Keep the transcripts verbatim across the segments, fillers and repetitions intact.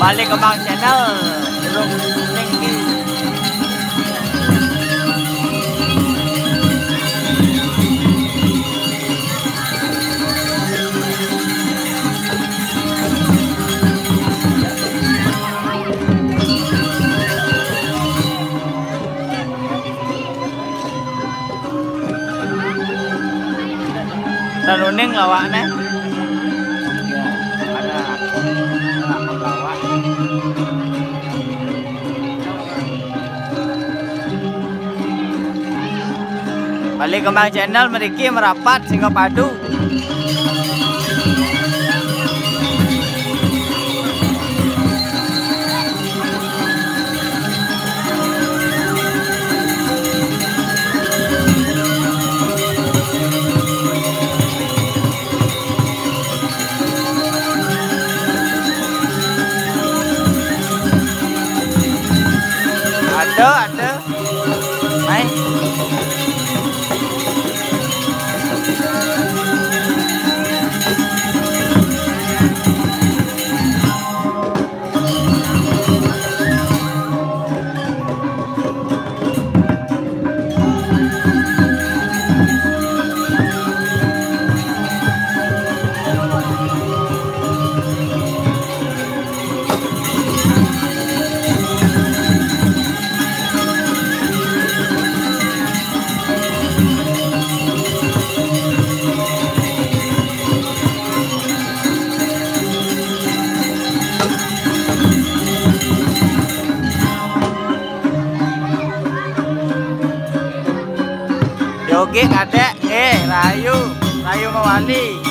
Balik Kembang Channel. Durung ning ki. Lalu ning lawakne. Ya, ada, ada lawak. Balik Kembang Channel mriki merapat Singa Padu. Ada, ada. Mai. Joget kadek, eh, rayu, rayu mawali.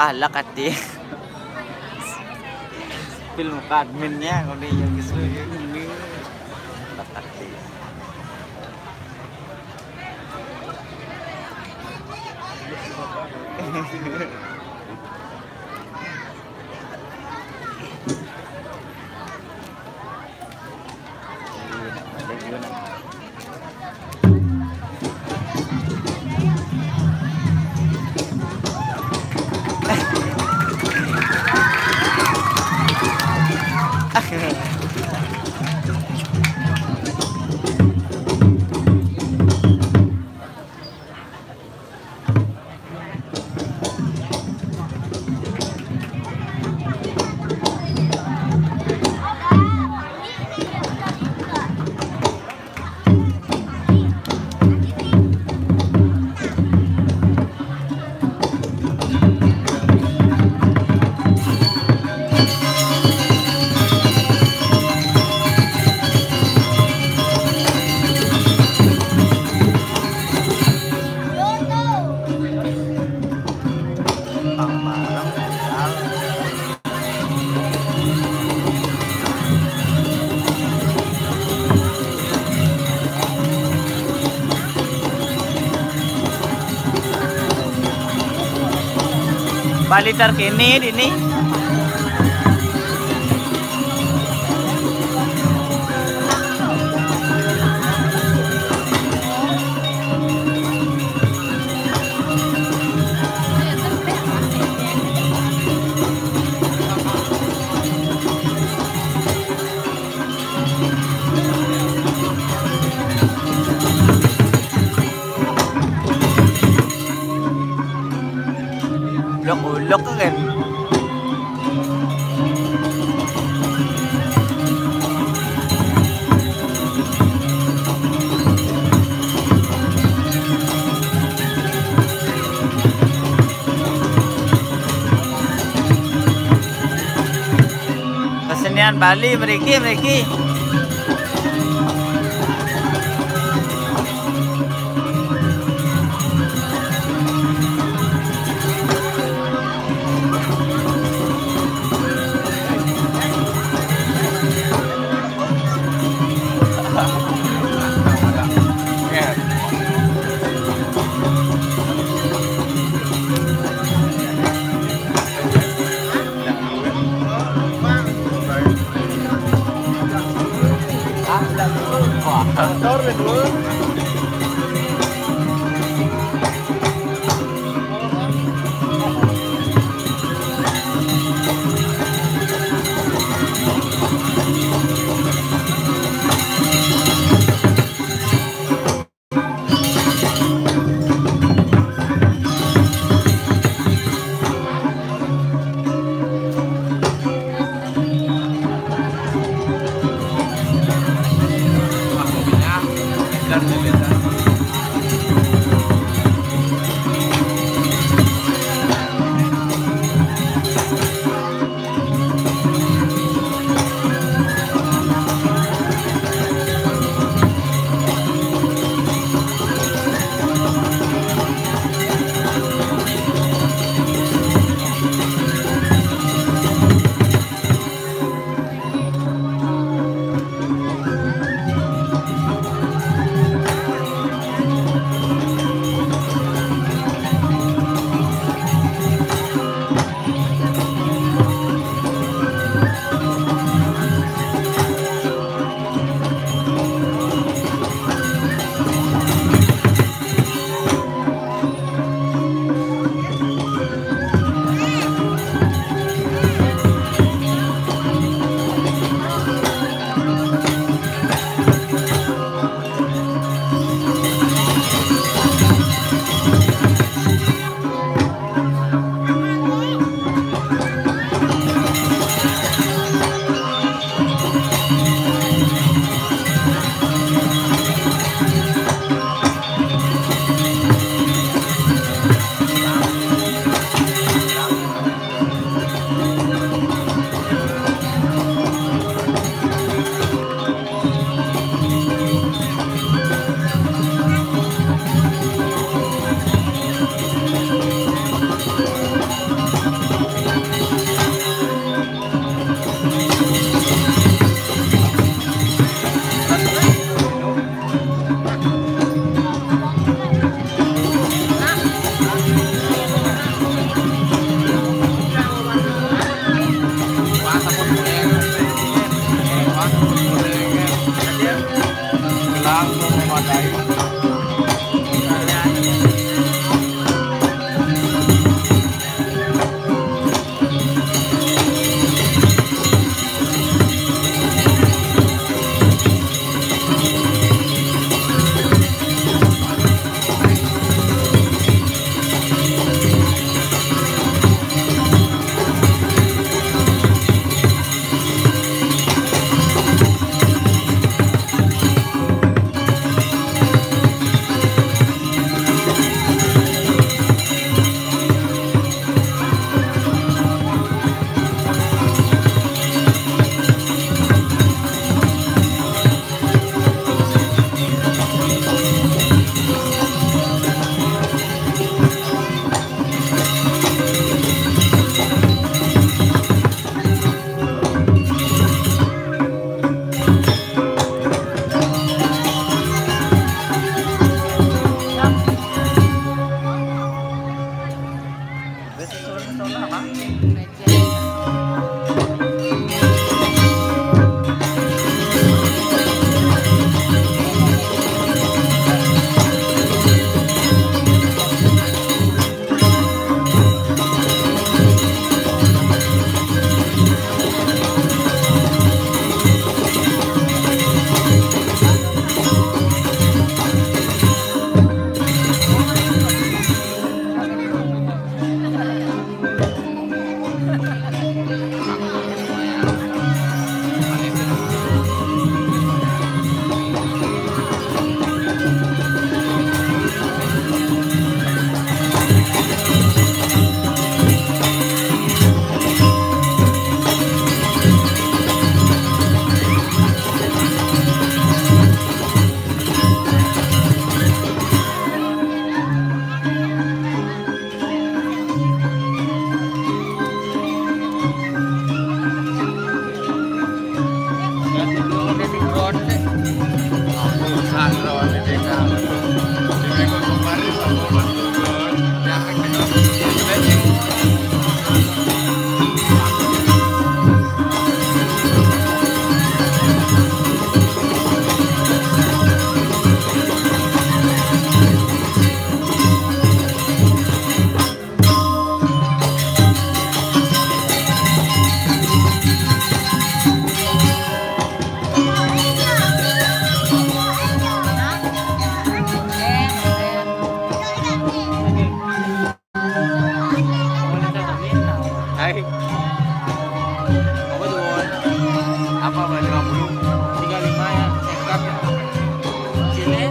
Ah, lak ati. Film ka adminnya, kalau dia yang gitu, ini. Lak ati. Bali terkini dini. Ulok-ulok kan. Kesenian Bali mriki, mriki.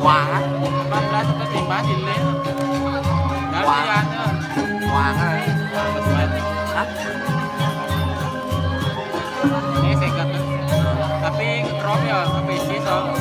Wah. Empat belas atau lima sini. Ganti anu. Wah. Hah? Ini seket. Tapi ngetrop ya, tapi isi so.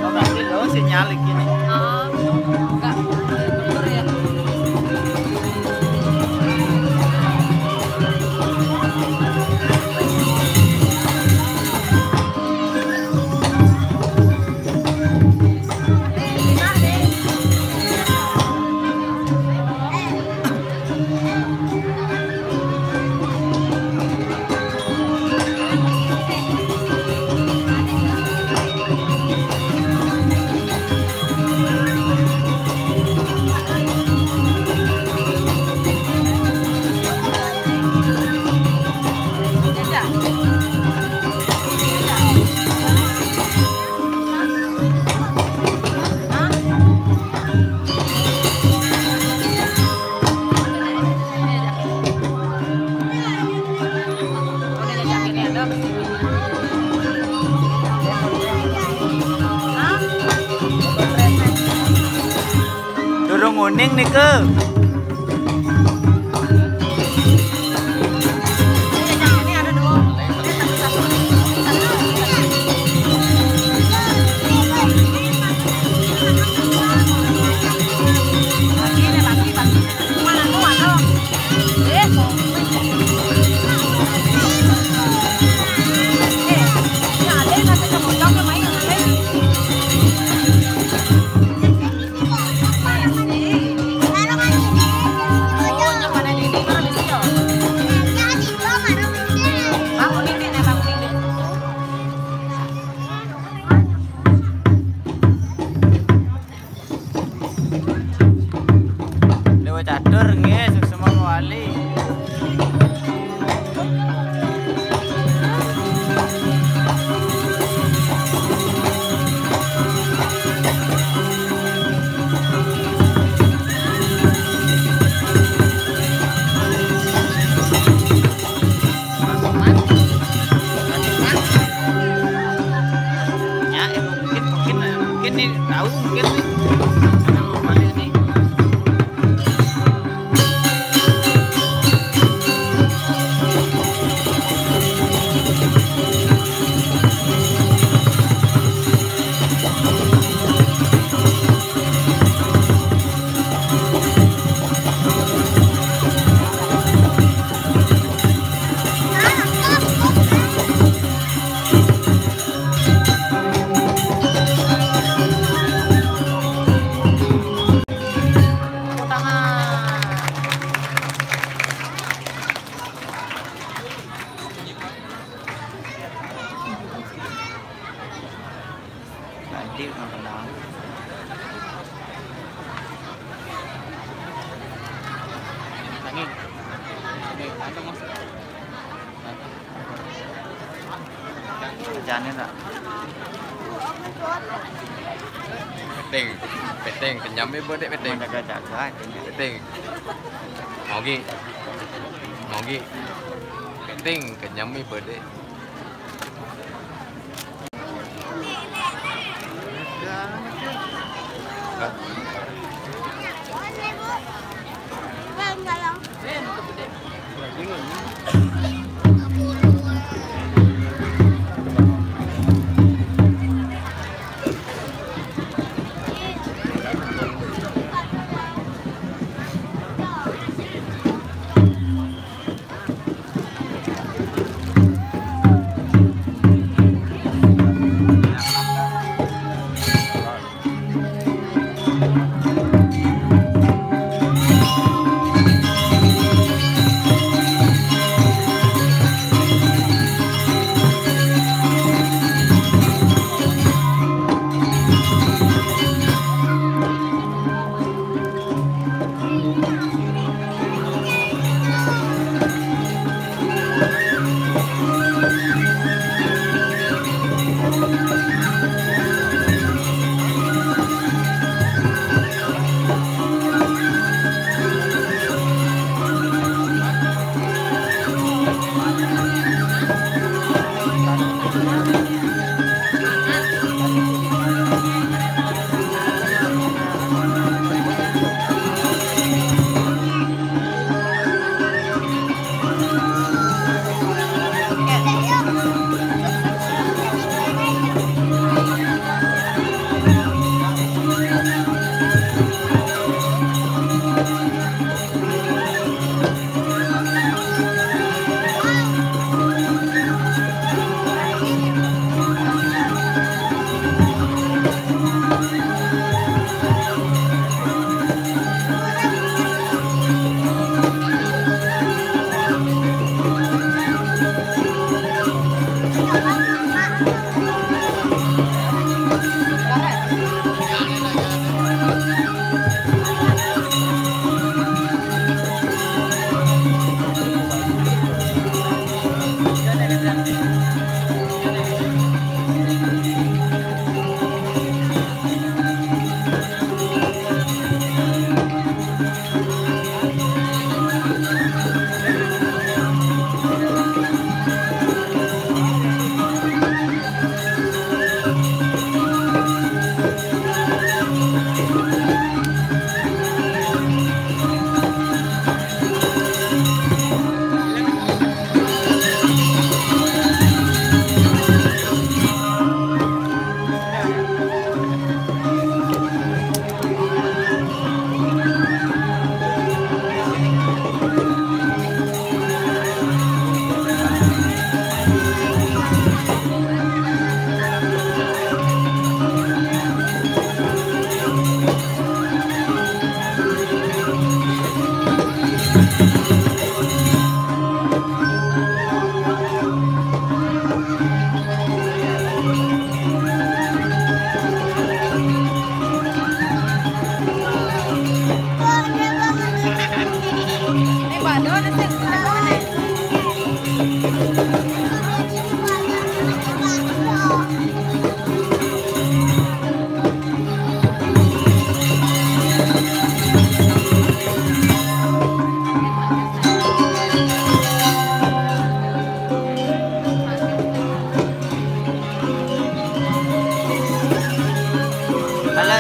Oh, berarti lo sinyal gini. Ah, enggak. Bener ya. Durung nguning nika. Ini tahu mungkin nih. Ada mau balik nih. Nanti nggak kenal. Angin. Angin, angin, Mas. Kerjaannya tak. Peting, peting, kenyam ibu dek peting. Jaga-jaga aja. Peting. Mogi. Mogi. Peting, kenyam ibu dek.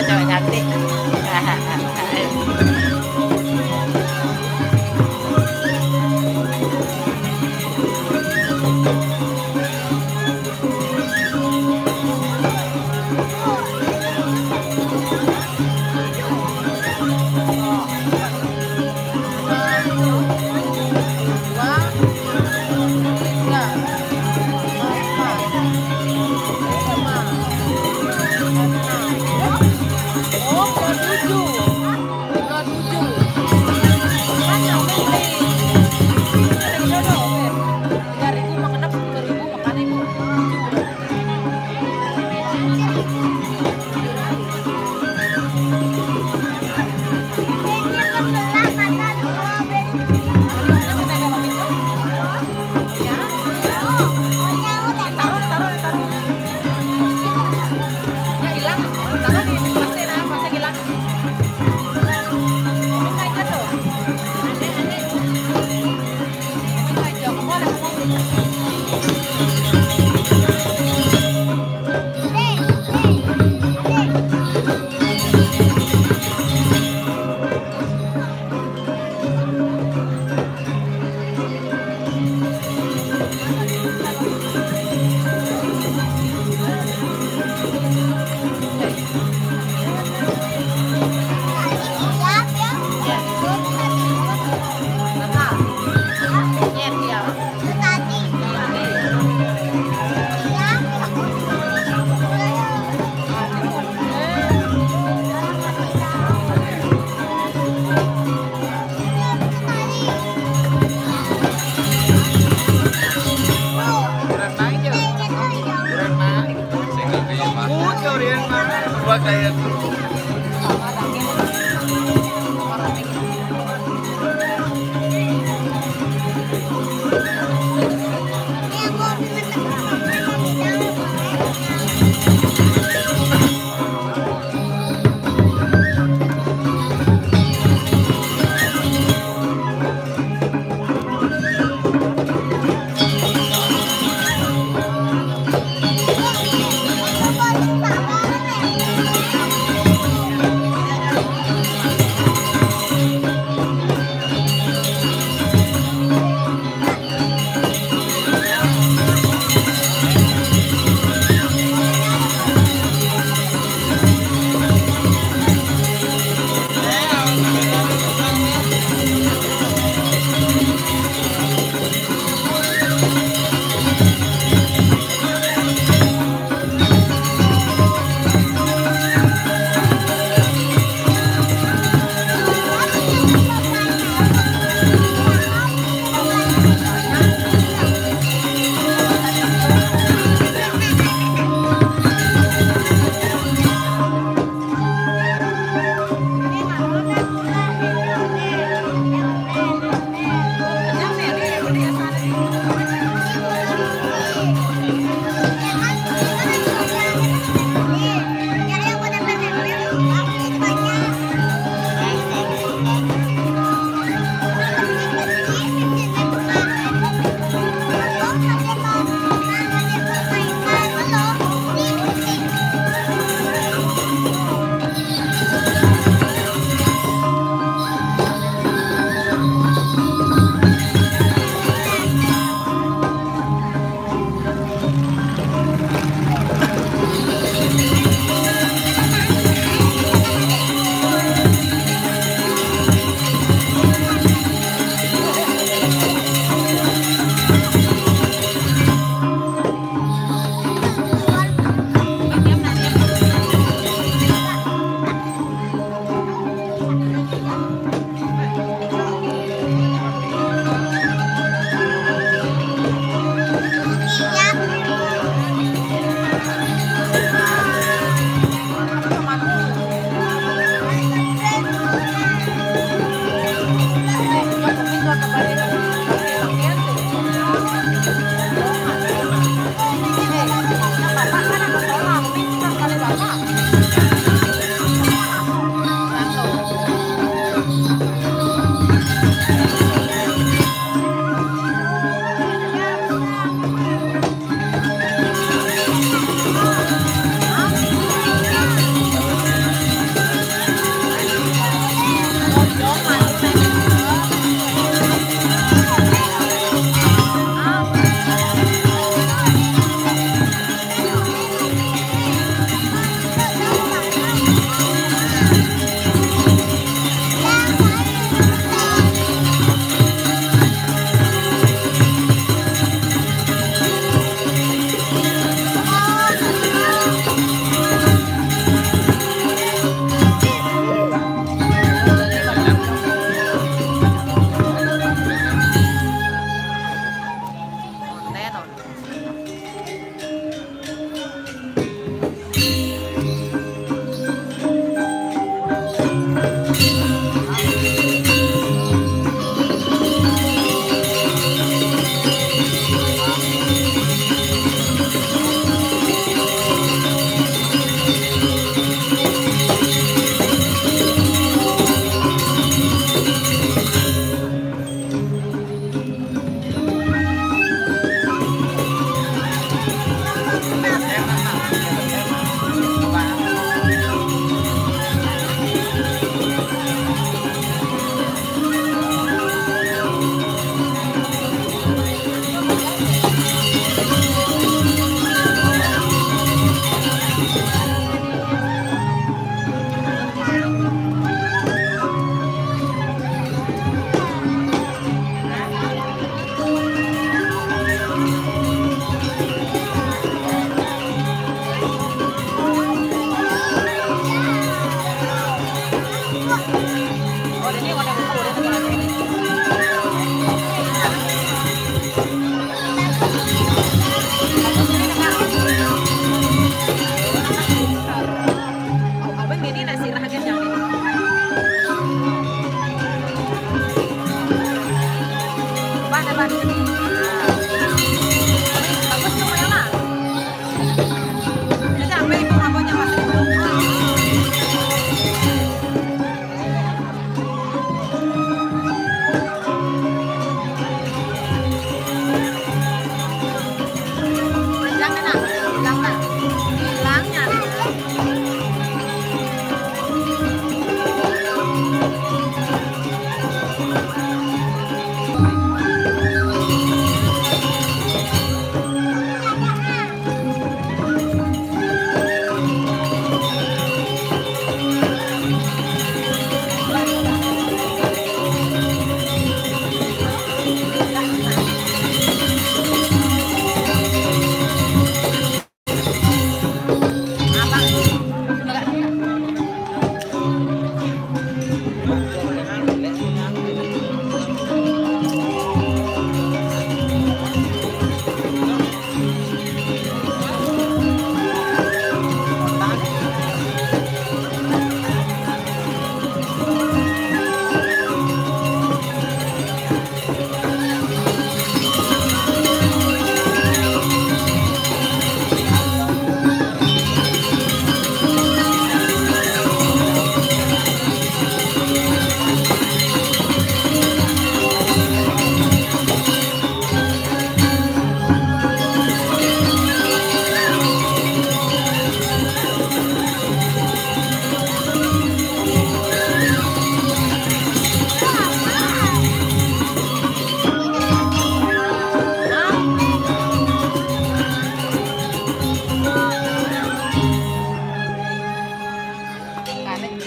Cewek cantik.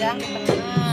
Di tengah.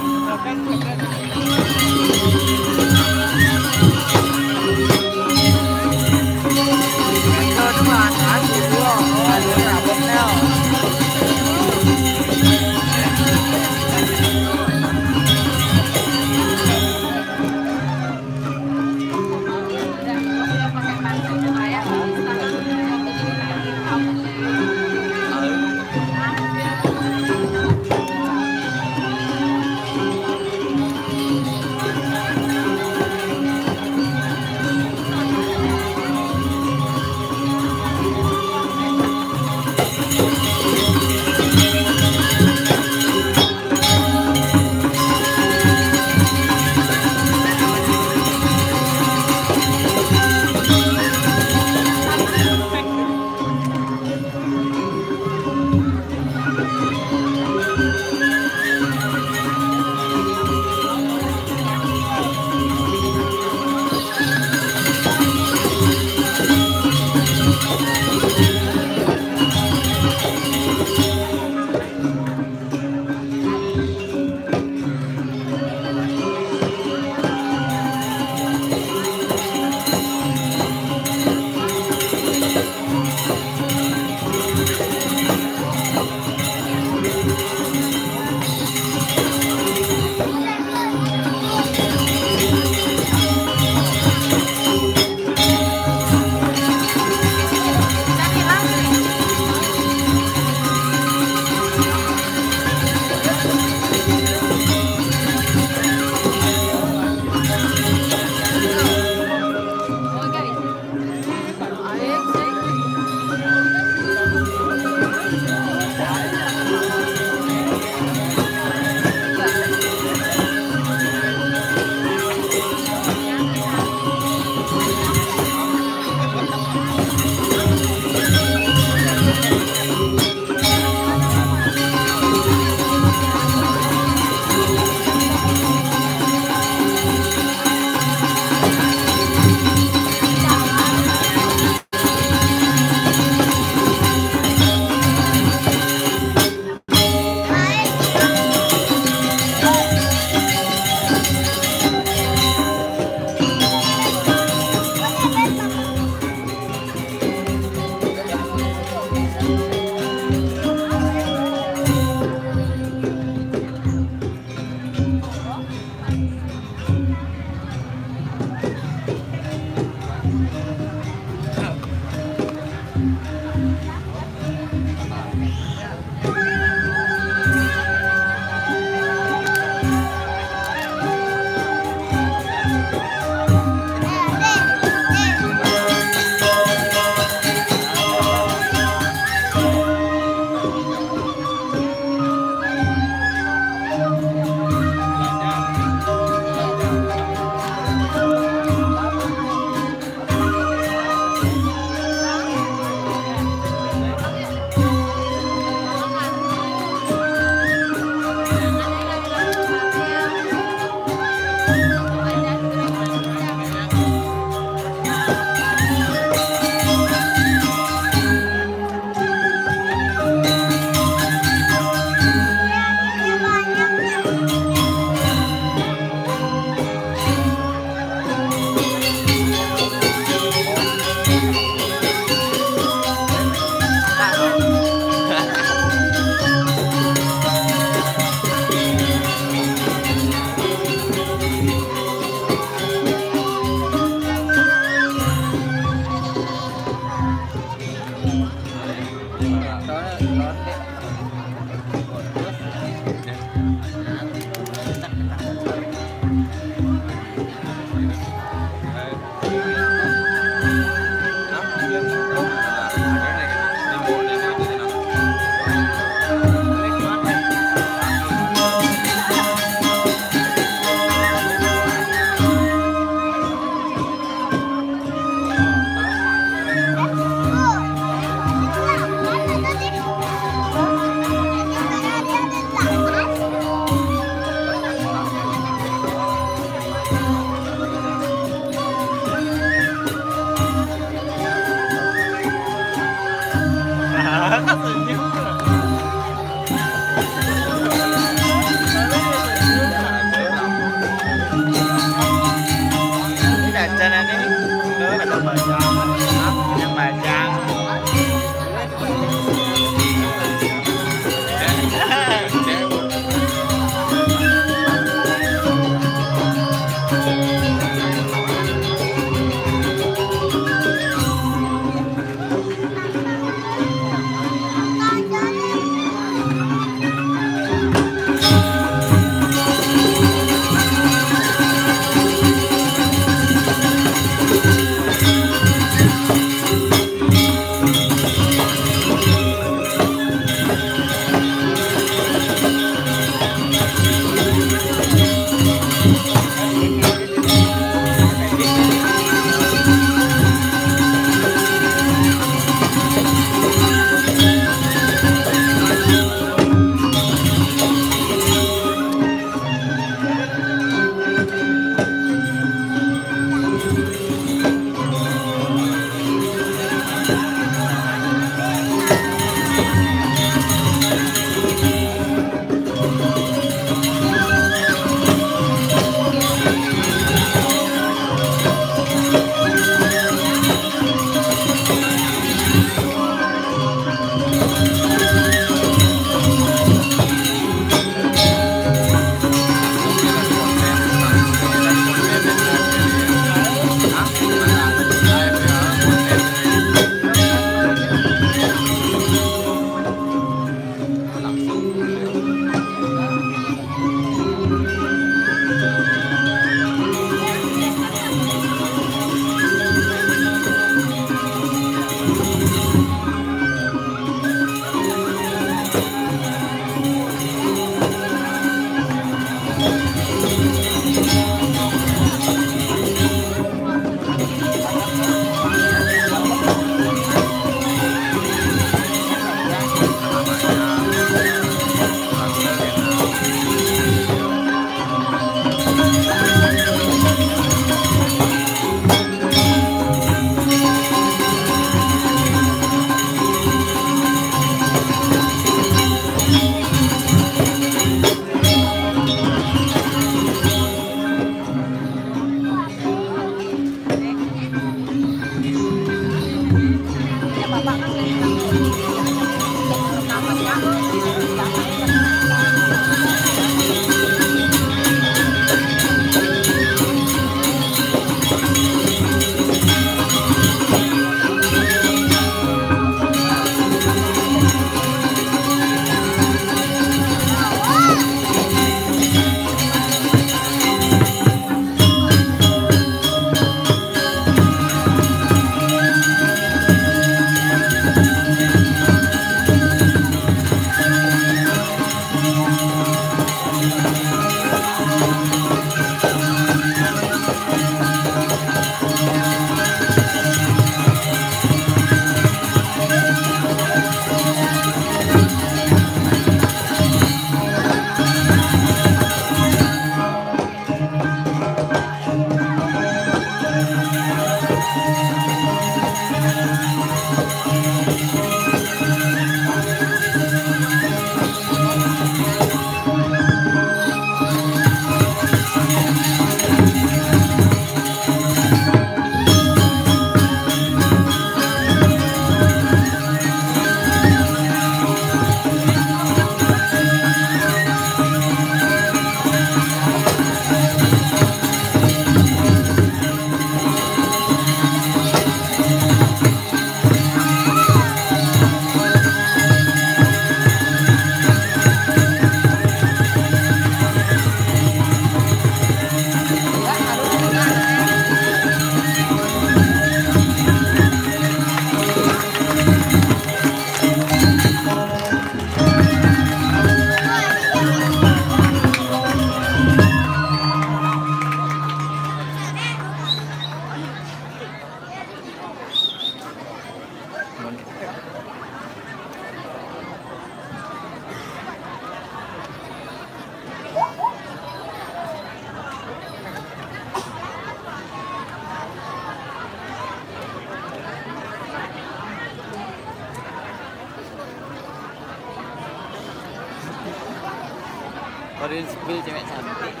Baru spill cewek cantik.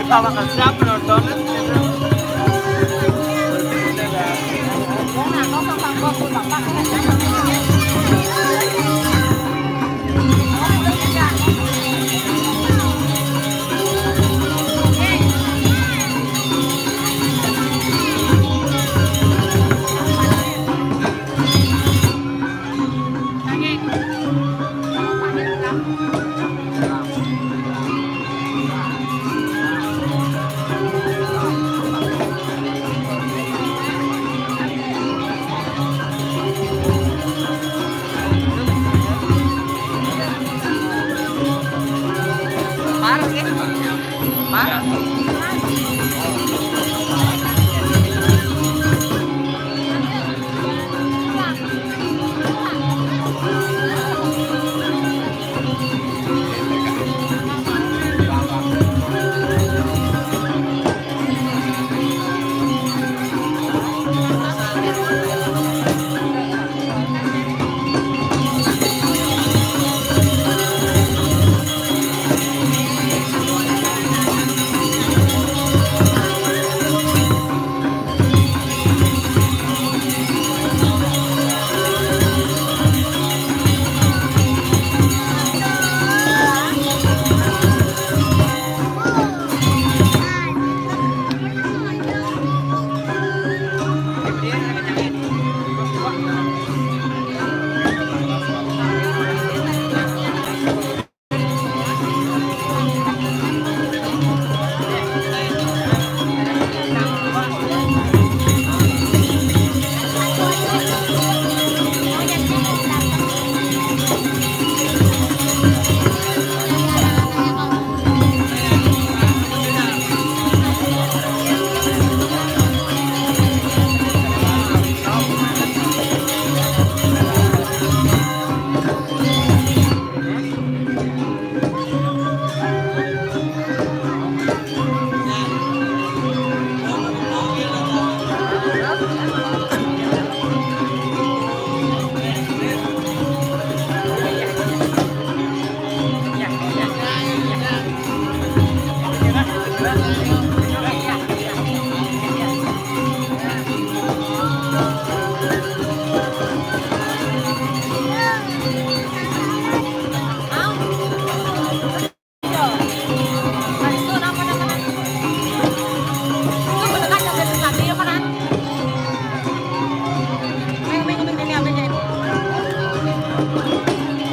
Tawa ka siya, penonton.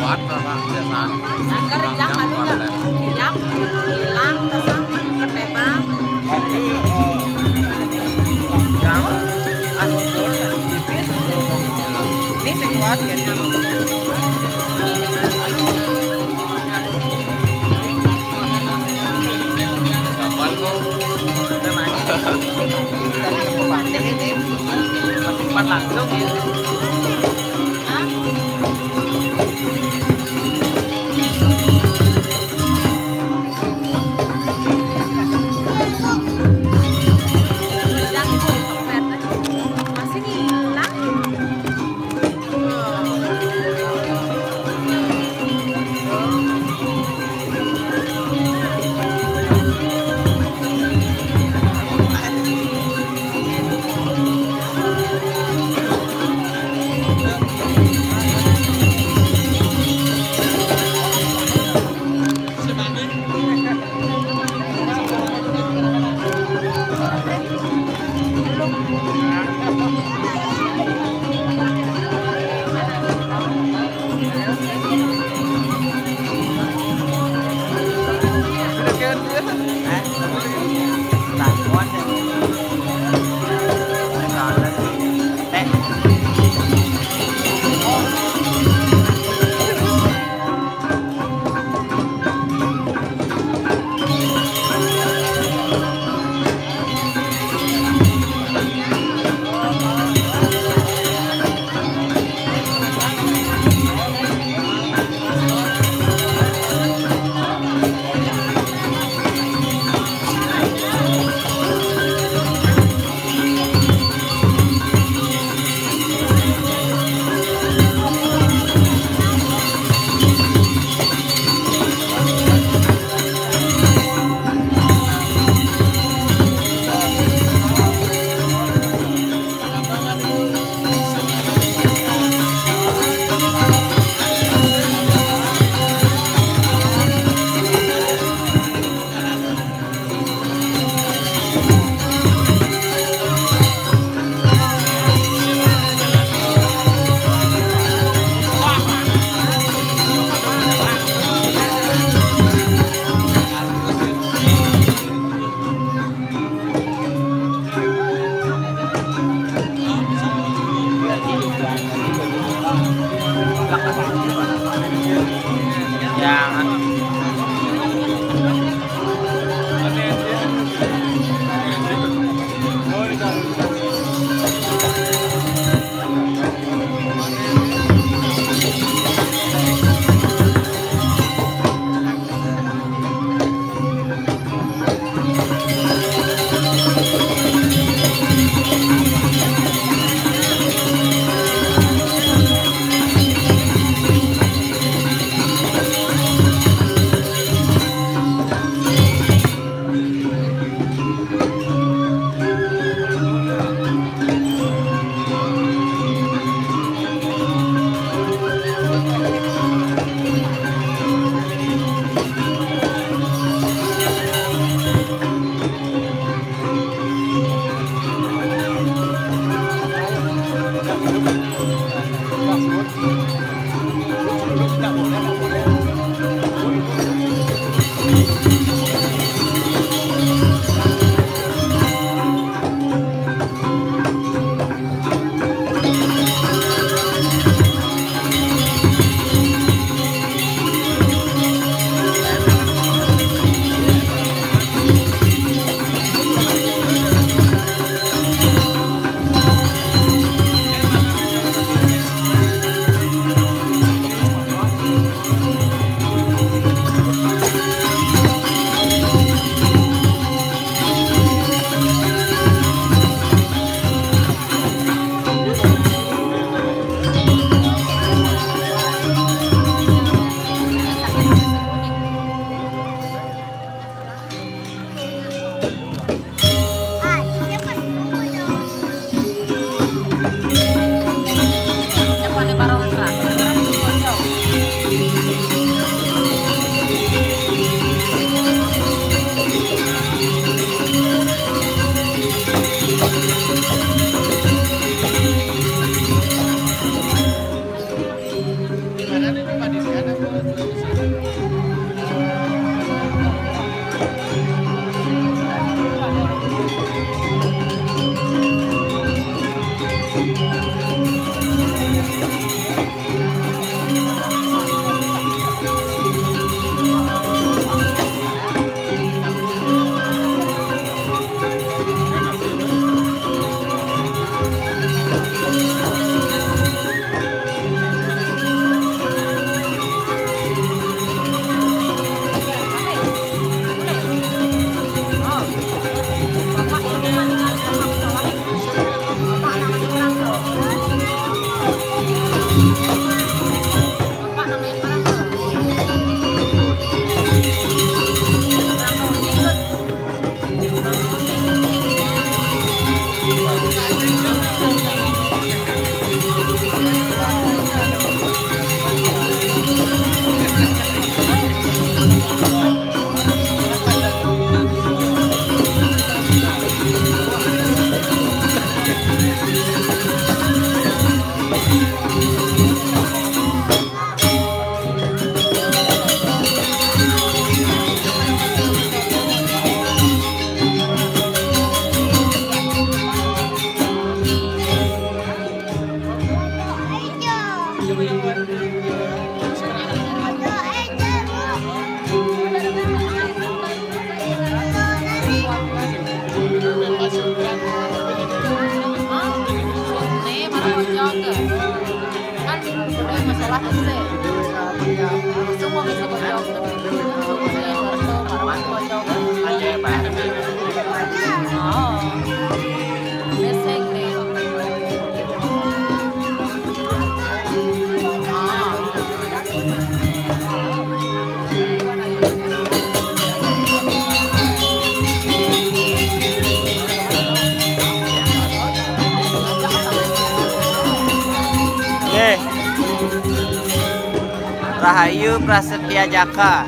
Kuat lah, Pak, biasaan. Angker hilang, anu, ya. Hilang, hilang, terus angker bebas. Yang, anu, ini sing kuat, ya. Gampang kok. Udah main. Tadi ke Bupati ini. Tempat langsung ya. Masih hilang. Nggih. Rahayu Prasetya Jaka.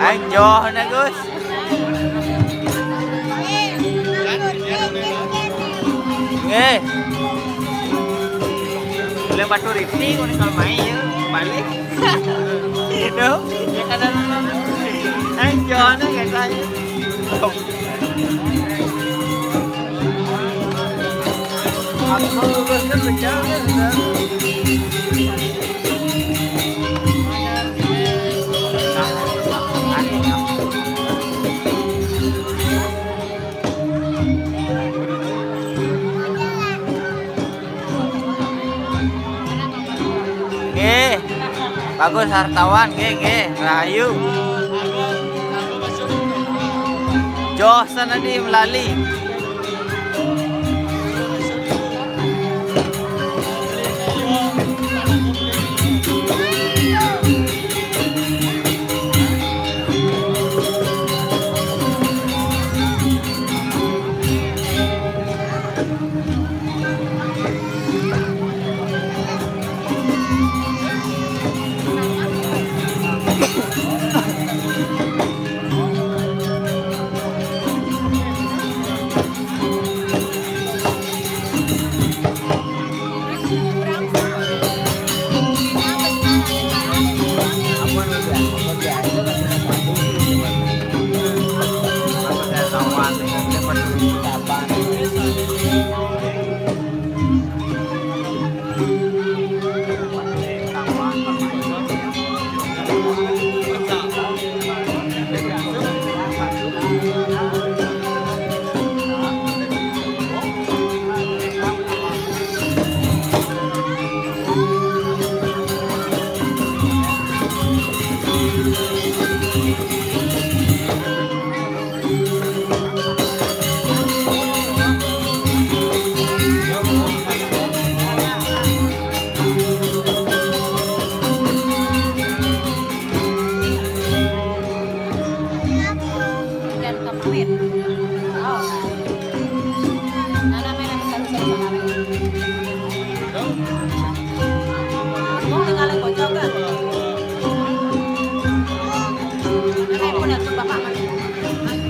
Aing joh na, Gus. Nggih. Lem batu riti, mun kalau main, ya, balik. Gitu. Ya, kadang-kadang. Aing joh na, guys, aing. Nggih, bagus hartawan, nggih, nggih, rahayu. Joh sana di melali. Hujan kemarin. Oh. Nana main sama kemarin. Mau ninggalin bocah kan? Nana yang punya tuh bapak kan?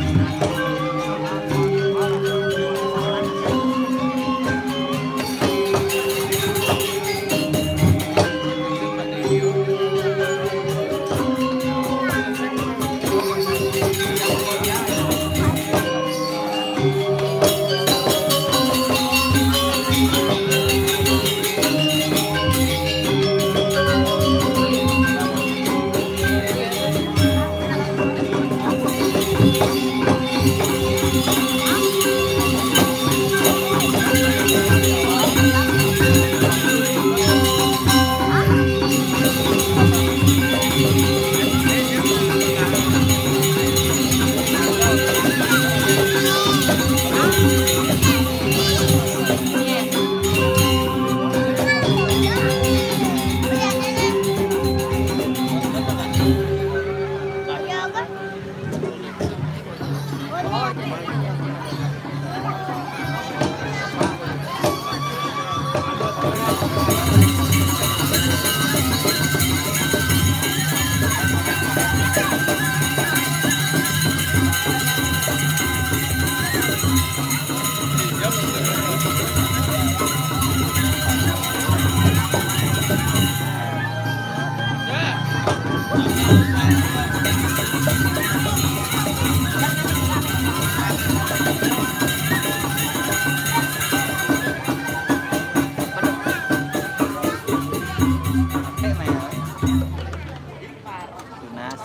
Tunas.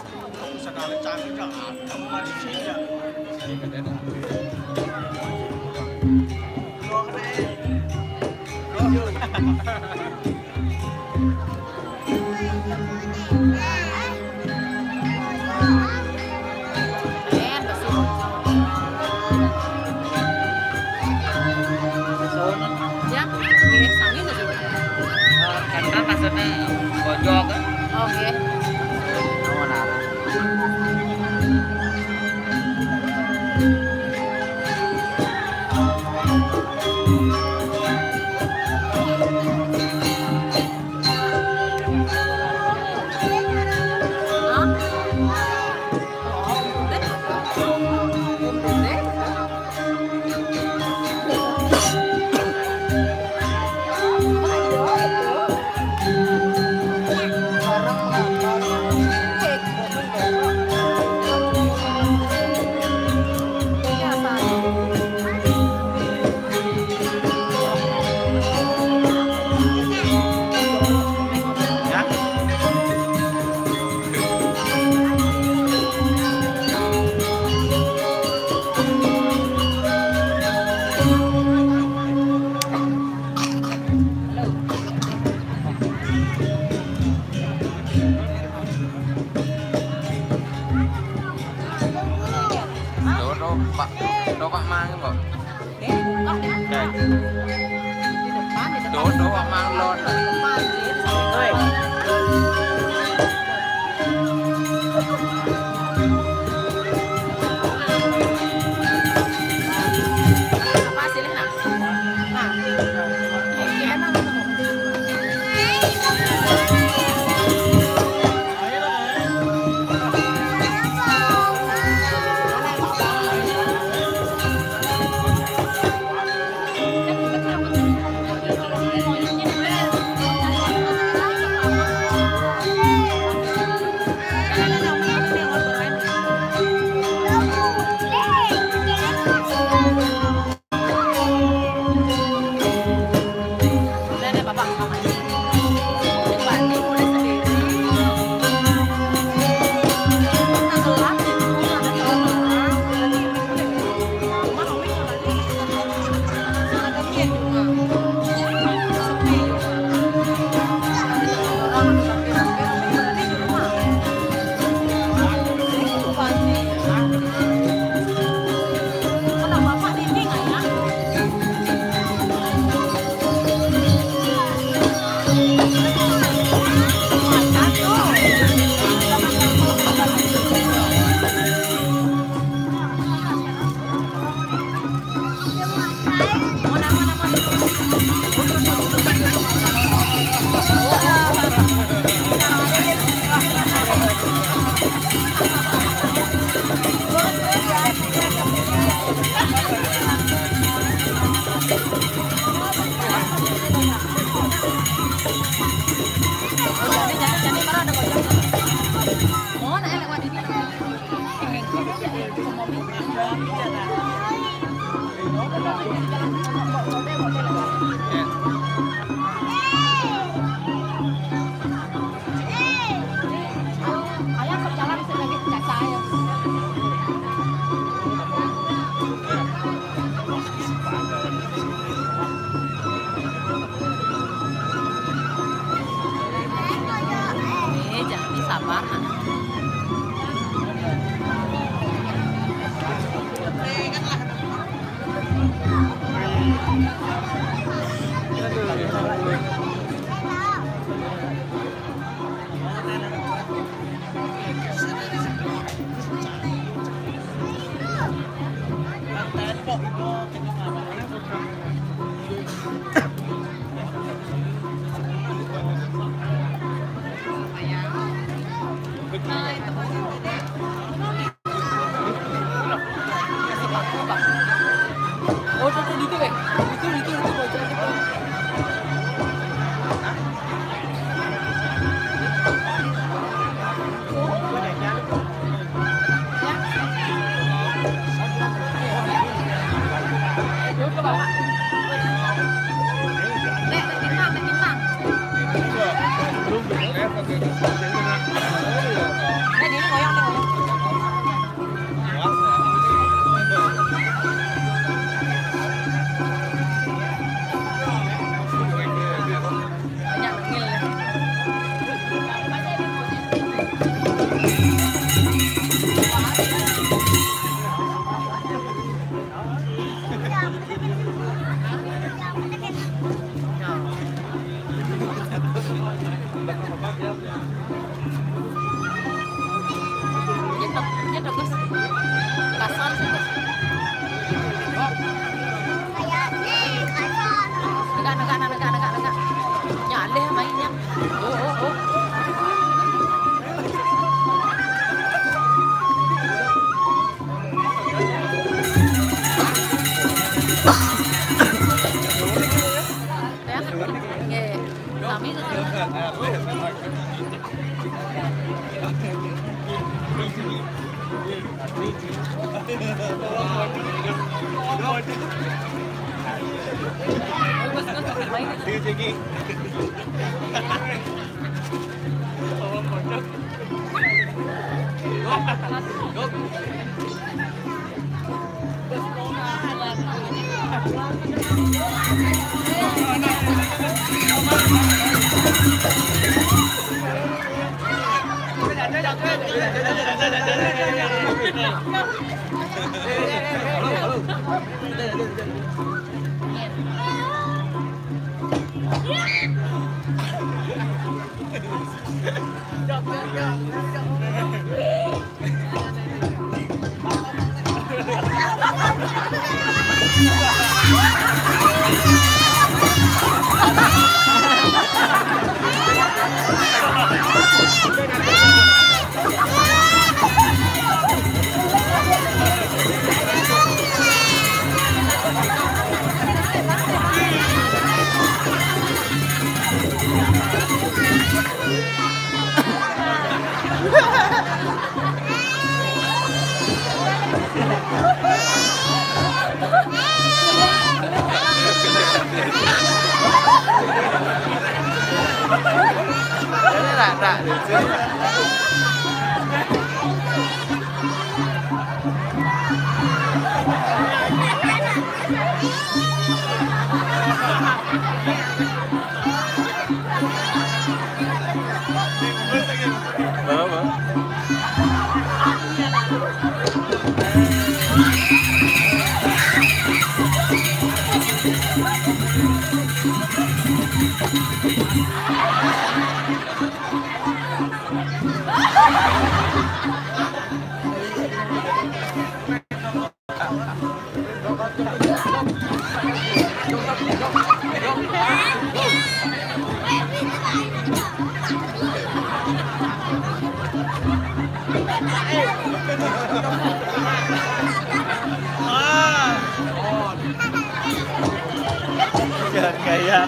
Kan maksudnya pojok kan? Oke. Mau nara. Pak, Pak mang, Pak. Di depan, di depan. Tuh, tuh, mang lon. Di depan, sih. Hei. Apa hasilnya, nak? Nah. Oke, enak. Gaya.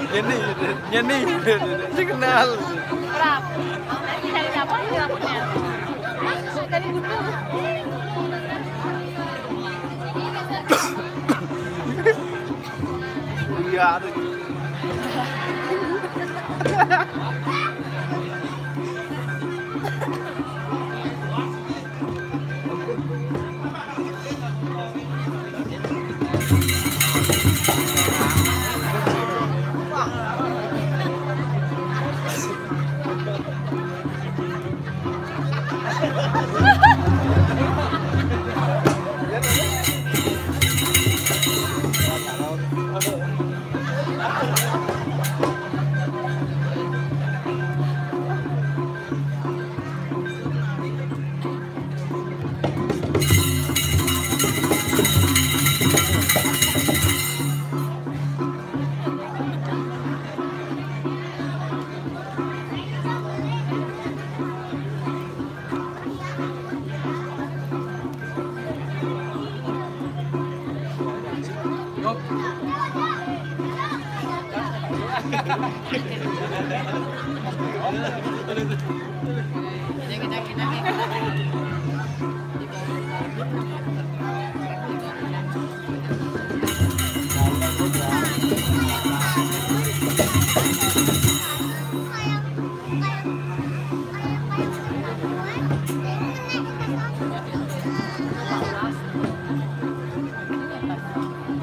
Ini, ini, ini kenal. Berapa? Dari siapa rambutnya? Dari gunung. Iya, ada.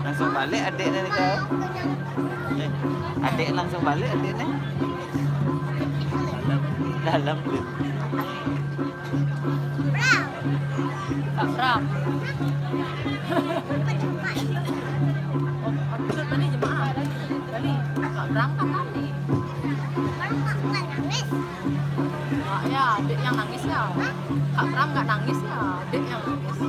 Langsung balik adik ni kau. Eh, adik langsung balik adik ni. Dalam tu. Kak Pram. Oh, maksud mana jemaah? Tadi Kak Pram kan tadi. Kak, ya, adik yang nangis ya. Kak Pram nggak nangis ya, adik yang nangis.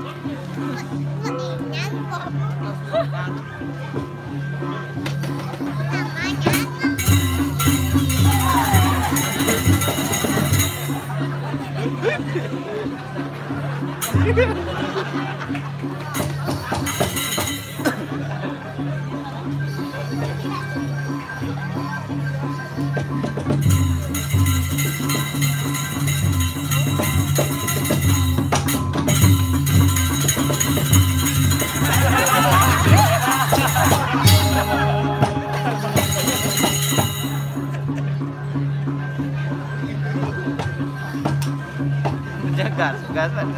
Jangan gas, gas, gas.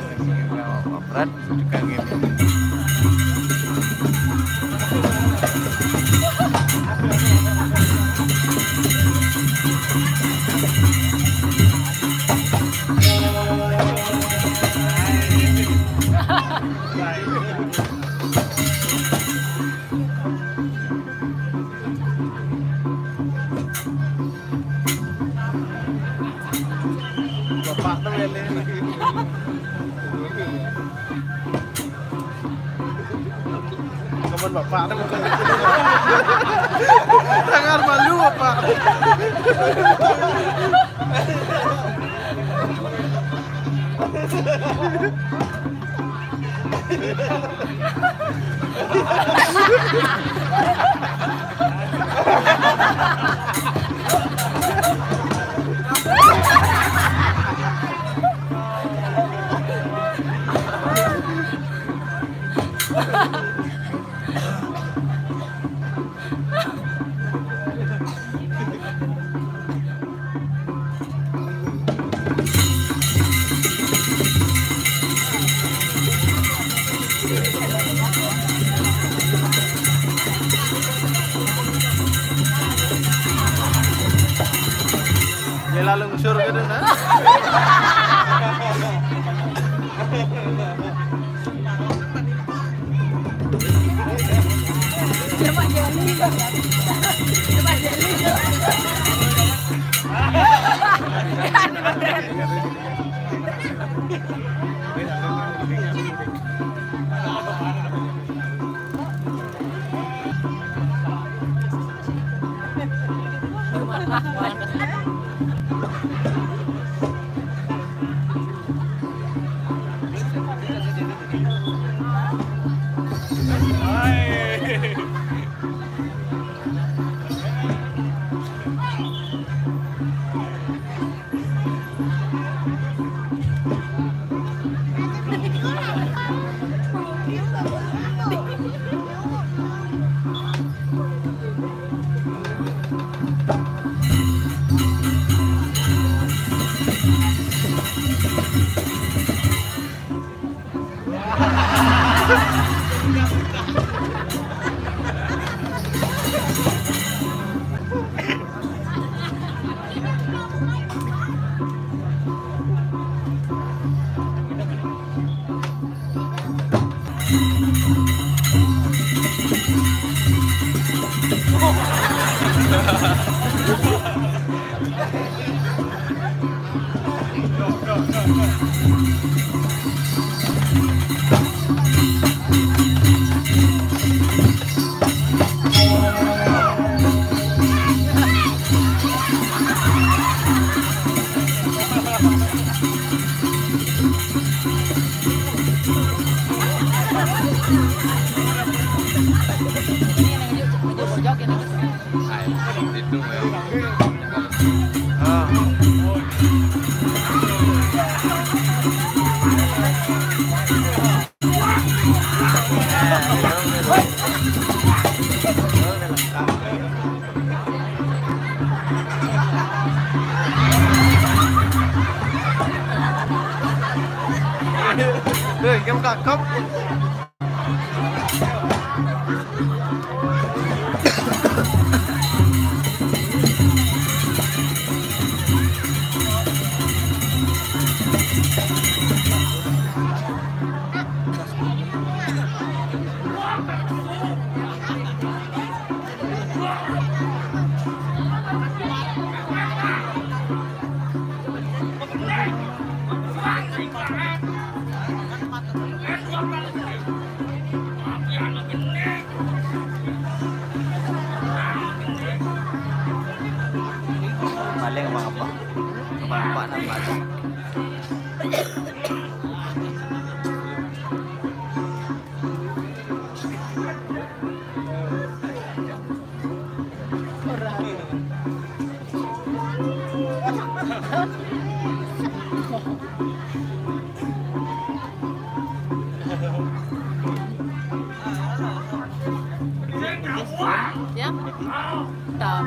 Berat, tukang ini. Bapak tu yang ni. Kawan bapak tu. Sangat malu bapak. Dia lalu ngusur ke tu, nah? Hei, kamu kakap. Maling mga pa. Kapampa ng bata. Ya? Tao.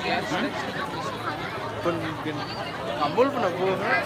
Ya kan? Pun bin kambul pun aku. Hah?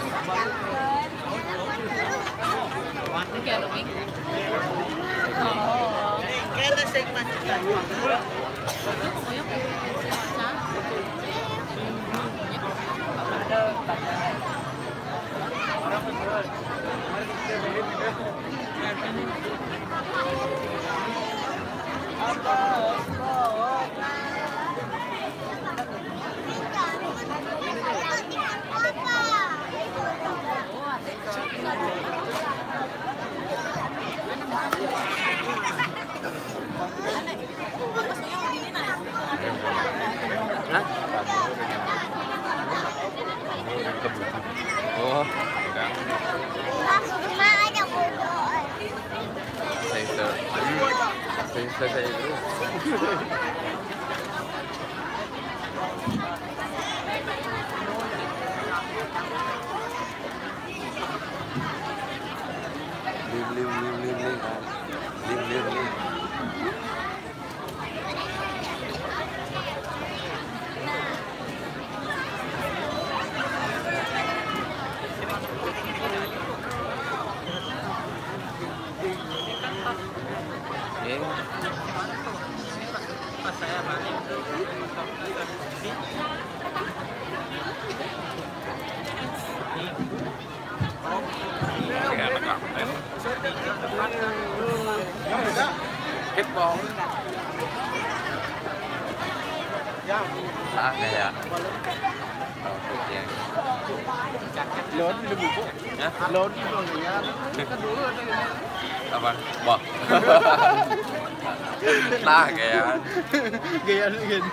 Oh, udah. Saya se-, saya se-, saya itu. Lim, lim, lim, lim, lim, kan. Lim, lim, lim. Oke. Kepong. Lah, kayak. Oh, oke. Lord, udah buku. Hah? Lord, udah lihat. Apa? Wah. Nah, kayak. Gaya lu gini.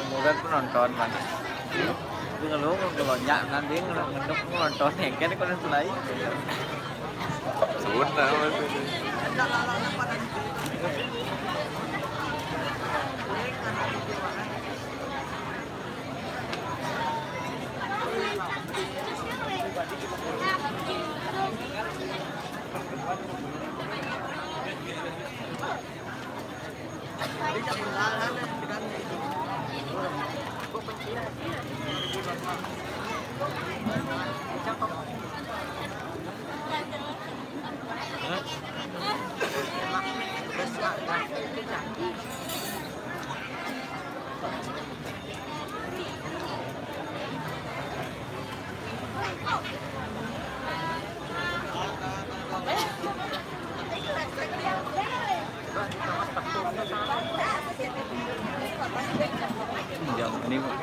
Murah pun nonton kan. Dia ngeluh, ngeluh lonjak kan, dia ngeluh, ngeluh nonton, yang kan, kalau selain. Sebut nama tu. Jangan ini, Pak.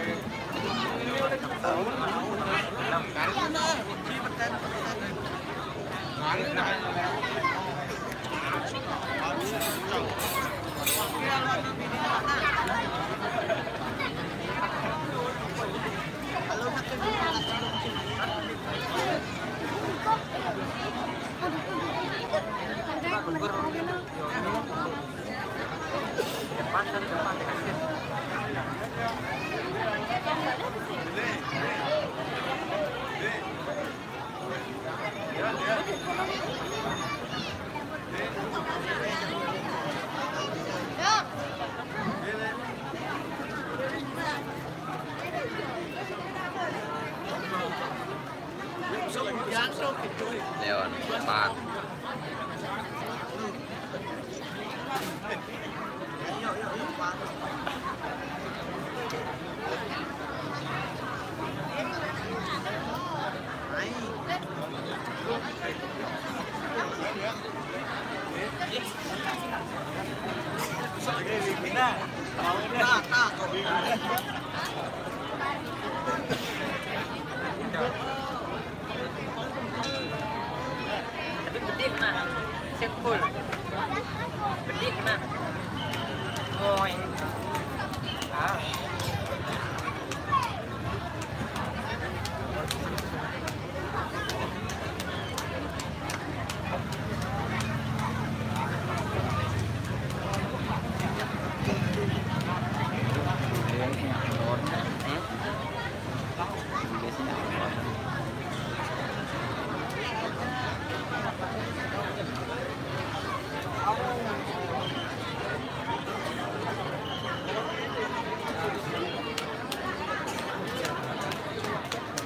Leon, Pak. Tapi pedih, Mak. Sepul. Pedih, Mak. Woi. Ah.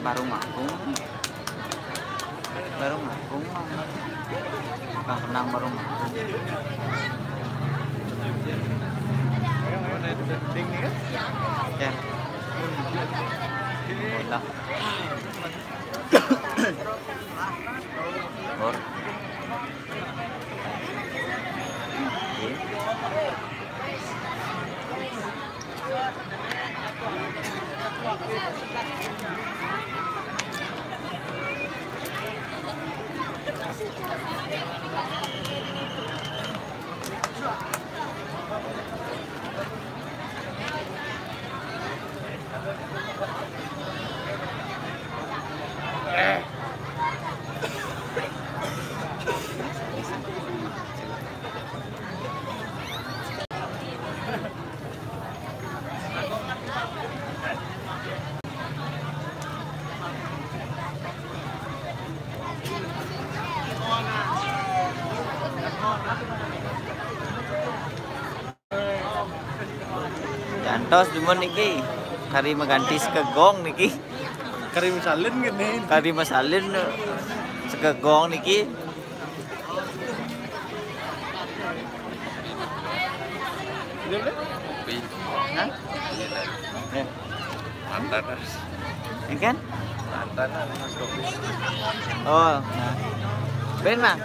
Baru manggung. Baru manggung, Bang. Bang Kenang baru manggung. Ya. Udah. Bor. Oke. Antos dumun niki. Kari maganti sekegong niki. Kari masalin gini. Kari masalin sekegong niki. Kopi. Hah? Ya. Mantan. Ya kan? Mantan, Mas Kopi. Oh, nah. Ben, Mang.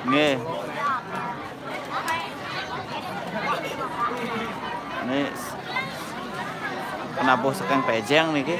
Nggih. Ini s-, penabuh saking Pejeng niki.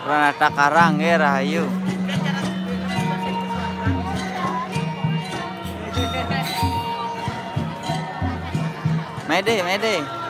Pranata Karang ya, rahayu. Mede, mede.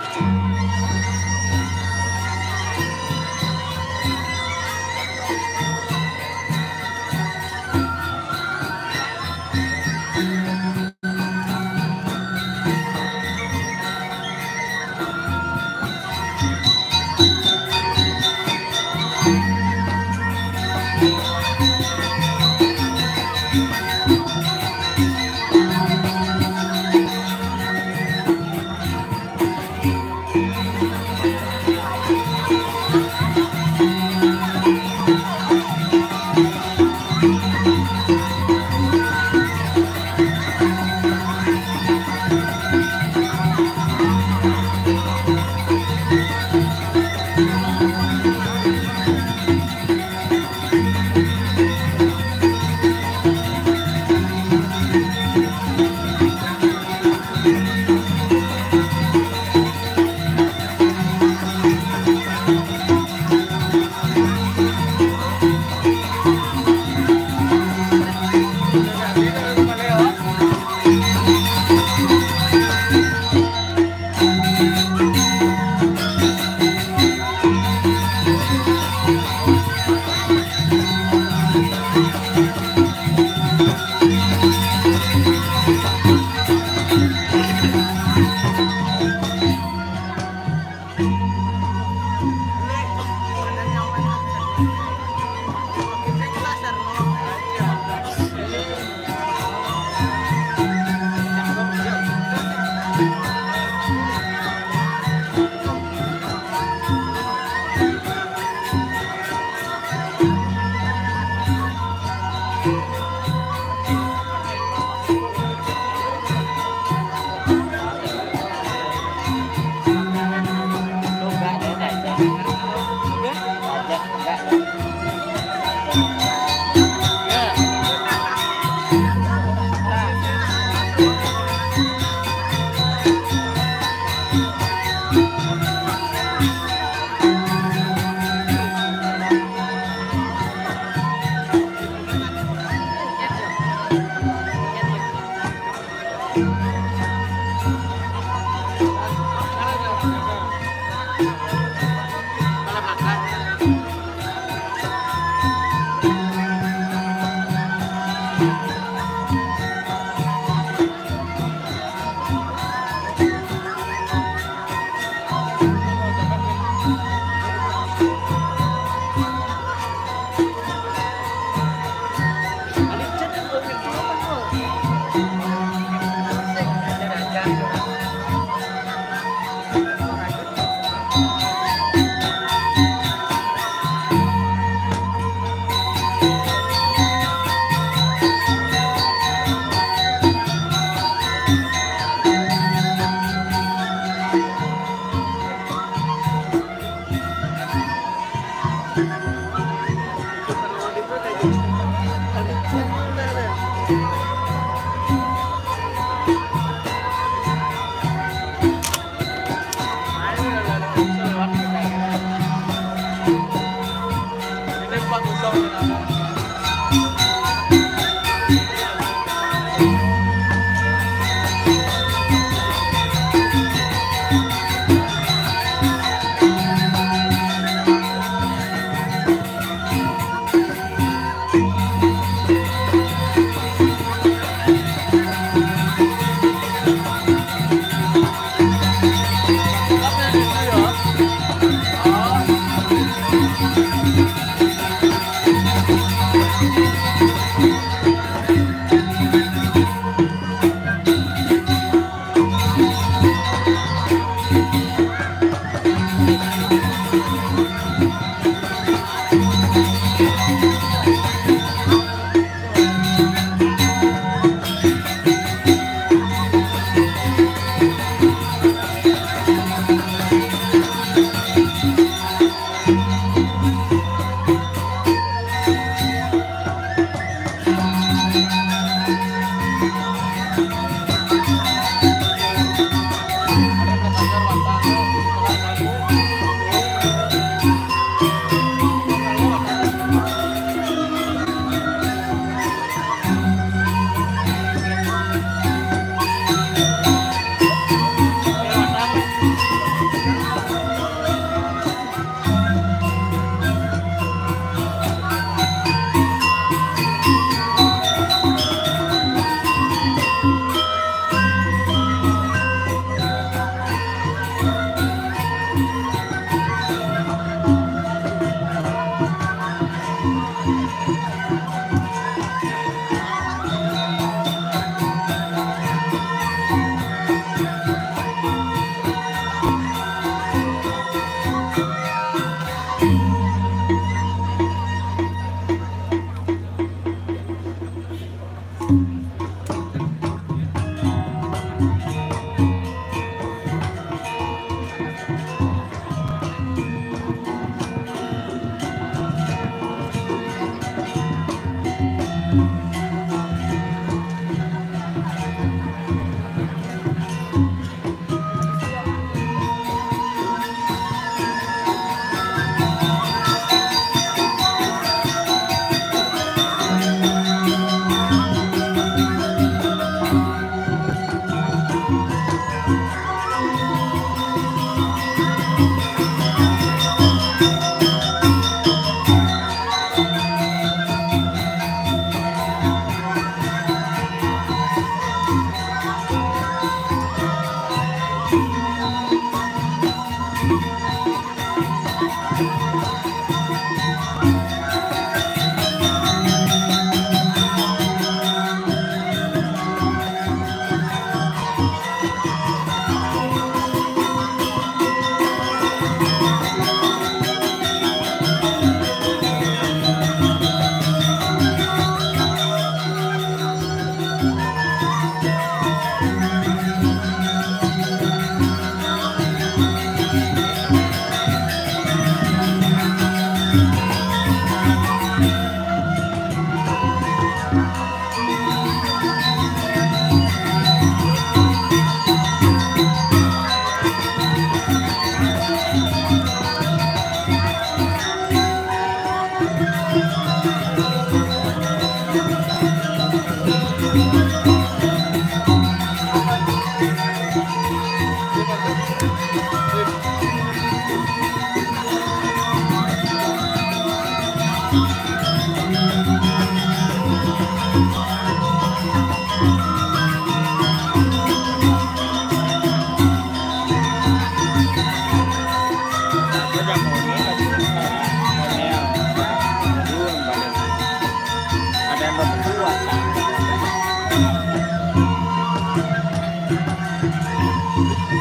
Ada yang berkeluar.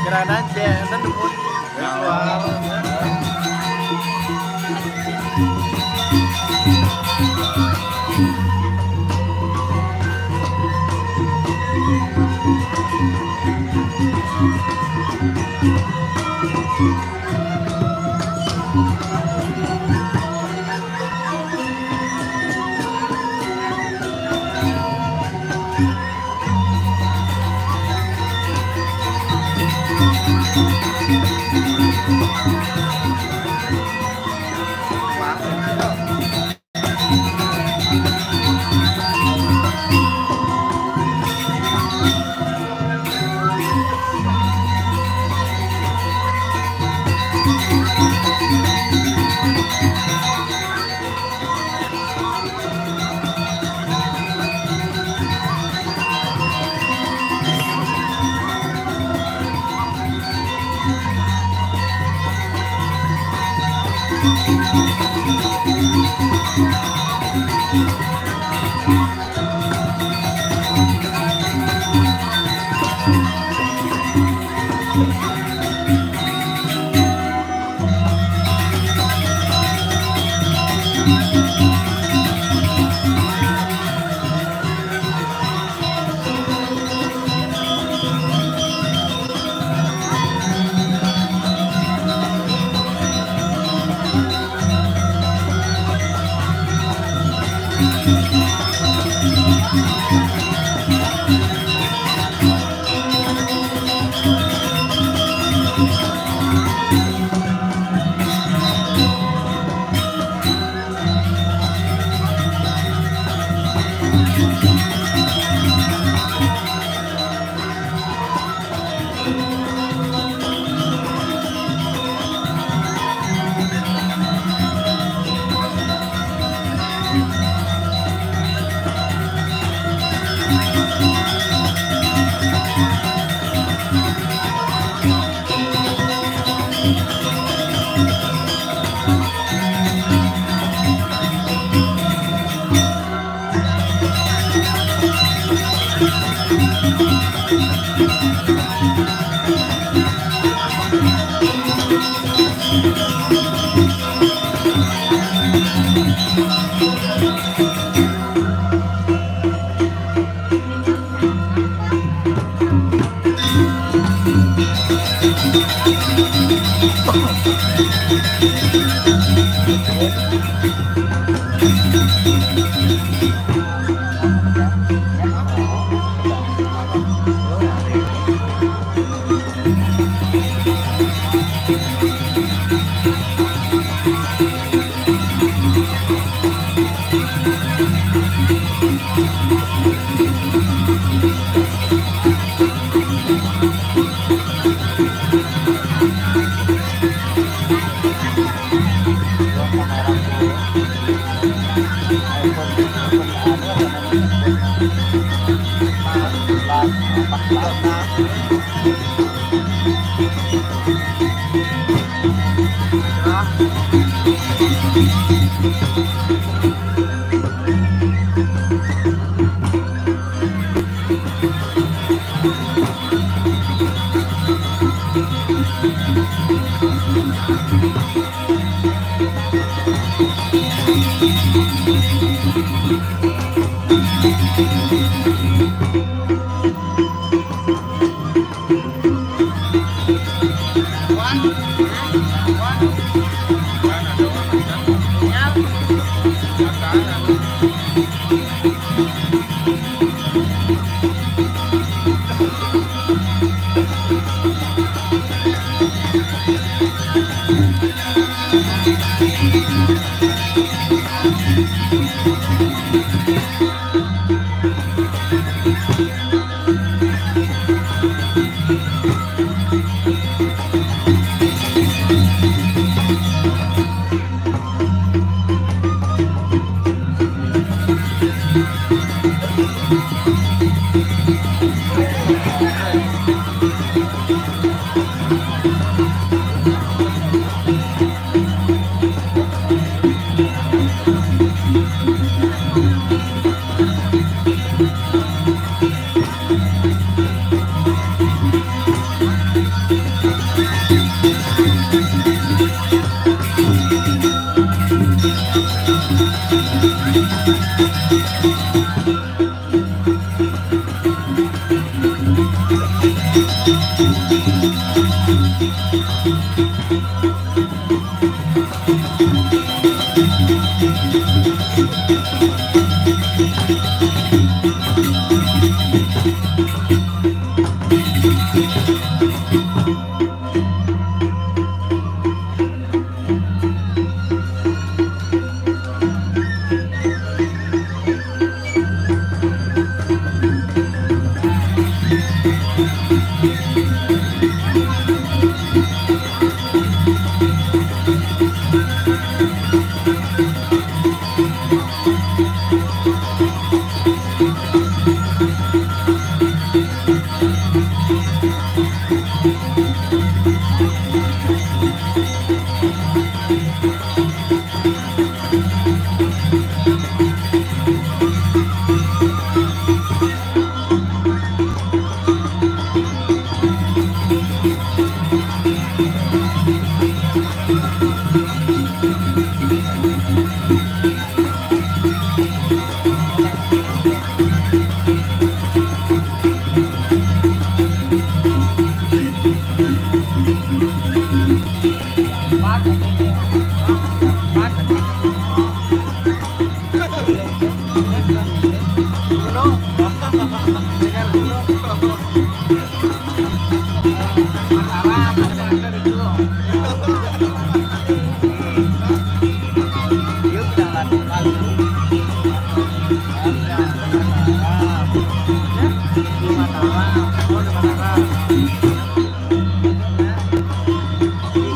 Kira nanti, nanti pun.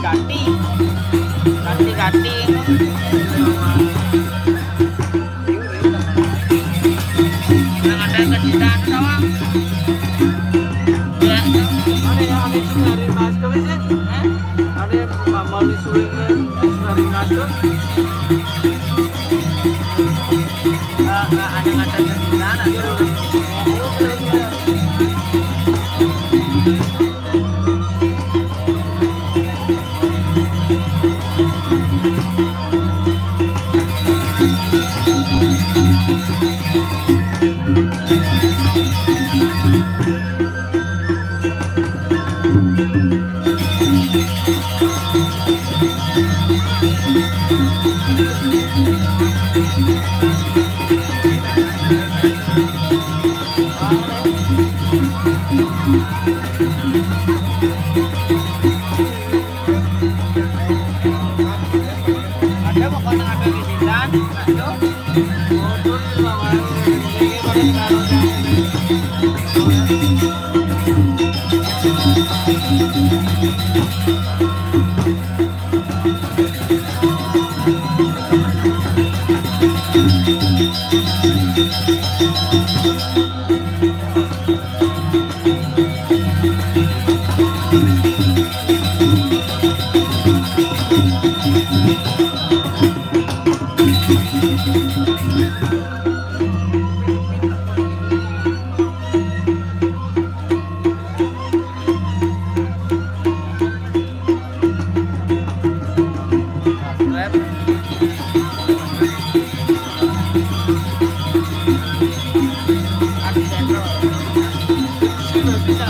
Ganti, ganti, ganti. Yang ada kecintaan doang. Ya. Ada yang habis dari Mas Kewis ya? Eh? Ada yang mau disuruh dari Mas Kewis? Nah, nah, ada yang ada kecintaan, ada. Ada pokoknya ada di Bintan, ada.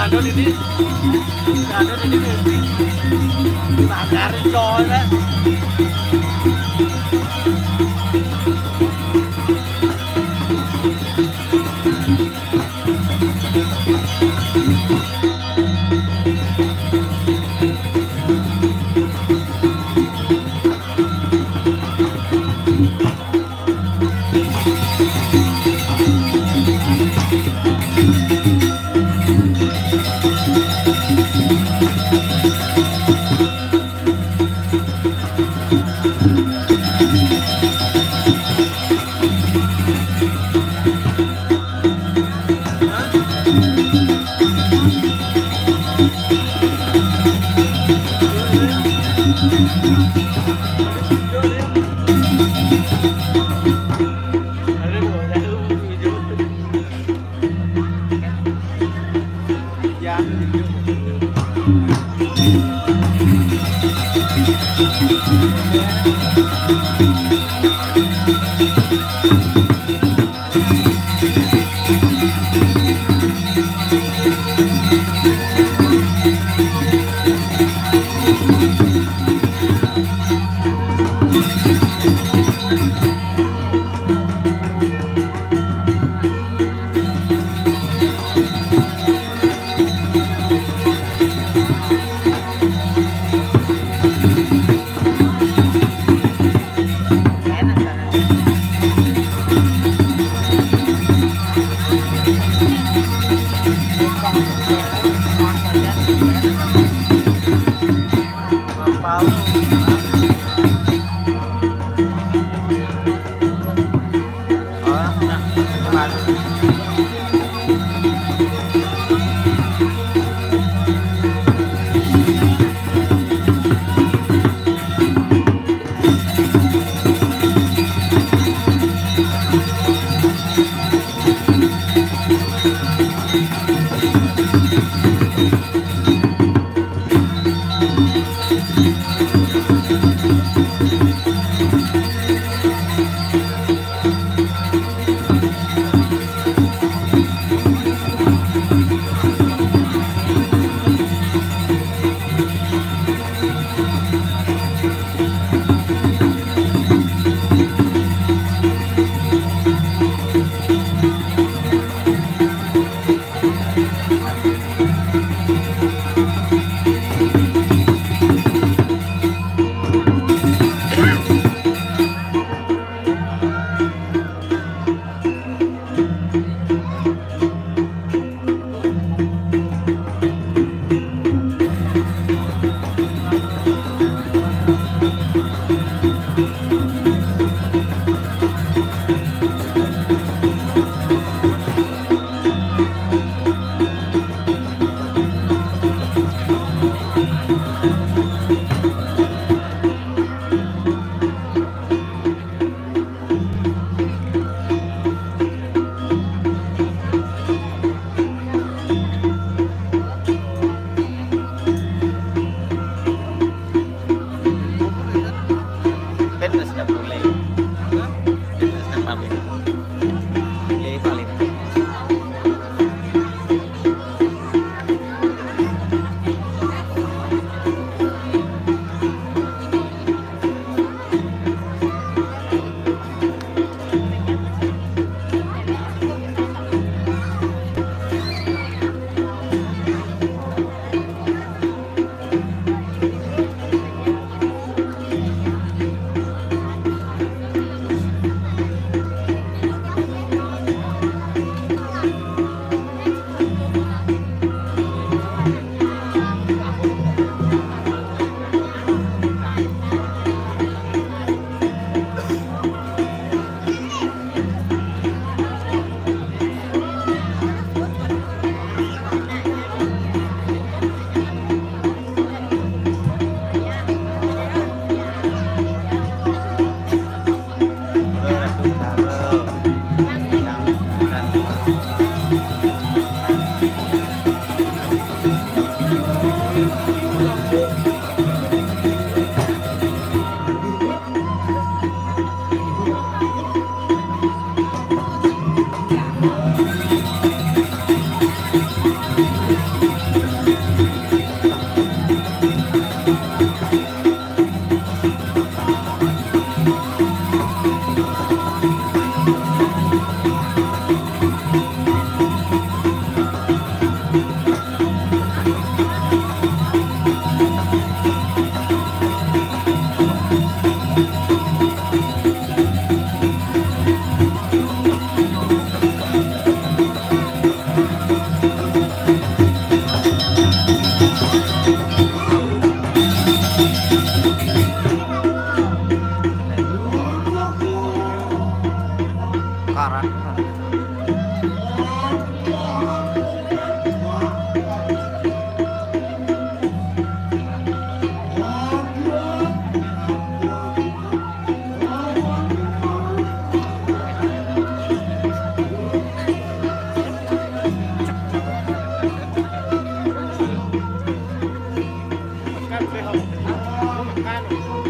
Ada di sini. Ada di sini. Bakarin coy, Mas.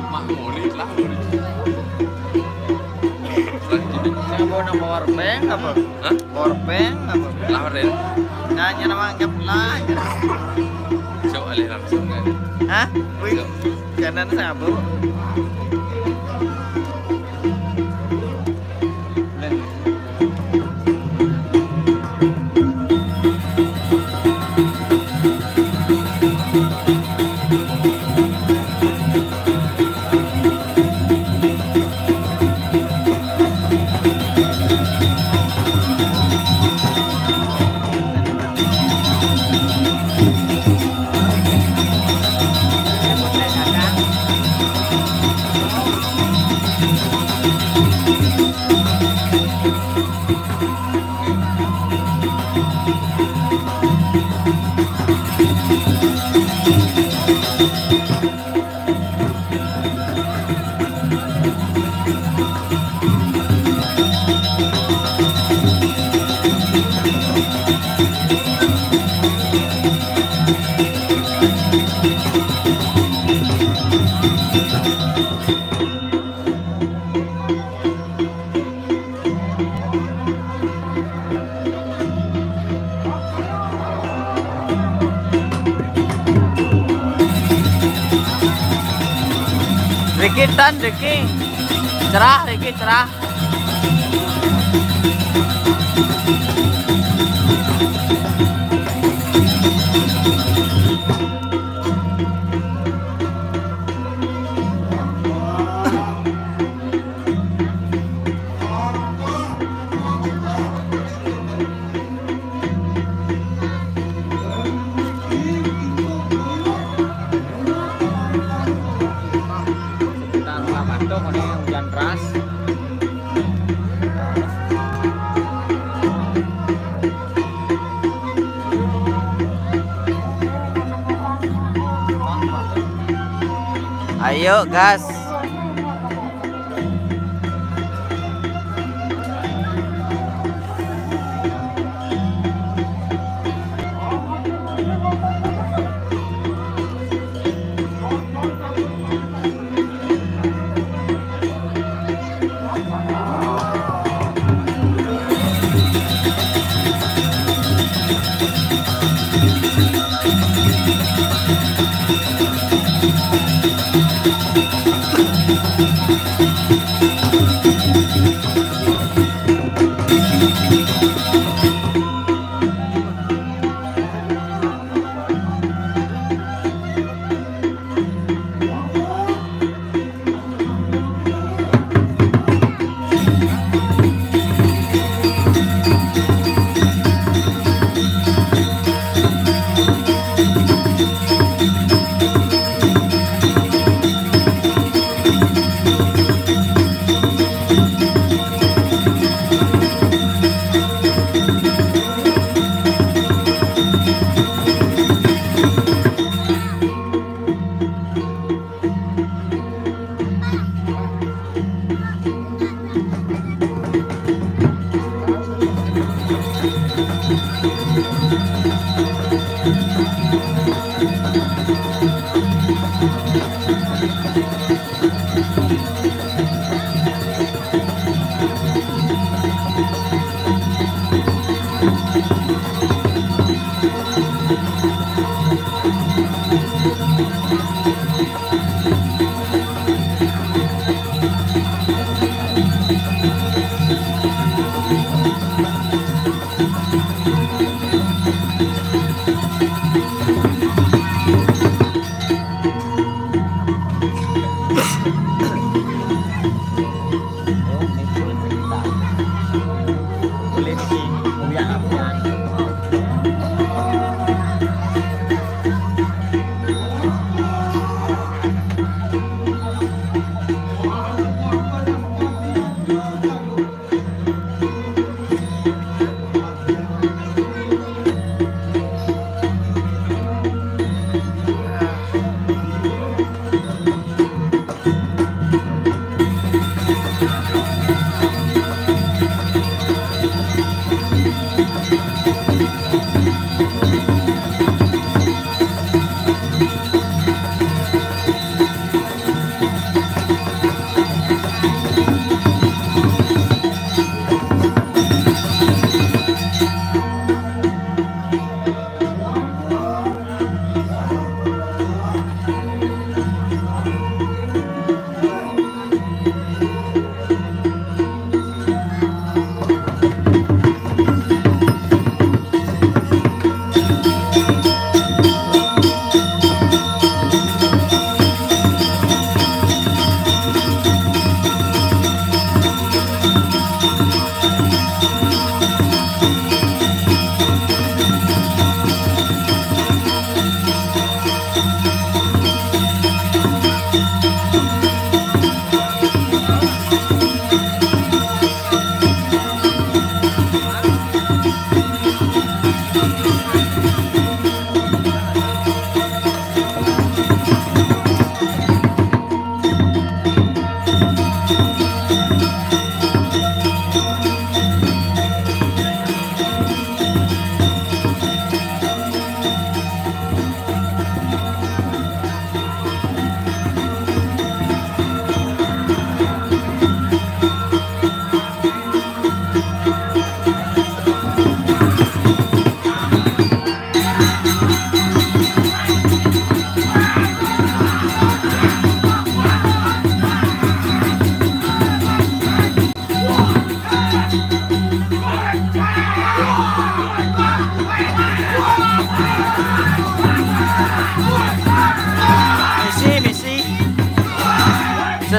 Mak murid lah, murid. Sing apa nang power bank apa? Hah? Power bank apa? Lah, Ren. Nah, nyana mangkep lah. Cok, alih langsung kan. Hah? Wih, Cok. Jangan sabu. Riki tan, Riki. Cerah, Riki, cerah. Sekitar Lambanto, ini hujan deras. Ayo, gas.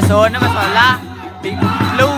Soalnya masalah di lu.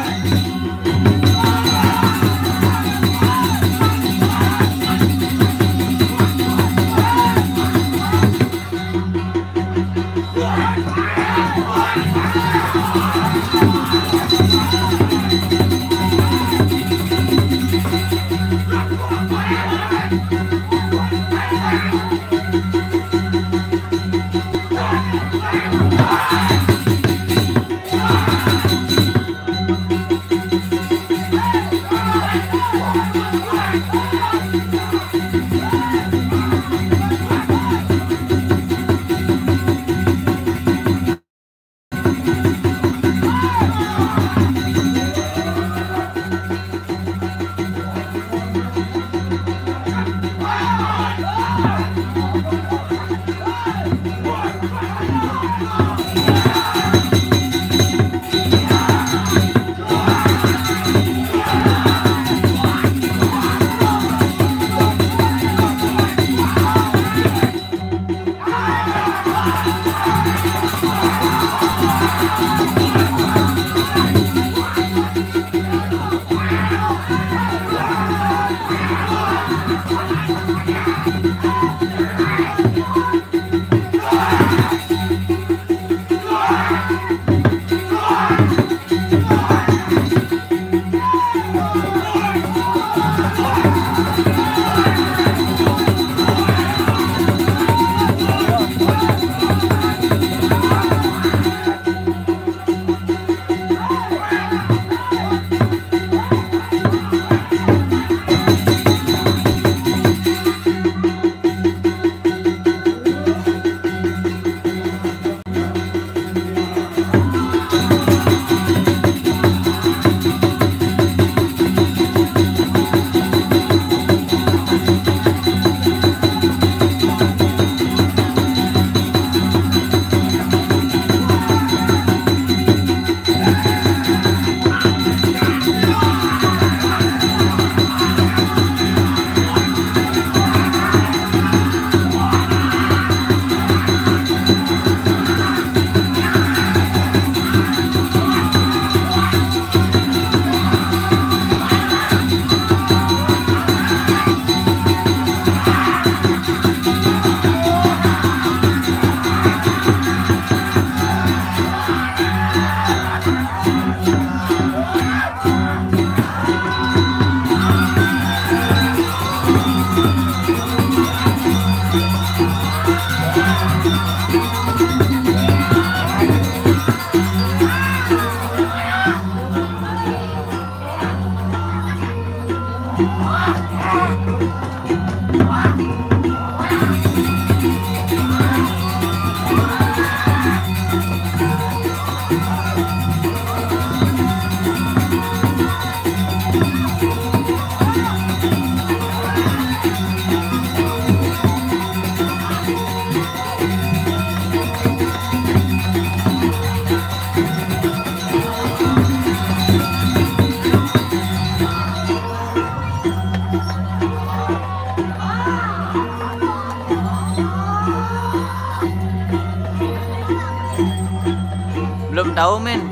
Belum tahu, men.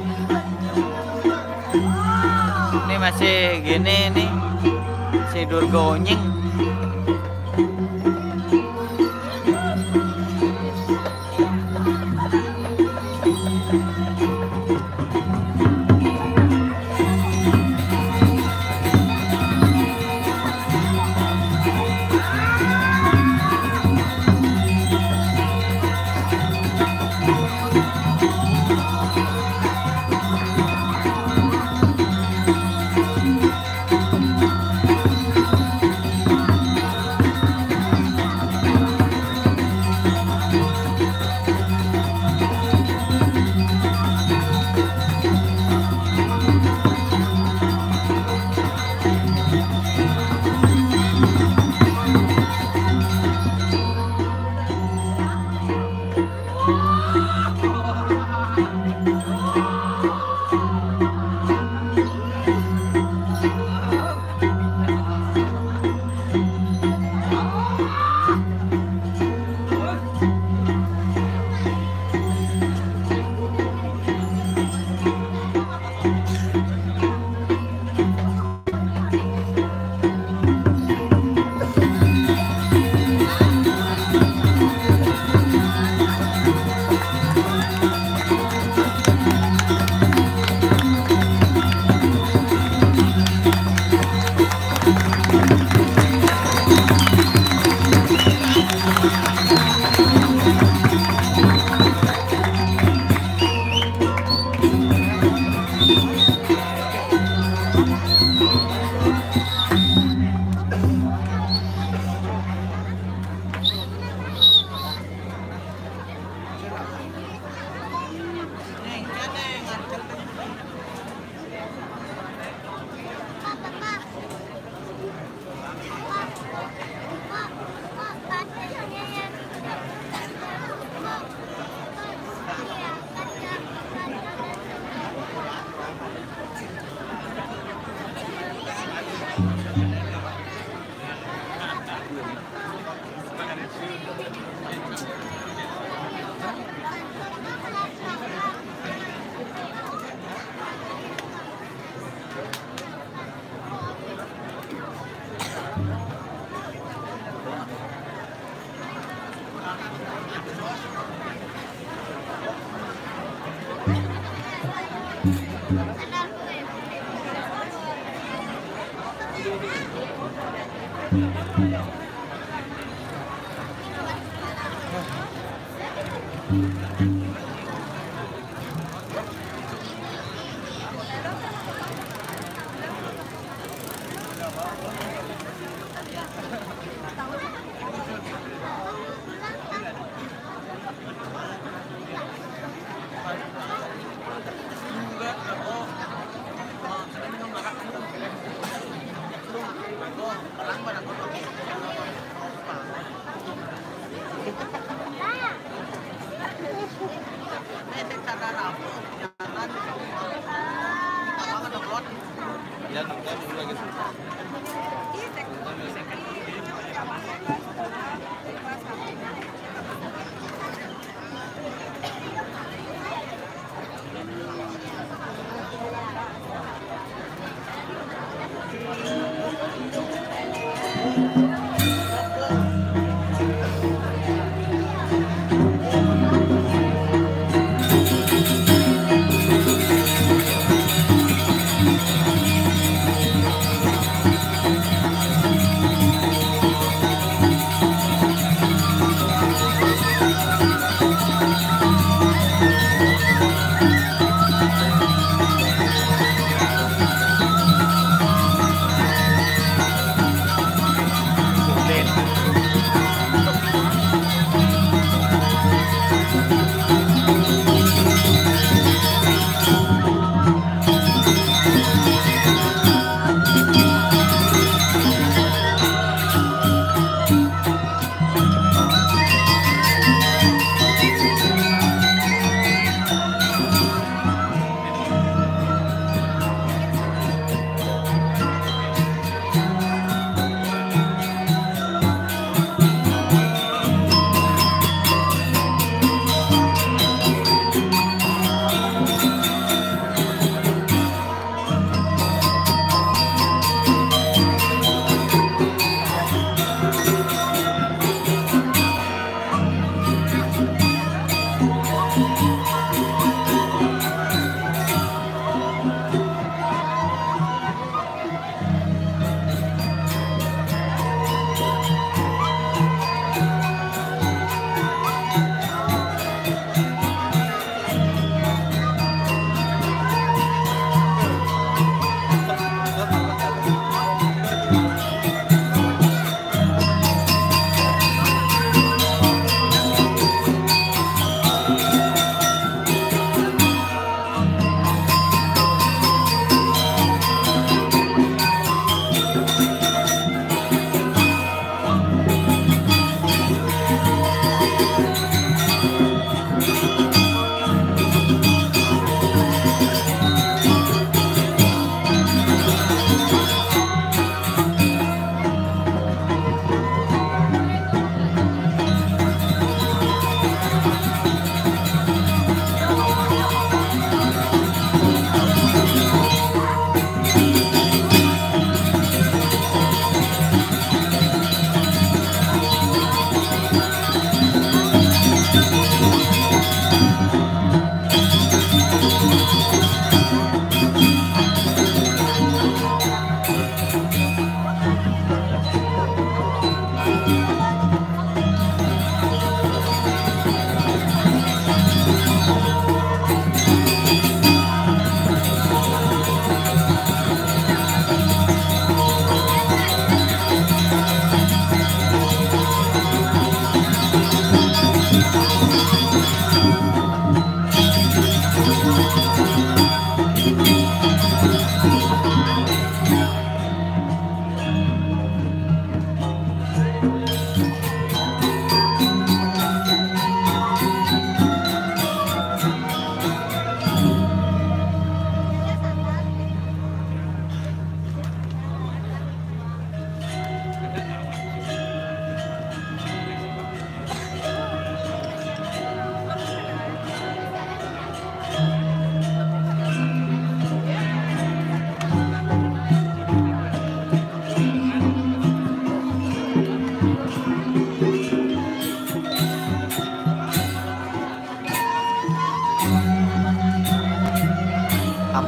Ini masih gini nih. Si Durga Onying.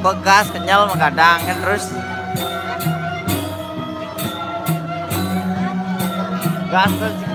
Apa gas kenyal menggadang kan terus. Gatel.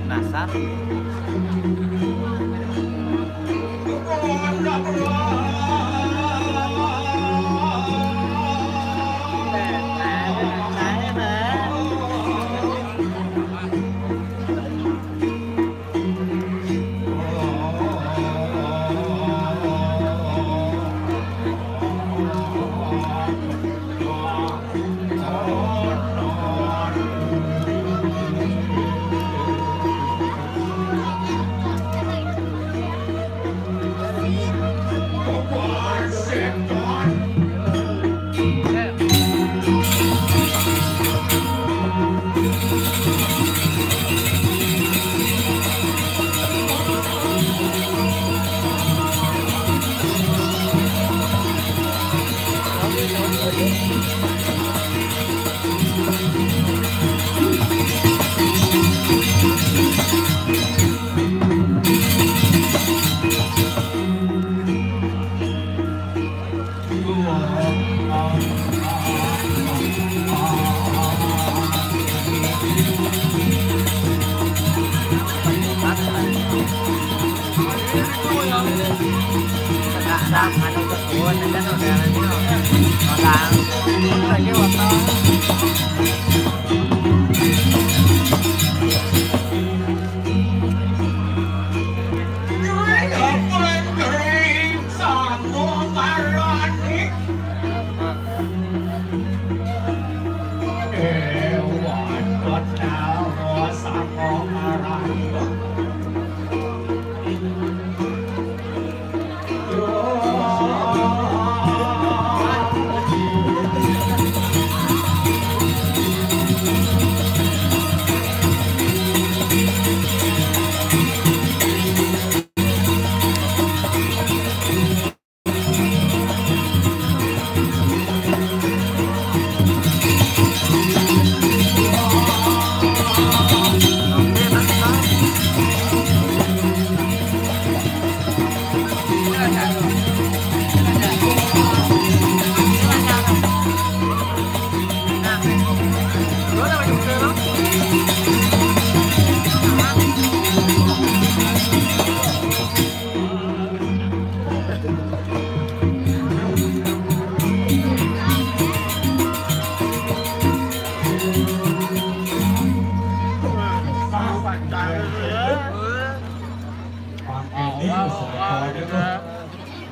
Nasar.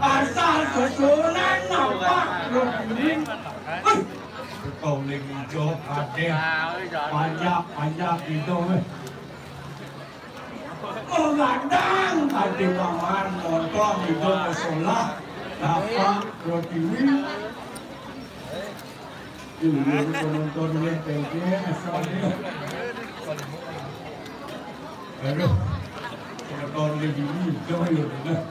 Asal susunan nampak lu ini. Wih, kau ning ijo kadeh. Panjak, panjak gitu, weh. Mengadang tadi paman nonton ijo musola. Nampak lu ini. Dulu penonton W P G asalnya. Aduh, penonton W P G itu ya benar.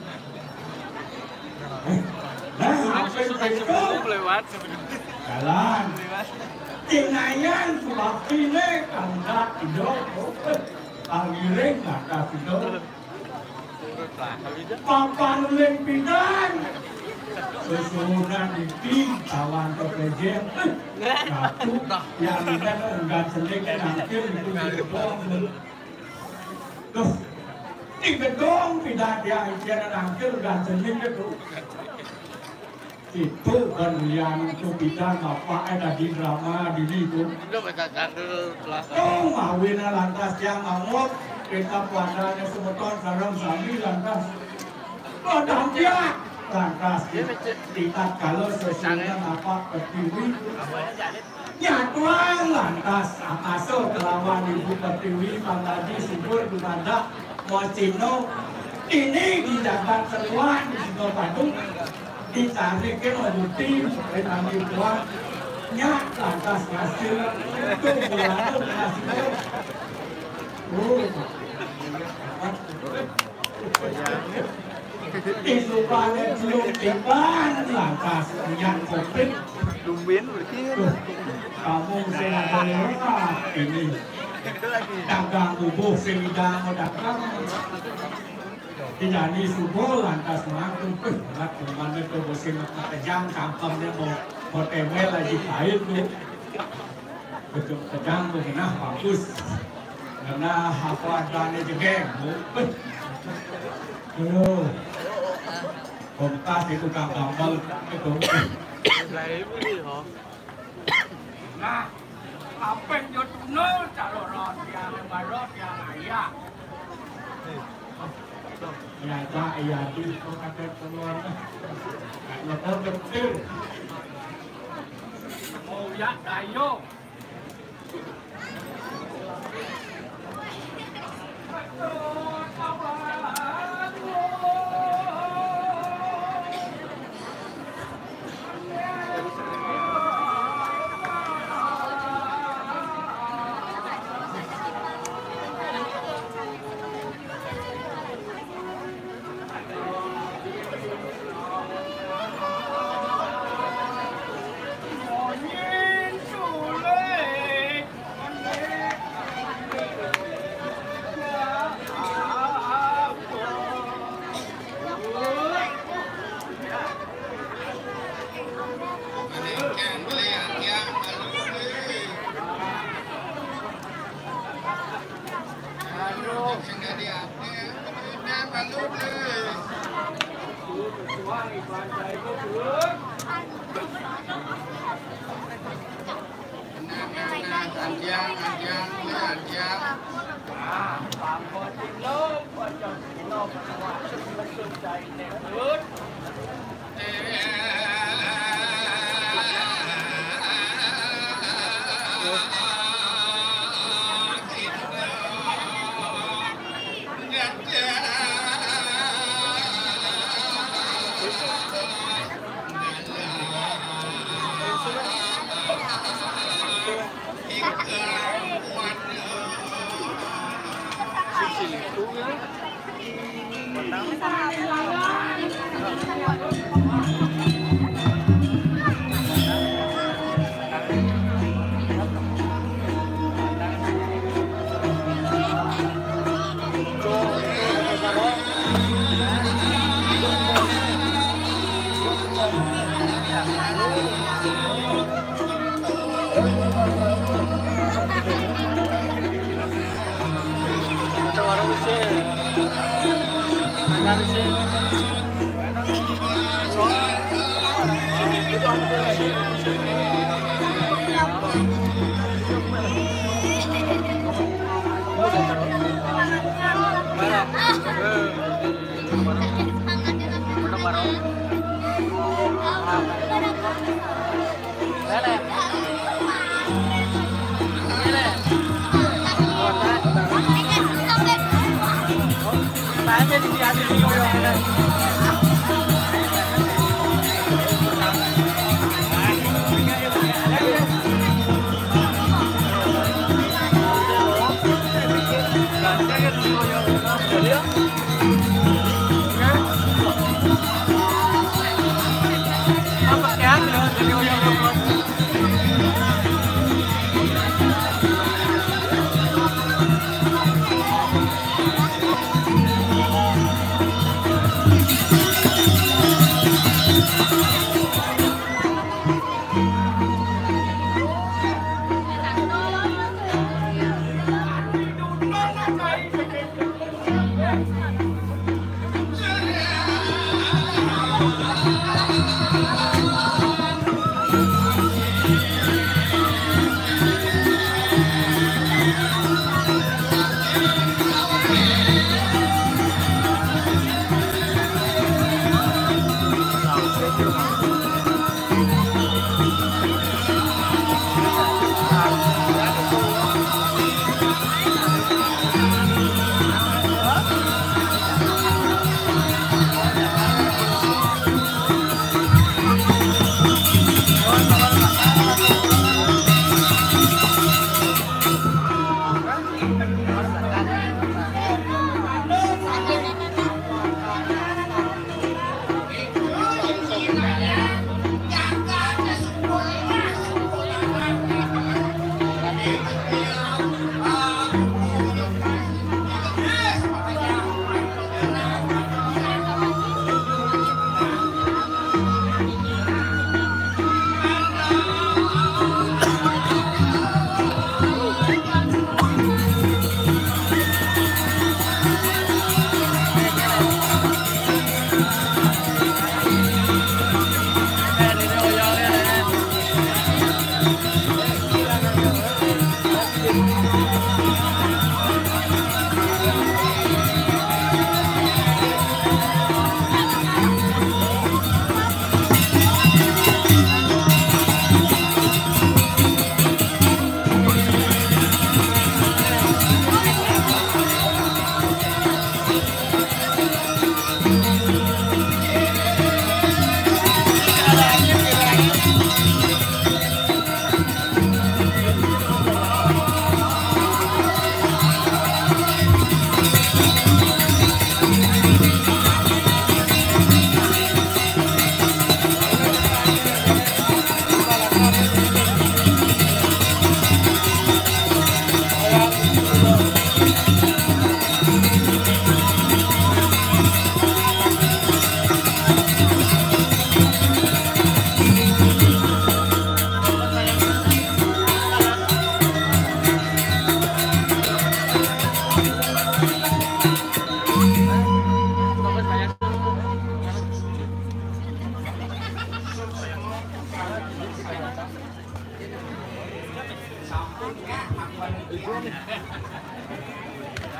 Nah, apa yang itu? Lewat. Jalan. Tinayan sebab ini kandak hidup. Akhirnya kandak hidup. Papan ling pidan. Susunan iki awan kepejen. Satu, yang ini kan enggak seling nangkil itu di gedong. Tuh, di gedong pidan dia isian nangkil enggak seling itu. Itu kan Yulian itu bidang apa eh dadi drama dini itu. Lu bisa dulu lah. Oh, mawin lantas yang ngamuk, kita padanya semeton sareng sami lantas. Padang dia lantas tingkat kalau sesuai apa pertiwi. Nyatuang lantas akasa kelawan Ibu Pertiwi pangadi subur dumadak Mocino ini di jagat seruan di Sido Padung dicarikan obuti supaya kami buat nyak lantas hasil untuk berlalu hasil. Oh. Isukane belum tiban lantas yang covid. Dumbin berarti. Kamu sing ada ini. Dagang bubuh sing idang dagang. Dijani subuh lantas mantu. Berat kemana tuh musim kejang cangkemnya mau mau temel lagi pahit tuh. Betul kejang tuh nah bagus. Karena apa adanya jegeng. Aduh. Kompas itu kang gambal itu. Nah, apa yang tunul calon yang baru yang ayah. Ya tak iya di kok ada keluar. Lepas betul. Mau ya ayo.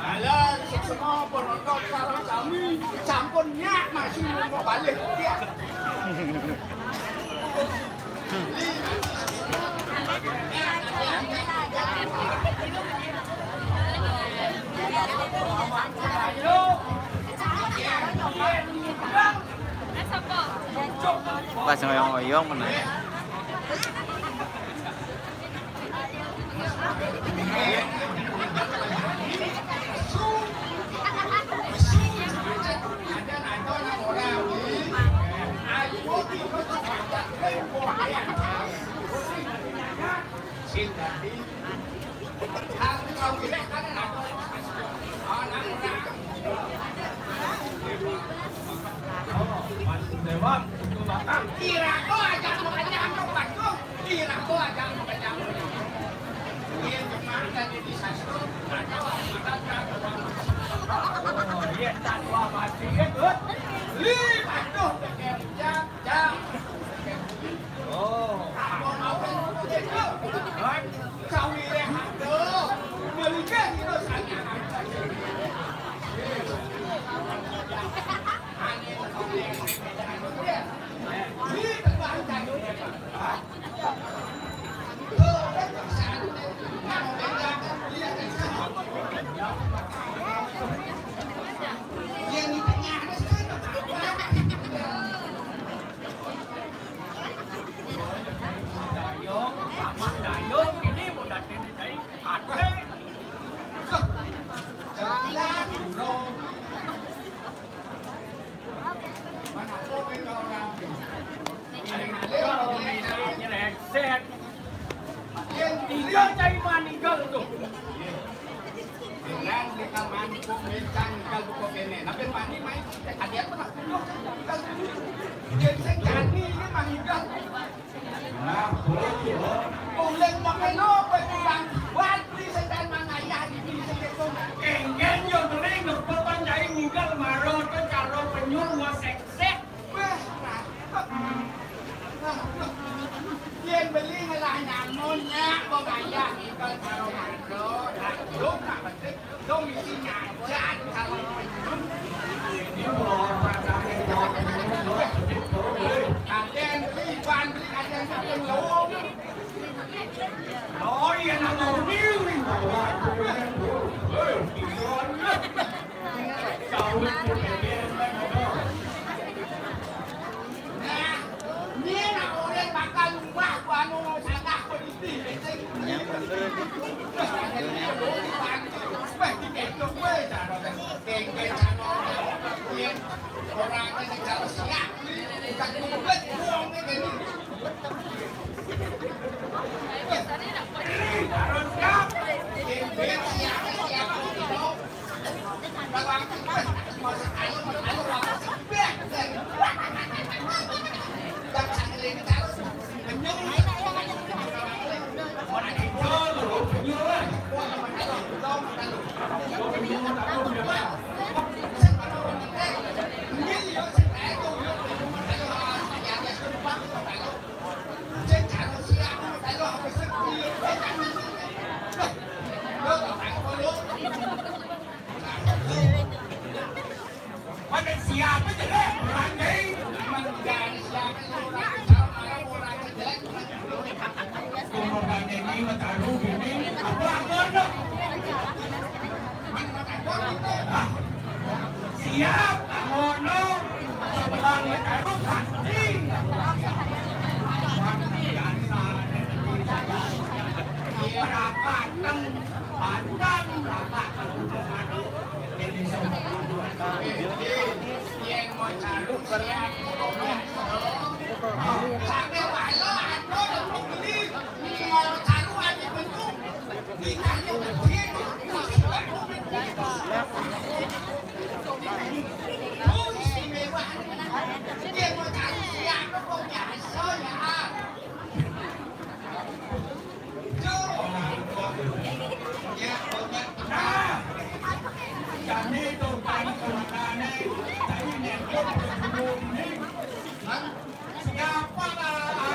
Alah, semua penonton sareng sami sampun nyak masih mau balik ya. Pas ngoyong-ngoyong mana? Kira ko aja mau kenyang, Pak. Kira ko aja mau kenyang. Ini cuma ada di satu, ada. Oh, iya, tak dua mati, ya, Dut. Lima tuh, jam, jam. Oh. Apa mau kan, Dut? Kau ini, aduh. Melihat itu saya. Tiga cai maninggal tuh. Dengan kita mantu mencang ninggal buku kene. Tapi mani main, eh, tadi apa nak? Ninggal dulu. Jadi saya jani ini maninggal. Nah, boleh, boleh. Boleh makan apa, Bang? Wati sedang mangayah di sini, itu. Enggen yo beli ngepepan cai ninggal maro ke caro penyul waseksek. Wah, yen beli ngelah nyamun, nyak, kok gaya ninggal karo mangga. Lah, dong tak betik, dong isi nyajat karo penyul. Kaden beli, ban beli, kaden kaden dong. Oh, iya, nang mau niwi. Hei, iya. Nah, ini nak orang bakal rumah, ku anu sanggah peniti. Yang bener. Weh, diketok, weh, cara kengkeng, cara orang yang siap, bukan kubet, buang ini. Pada siapa jelek? Orang deh. Emang tidak ada siapa yang orang jelek, orang jelek. Kalau orang ini mah taruh gini, apa ngono? Siap, ngono. Sebelah taruh pasti. Berapa teng, pantang berapa teng. Yen mau taruh siap, sampai walau ada orang beli. Siapa lah?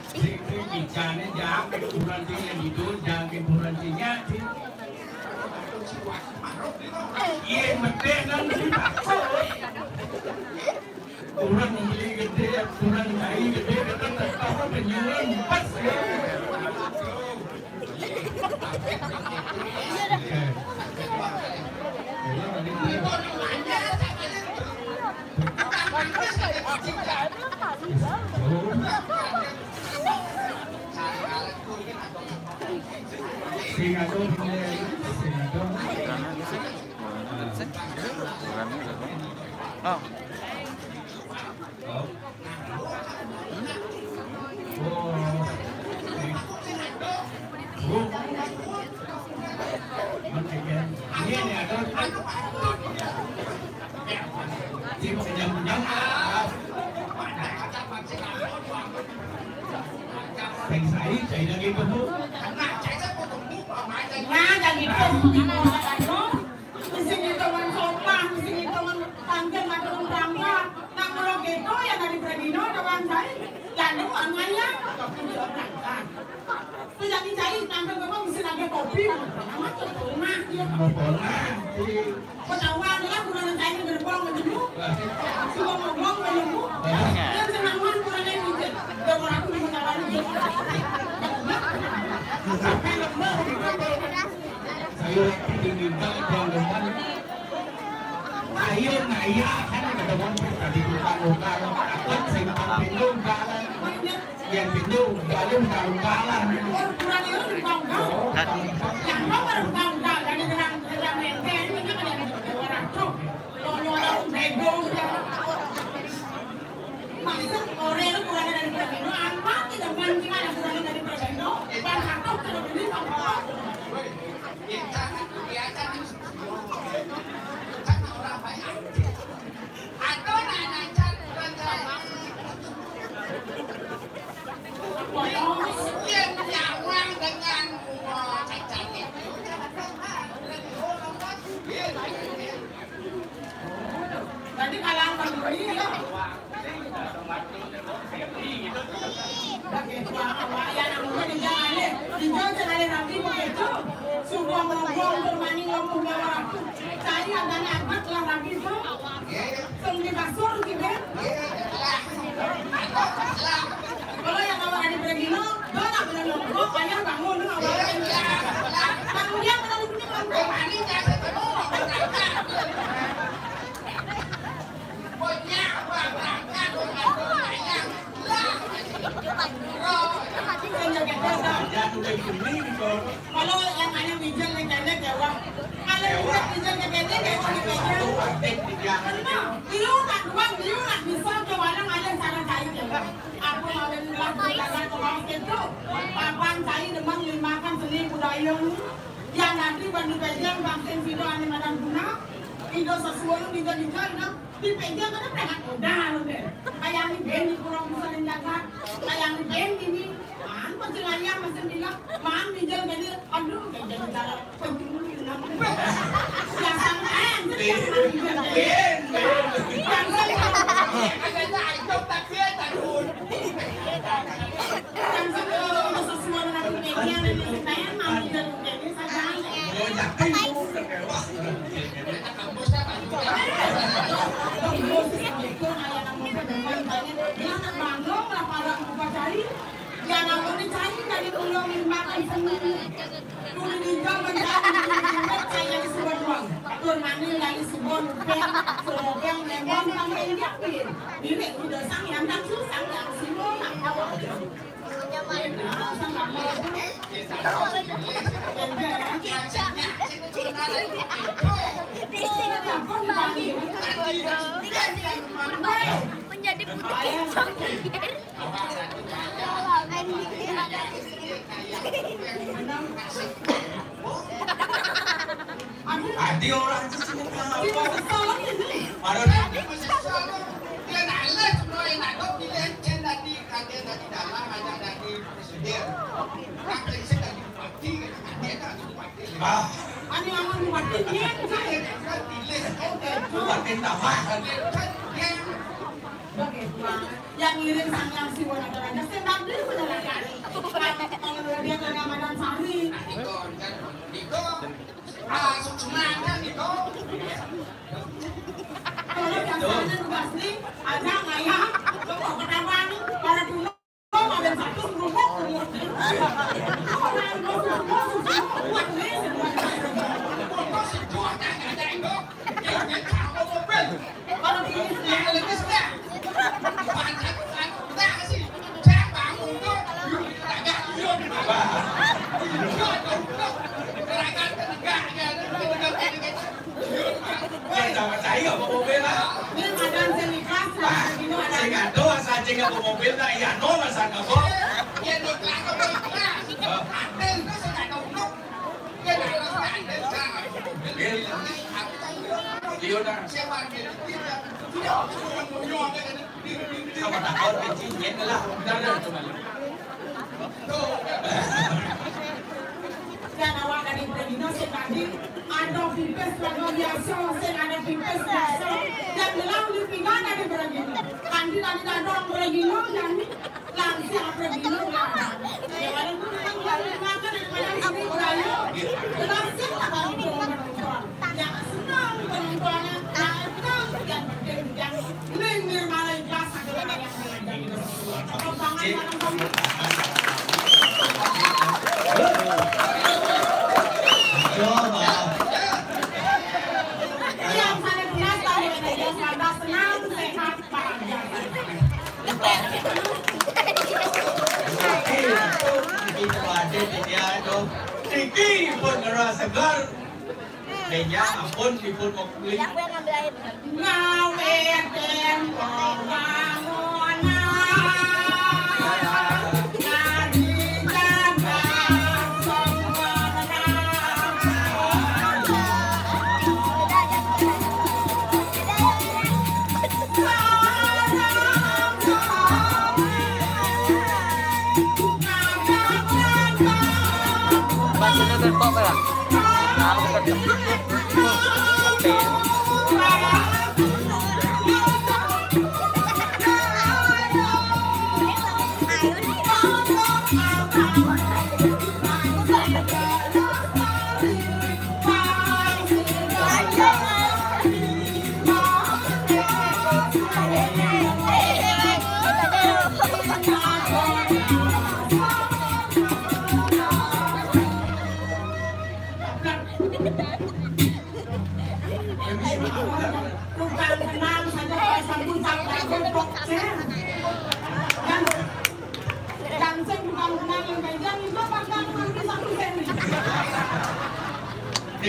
Sing, sing, ijane jawab, bulan sing yang itu, jangan bulan singnya, sing. Iya, medhe kan dipaksa. Orang beli gede, orang cai gede, kita tetap penyulam pas ya. Sing ado, sing ado. Oh. Sing sai, sai lagi tuh. Nah, jadi tuh. Mesti ngitungan sompah, mesti ngitungan tangkil, ngitungan tangga. Nah, kalau gitu ya dari Pradino doang, Jai. Lalu anaknya. Tuh jadi Jai, tangkil gue mesti lagi kopi. Nama tuh rumah, ya. Mau pulang, sih. Ketahuan lah, kurang Jai gerbong menunggu. Suka ngomong menunggu. Dan senaman kurangnya mikir. Udah mau aku mau nyawani. Tapi lemah, gitu. Saya ini minta jangan. Ayo naya kan ada teman tadi tukang lokal, kan simpang pintu jalan. Yang pintu jalan bukan lokal. Oh, kurang itu di bangka. Yang kau baru bangka, dari terang, terang menteng, ini kan yang orang tuh. Lo, lo, lo, bego, udah. Maksud ore lu kurang dari Pradino, apa tidak mungkin ada kurang dari Pradino? Bang Hato kalau beli apa? Ya, jangan, ya, jangan. Jangan orang banyak. Atau nanya, jangan, jangan. Yang nyawang dengan, wah, cacat itu. Jadi kalau aku beli, ya. Bagi tua, ya, namanya di jalan, ya. Di jalan, sekali lagi begitu. Subuh ngomong, bermain ngomong, bawa aku. Saya agak nabrak lah lagi, tuh. Sing di kasur, gitu. Ijo kene, ijo kene. Tenang, ijo nak kuat, ijo nak bisa ke warang aja cara cai ke. Apa mau beli ulah jalan ke bawah itu? Papan cai demang makan seni budaya ni. Yang nanti ban dipejang bangsa sida ane madan guna. Ijo sesuai ijo dijual, ijo dipejang kada pehat modal deh. Kayak ni ben di kurang bisa jaga. Kayak ni ben ini. Maan masih layang, masih bilang, maan mijil jadi, aduh, kayak jadi cara pencuri. Yang sama, eh, jadi yang maan mijil jadi. Yang sama, yang sama, kalau sesuai dengan pekerjaan yang saya maan mijil jadi saja. Oh, yakin. Yang namanya cai dari pulau makan sendiri. Dulu di jam mencari, saya di Subang doang. Tur mani dari Subang, Rupeng, Serobeng, Lembang, sampai Japin. Ini udah sang yang tak susah, yang sini nak. Menjadi putih. Adi orang tu semua apa? Baru dah. Dia nak les semua, yang nak kau pilih, cen tadi, kata tadi dalam, ada tadi presiden. Nak presiden tadi bupati, ada tadi bupati. Ah. Ani amun bupati, dia kan pilih. Bupati tambah. Dia kan, dia Oke, Tuan. Yang ngiring sang yang siwa ada raja, sing tadi bener kali. Kalau dia kena madan sari. Iko, kan, iko. Ah, suksma, kan, iko. Kalau biasanya tugas nih, ada ngayah, lo mau ketahuan, para dulu, ada satu kerupuk, kerupuk. Orang mau suksma, suksma, kuat nih, semua. Foto sejuta, ada, iko. Sing ado asal sing nggo mobil, tak iya no, masa nggo. Iya, nah. Apa tak kau kecil, ya lah. Dah, dah, coba. Dan awak dari Pragina sing tadi ada pipis luar biasa, sing ada pipis biasa. Dan dalam lingkungan dari Pragina. Kanti tadi ada orang Pragina, dan Lansia pergi lu, Bang. Ya, walaupun orang luar negeri makan daripada di sini budaya. Lansia lah kalau itu penonton. Yang senang penontonnya, yang senang yang penting yang minggir malah ikhlas adalah yang mengajar. Apa banget, Bang? Yang saya jelas tadi ada yang senang, sehat, Iki pun ngerasa segar. Kayaknya ampun, dipun mau beli. Ngaweten pembangunan.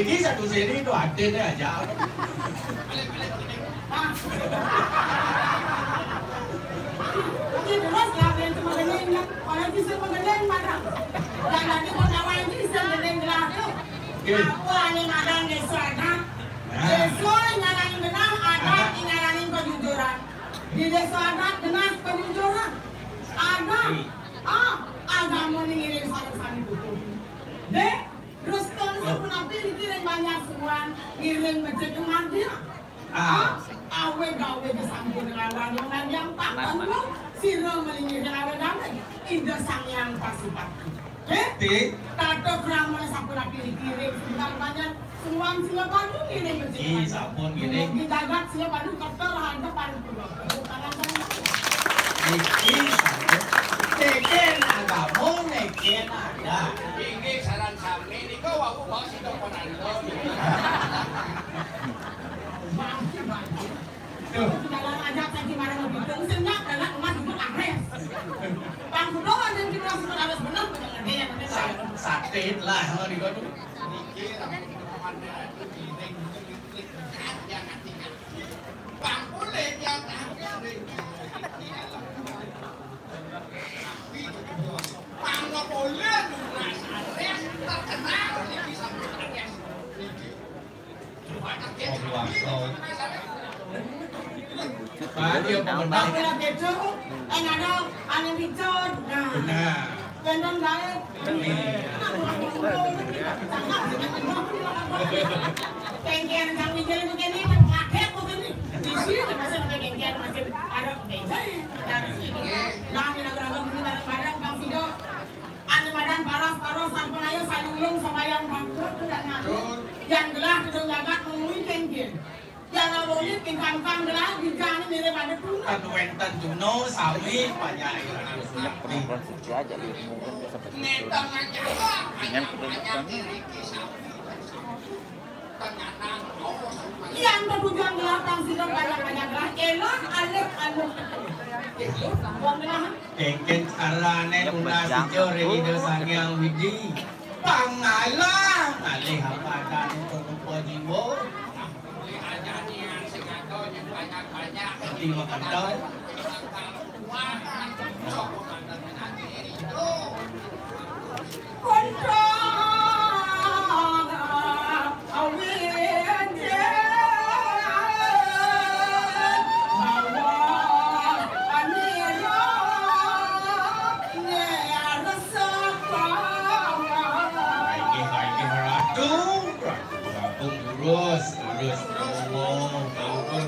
Iki satu sini itu adene aja. Nah. Iki terus lah, yang cuma gini, kalau bisa mengenai mana? Dan nanti mau tahu ini bisa mengenai gelas tuh. Oke. Aku ane madan desa adat. Nah. Desa nyarani benang, adat nyarani kejujuran. Di desa adat genah kejujuran. Adat. Oke. Ah, agama ning ngiring sareng sami butuh. Dek, terus kon sapunapi niki ring Banjar Suwan, ngiring becik kemandir. Ah. Ah, awe gawe kesampun ngawang yang nang yang paten lo, sira melingir awe gawe. Ida Sang Hyang Pasupati. Eh? Ti? Tata krama sapunapi niki ring Suwan Banjar Suwan sila padu ngiring becik. Ih, sampun ngiring. Di jagat sila padu keter harga paling pura. Tepuk tangan, tepuk tangan. Niki sampun. Niki agama, niki adat. Inggih sareng sami nika wau baos sida ponandon. Tuh. Dalam aja saji marang lebih kenceng, nyak, dalam emas itu ares. Bang Kudo ada di rumah sudah ares bener, bener gede ya, bener. Sa-, sakit lah, kalau di kono. Niki, lamun pemandai itu dinding, itu dinding, yang nanti kan. Bang Kulit yang tahu, dinding. Tapi, Bang Kulit, lunas ares, terkenal, ini bisa ares. Niki. Wong tuwa. Pak, ya, pemenang. Aku lagi itu, eh, nggak ada, anu, picon. Nah. Benar. Gendong baik. Iya. Cakep, cakep. Kengkeng, kang Wijil itu kene, pakai aku kene. Di sini masih pakai kengkeng, masih ada kengkeng. Nah, ini lagu-lagu ini bareng-bareng, Bang Sido. Anu madan paras-paros sampun ayo salulung sambayang bangkrut udah ngatur. Yang gelah gedung jagat ngomongin kengkir. Yang ngomongin tingkang-kang gelah di jani mirip ada tuna. Kan wenten tuna sami banyak. Punya perempuan suci aja, mungkin bisa. Ngentang aja, banyak-banyak diri kisah. Yang ketujuan gelar tang sidang banyak-banyak gelar, elah, alih, alih. Buang gelar. Engken carane nunas ijo ring Ida Sang Hyang Widi. Pangalah, alih apa adane rupa jiwa. Terima kasih. Inggih, inggih, Ratu. Ratu Agung lurus, lurus. Allah, Allah.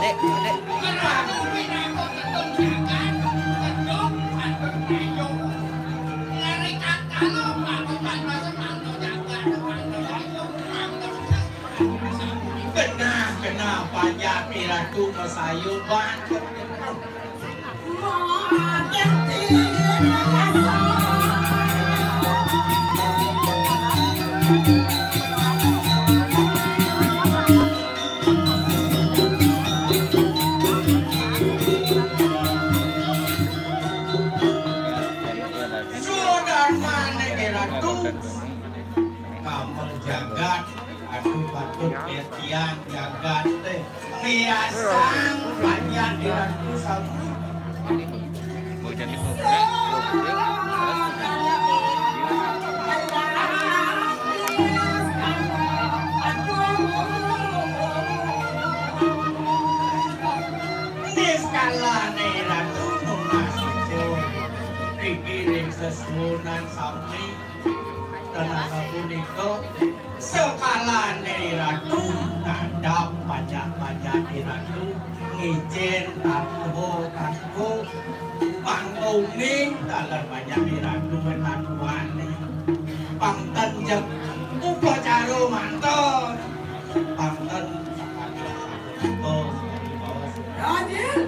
Dek, dek. Genah, genah, panjak Ratu masayuban. Sudarmane Ratu, kamel jagat, aduh, patut perhatian jagat teh. Miasang panjang di Ratu Sabu. Niskalane Ratu nunas ijo. Di Sunan sami tenaga punika, sekalane Ratu nadhep panjak-panjak Ratu ngicen tatwa-tatwa pangkauning taler panjak Ratu wenatuane. Pangten jeg upacara manten. Pangten sakadi Rajil,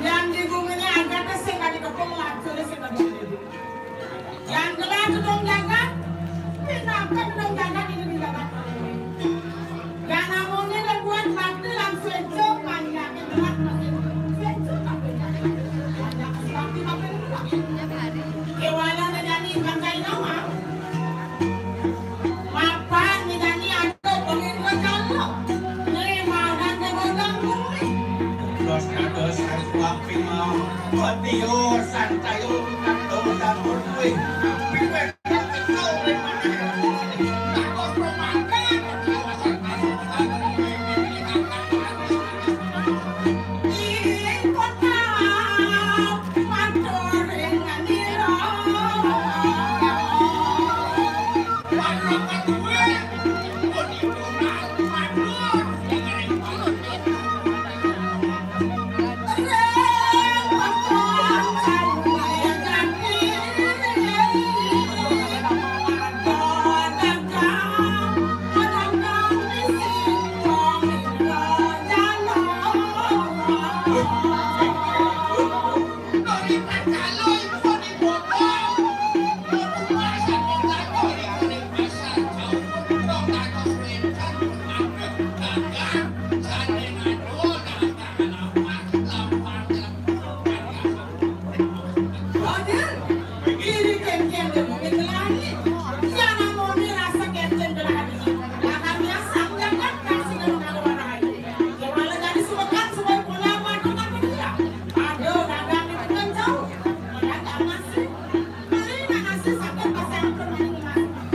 yang di bumi ini ada sing kadi kepung lacur sing kadi. Yang gelar gedung jagat, pinaka gedung jagat ini di jagat. Yang namanya dibuat bakti lan sejo panjake gerak masih sejo tapi banyak seperti apa ini. Kewala ngejani bangkai nama. Mapan ngejani ada pemimpin jaluk. Lima dan kegodang bumi. Dos kados kados wapi mau. Patio santayo kados dapur kuwi.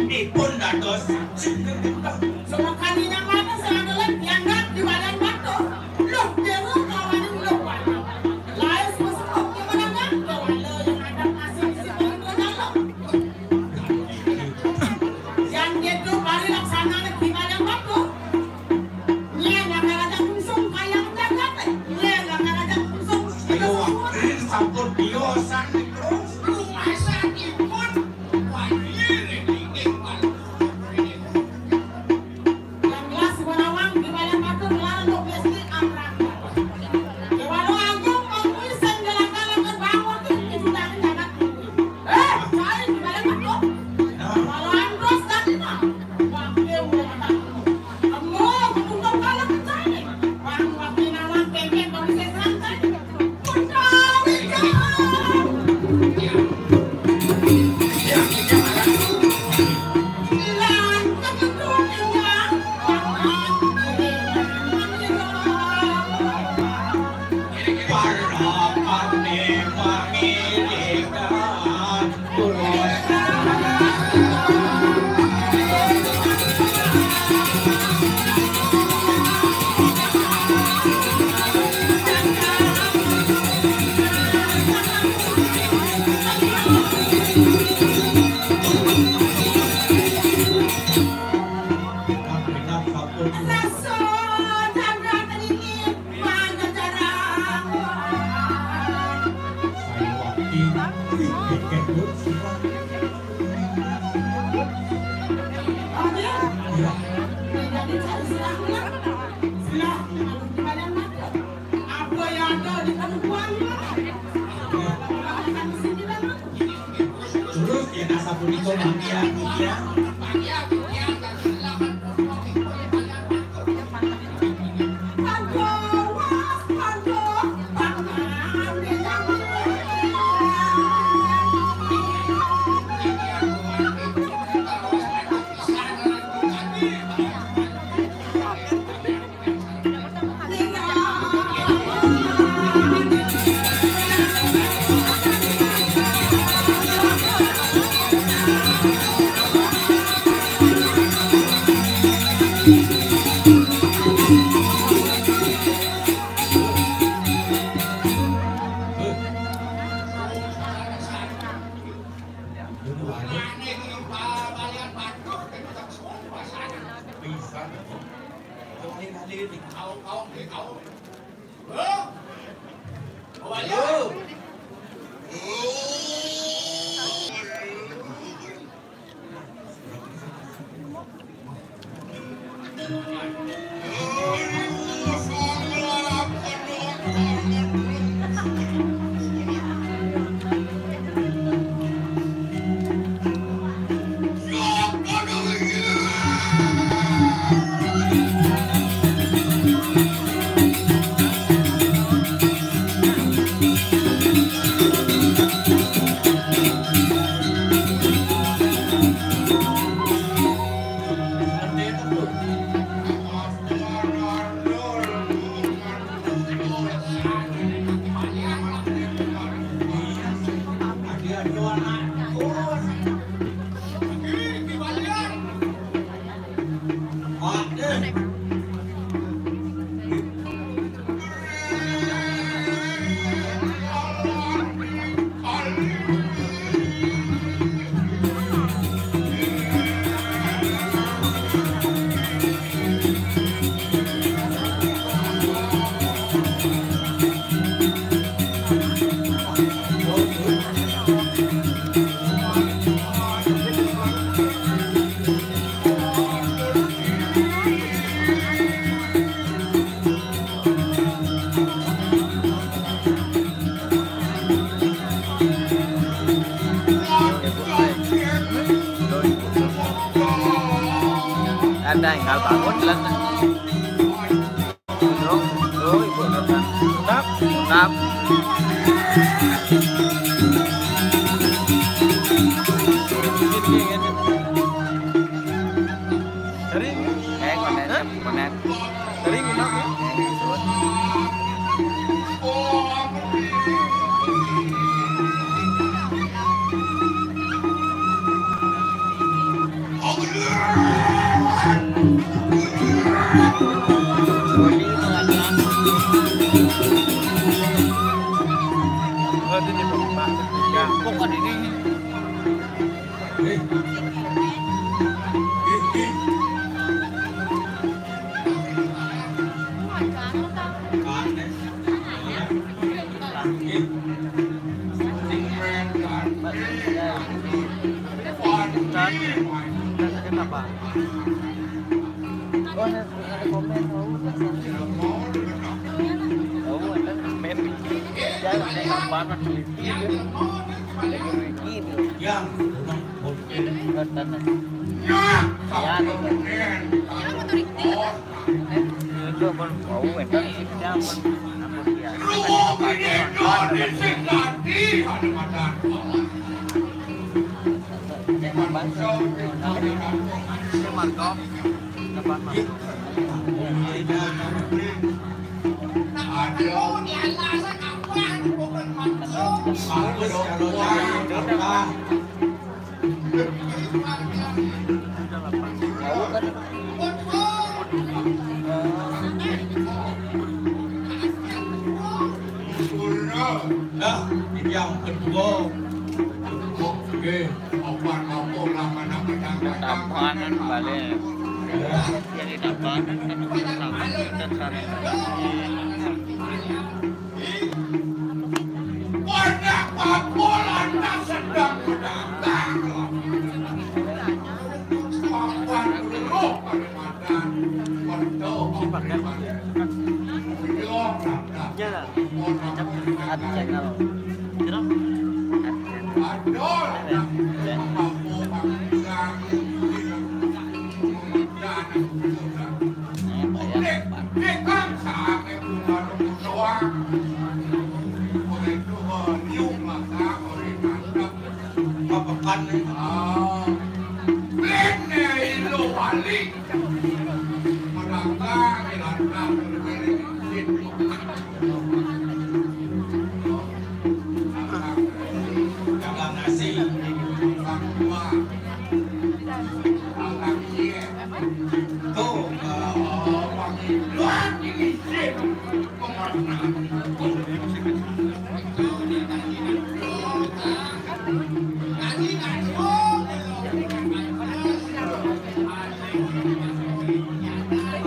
Ipun dados saksi. Semakan inyang mata sing adolan piandak di badan batu. Luh biru kawaning luh warna. Laes mesepuk di menengah, kewala yang ada masih si Bang Kejalok. Yang gitu bari laksana di badan batu. Nyén lakar ajak ngungsung kayang jagat, nyén lakar ajak ngungsung. Ayo, sampun biosan terus. Rumasanipun wayir ing Yang jelas, Simanawang, di Bayang Batu, Melarang, Dok Yesli, Amran. Kewalo Agung, Bang Kuis, yang gerakan, lakar bawah, yang dijudangi, jagat. Eh, cai, di Bayang Batu. Kewalo Andros, dan Imam. Terus yen asapunika mangke ya. Ada yang nggak bangun, Len. Dong, tuh, Ibu Nurkan. Nap, nap. Dari ini? Eh, konen, konen. Dari ini, Nap, ya? Nah, yang kedua. Oke, opan apa lah mana menang-menang. Tapanan balik. Ya. Jadi tapanan kan udah sama kita sana. Banyak papolan tak sedang mendatang. Papan dulu Kalimantan. Waduh, Kalimantan. Iya, Kalimantan. Iya, Kak. Aduh, channel. Kira? Aduh, Kalimantan. Ini, Pak, ya.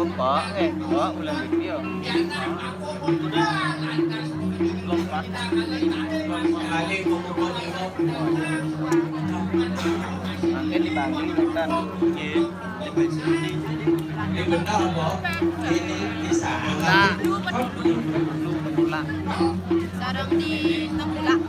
Apa? Eh, Pak, ulang video. Mangke dibagi bukan. Nggih. Ini benar, Bu. Ini bisa. Nah. Sareng di temulak.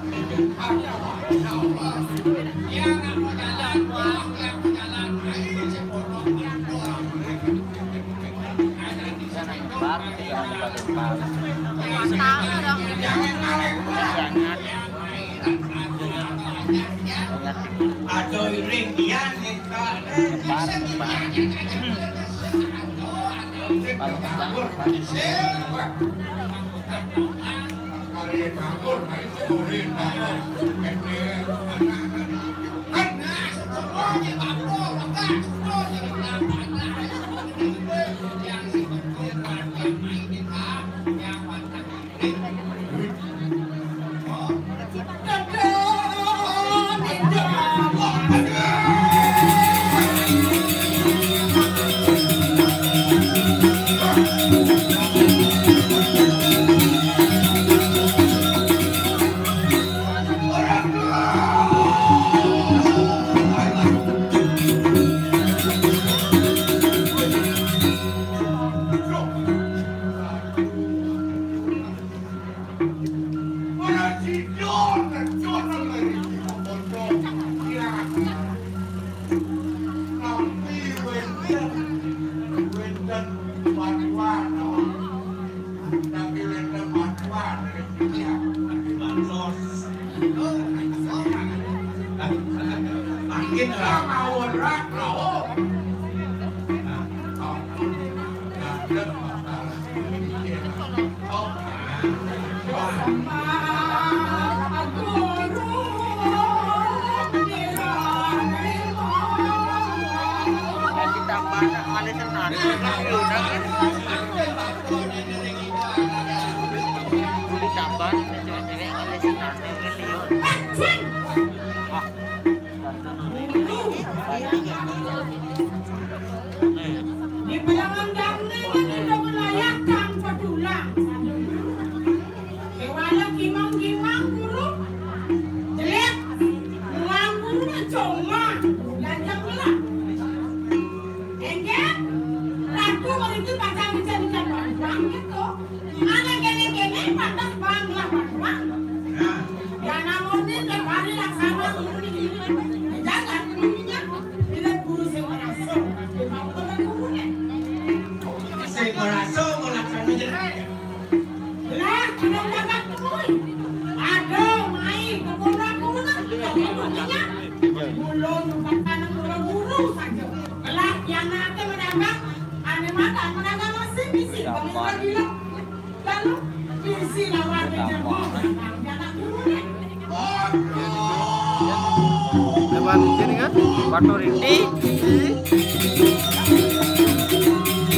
Depan ini kan, Baturiti.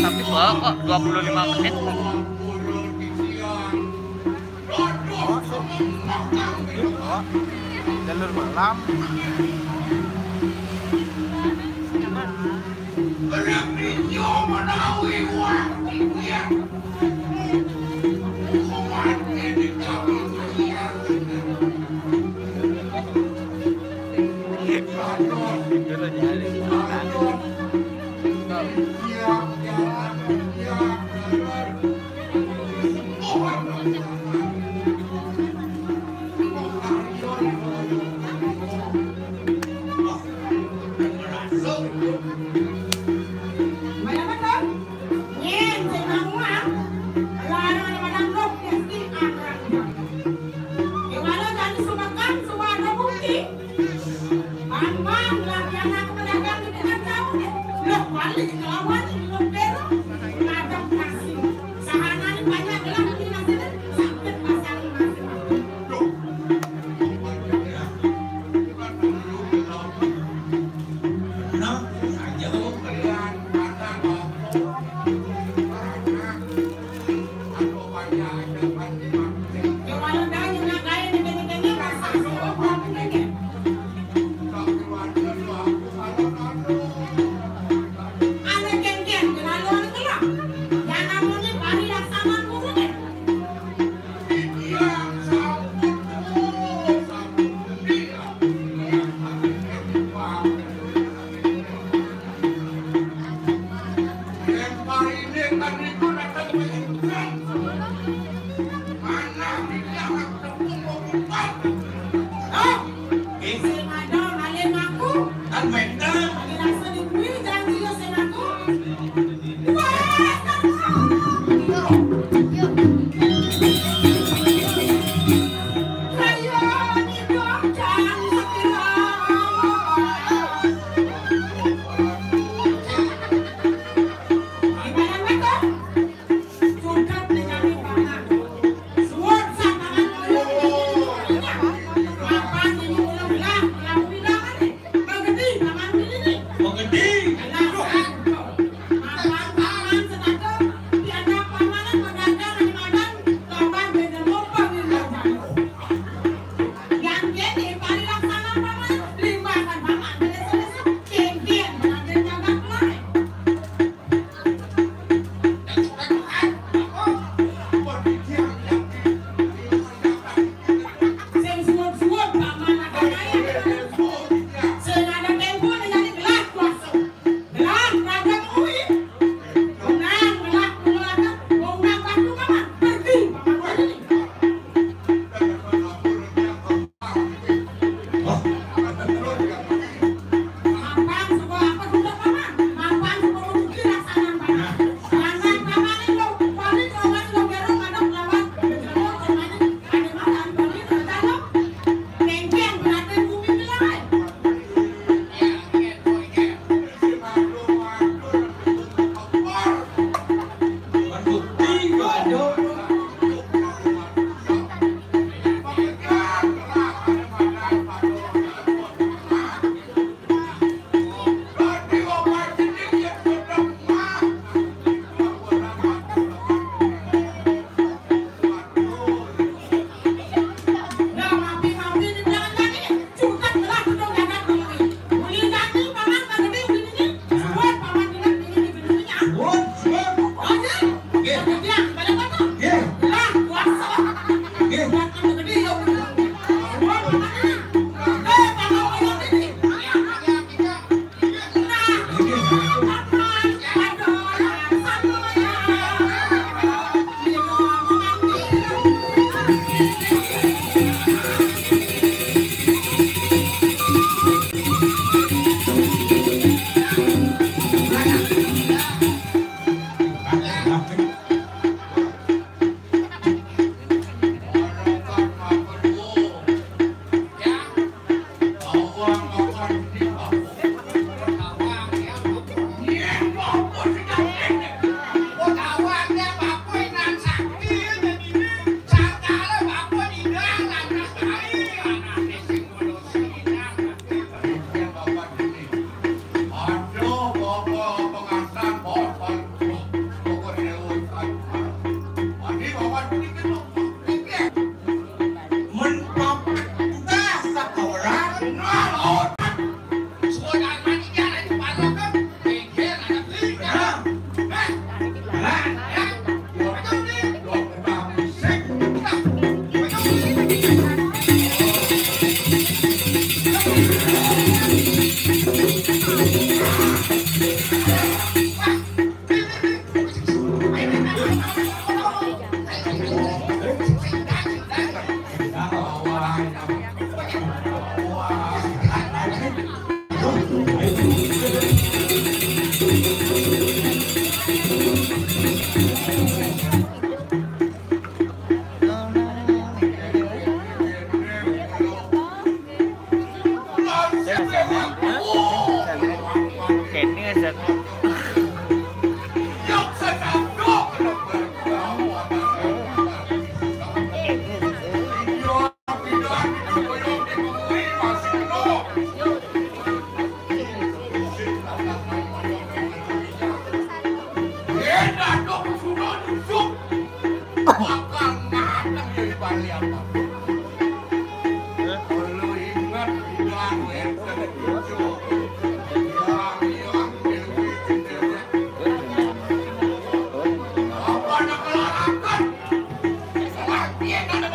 Tapi kok, kok dua puluh lima menit? Jalur malam.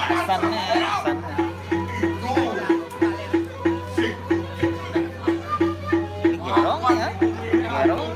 Pesannya, pesannya. Gerong ya, gerong.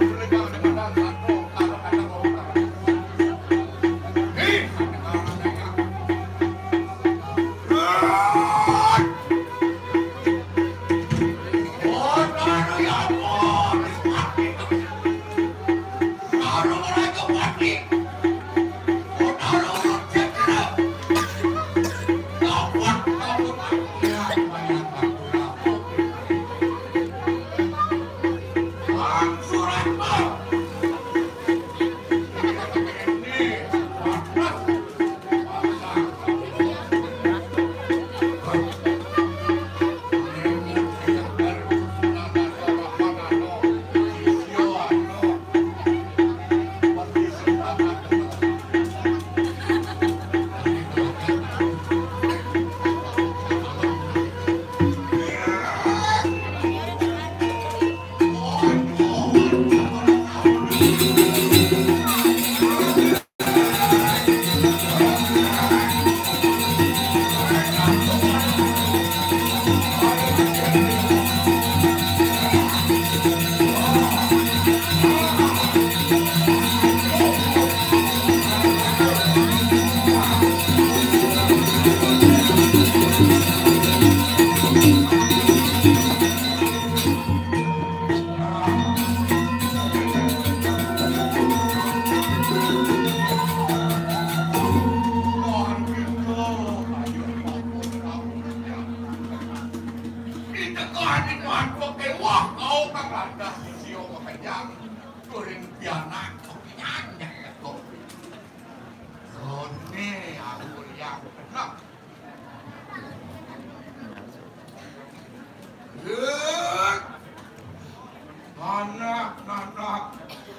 Anak, anak,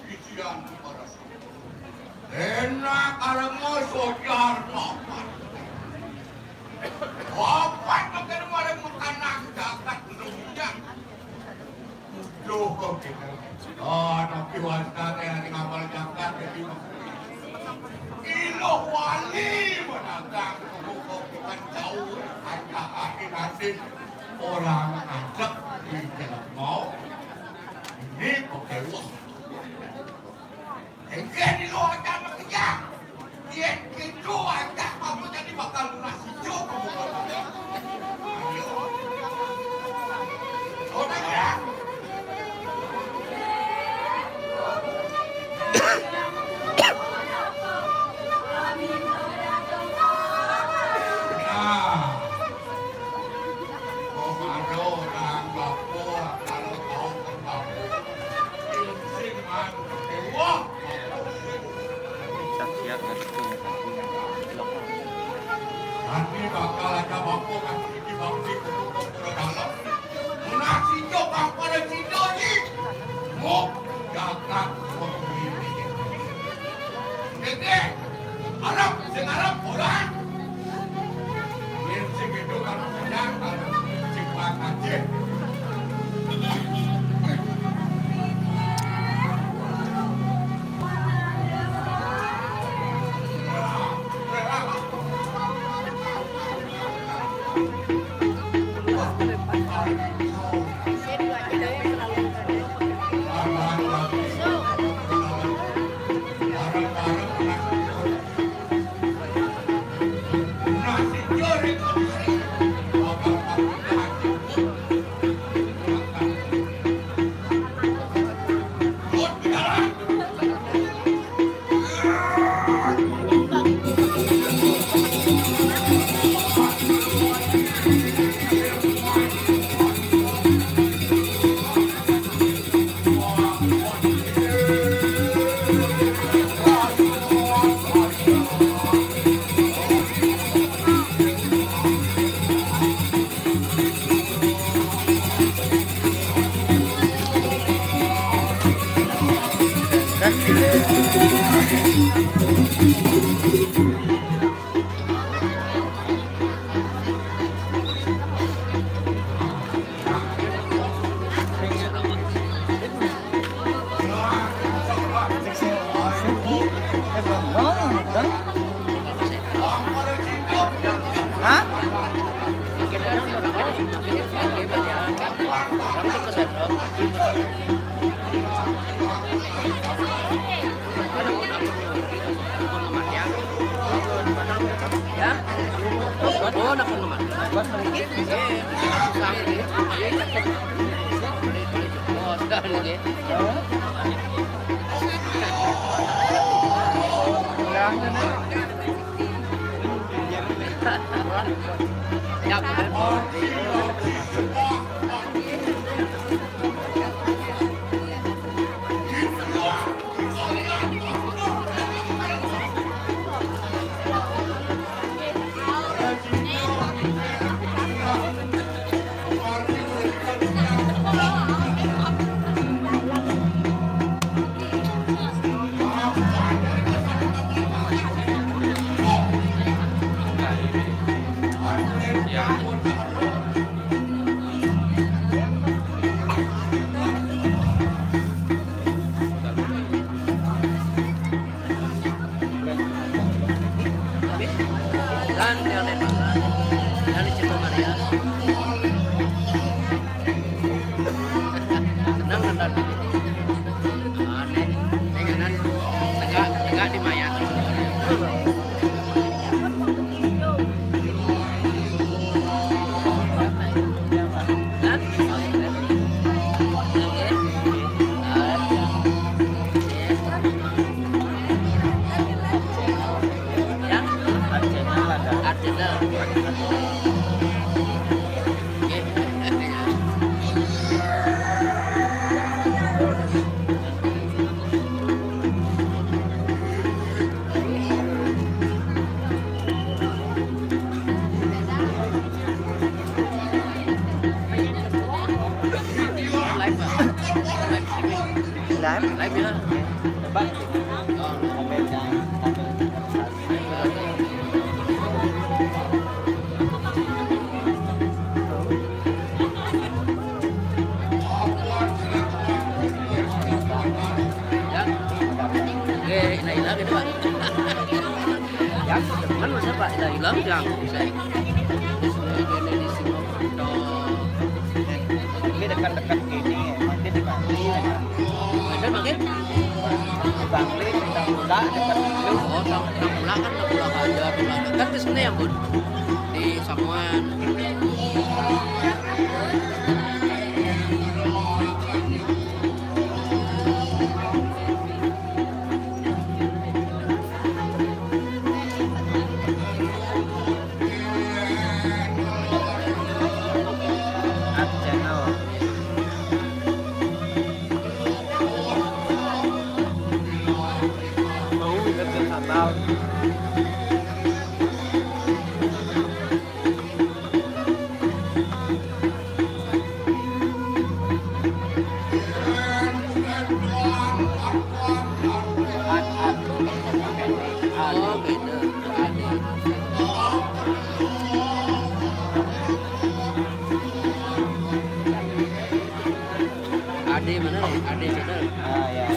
isian para enak karena sojar papan. Papan makin maring makanan jagat dunia. Duh, kok kita. Oh, tapi wasta teh nanti ngapal jagat jadi iluh wali menantang bukan jauh aja akhir nanti orang ngajak di jalan mau ini pakai wah. Enggak di luar aja kerja. Dia gitu aja kamu jadi bakal lunas hijau kamu. Ayo. Udah ya. Nah. Oh, ada orang lapor kalau tahu tentang sing man. Wah. Saksian ngadepkeun. Nanti bakal ada bangku kasih di bangku untuk dalam. Nasi jokang pada Cina ni. Mok jagat pemimpin. Dede, Arab, sing Arab, orang. Yen sing itu kalau sedang, kalau sing kuat aja. Live ya. Coba. Oh, sambil jangan, sambil. Ya. Oke, hilang-hilang gitu, Pak. Ya, teman masa, Pak, hilang-hilang yang bisa. Ini di sini. Ini dekat-dekat gini, mungkin di Bangli, ya. Bener, mungkin? Di Bangli, di Tambula, dekat dulu. Oh, Tam-, Tambula kan, Tambula Banjar, Tambula. Kan di sini ya, Bun? Di Samoan. Art Channel. Mau ingat ke Natal. Oh, beda. Ade. Ade mana nih? Ade Channel. Ah, ya.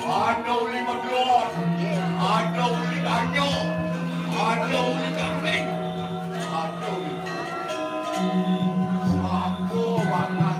Ada uli magelor, ada uli danyo, ada uli kambing, ada uli. Sapa bakal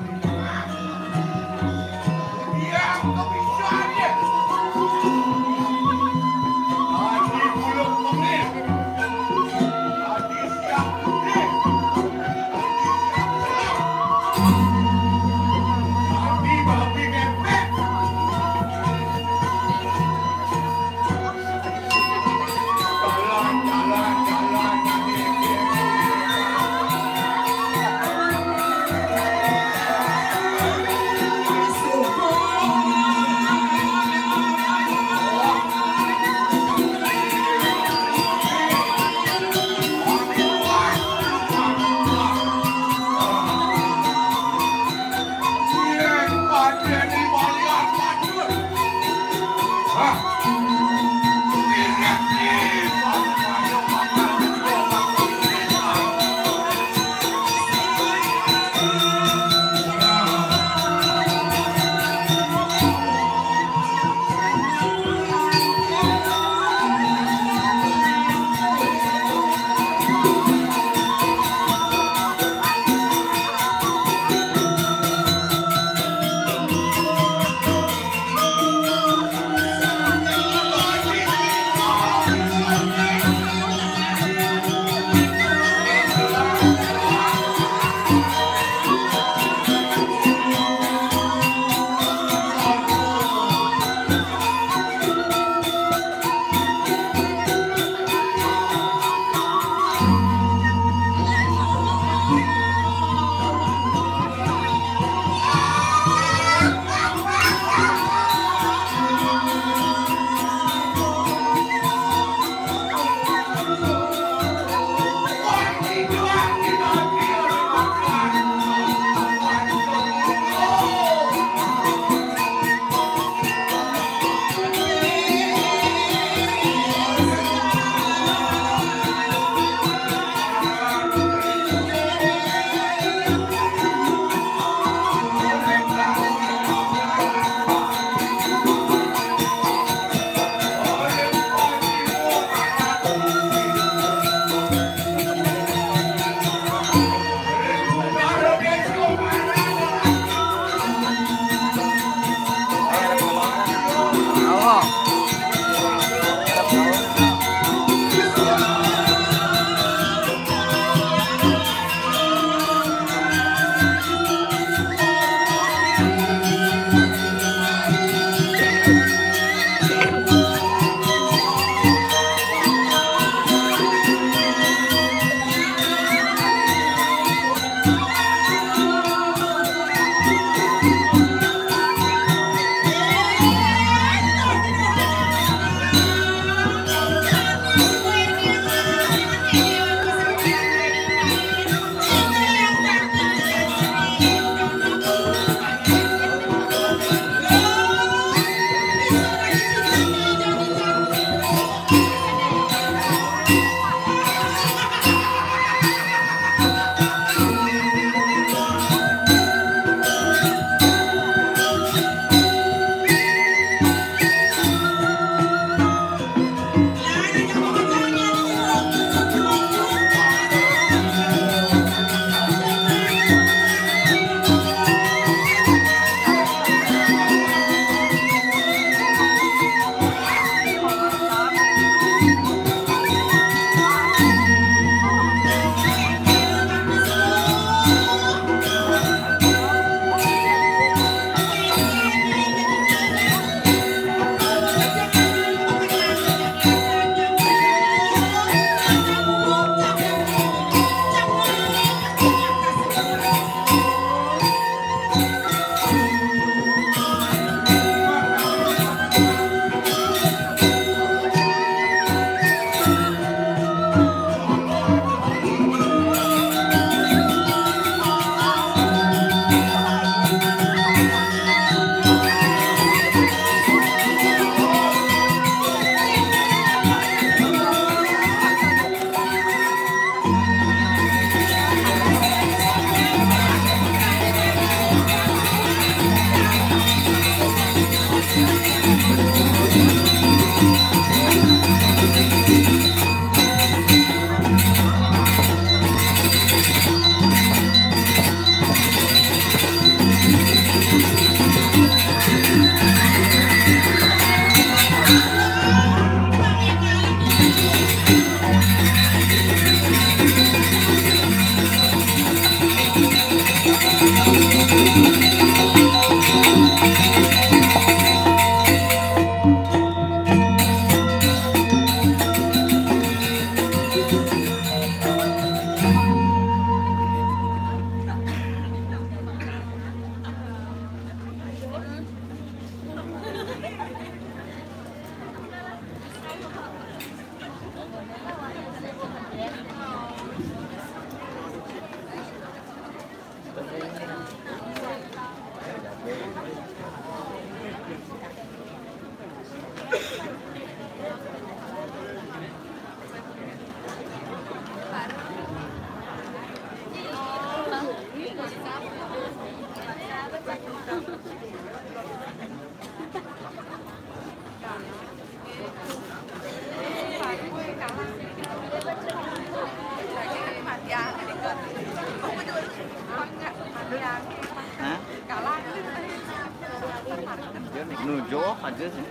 Aja sih.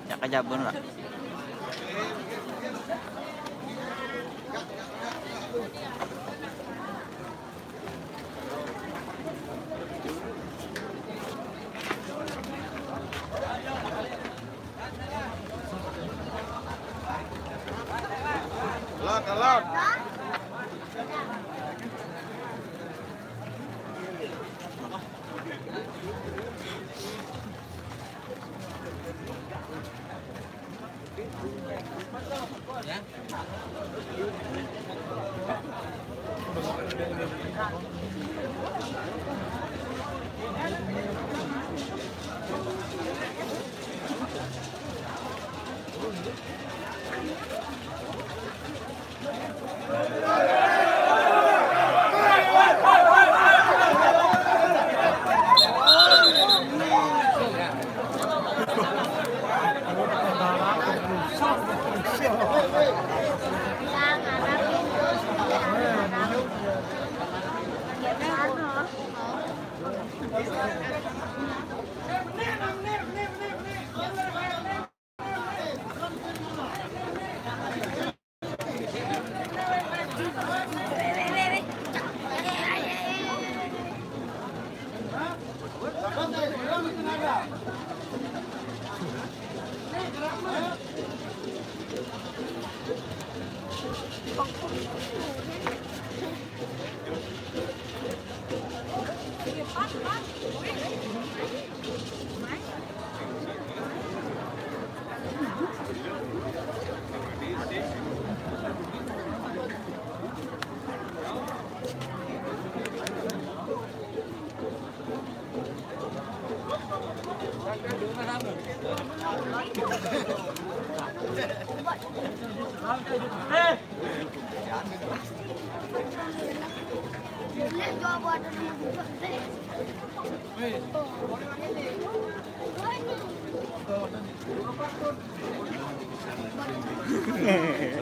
Ya, kajabon lah. Lot, lot.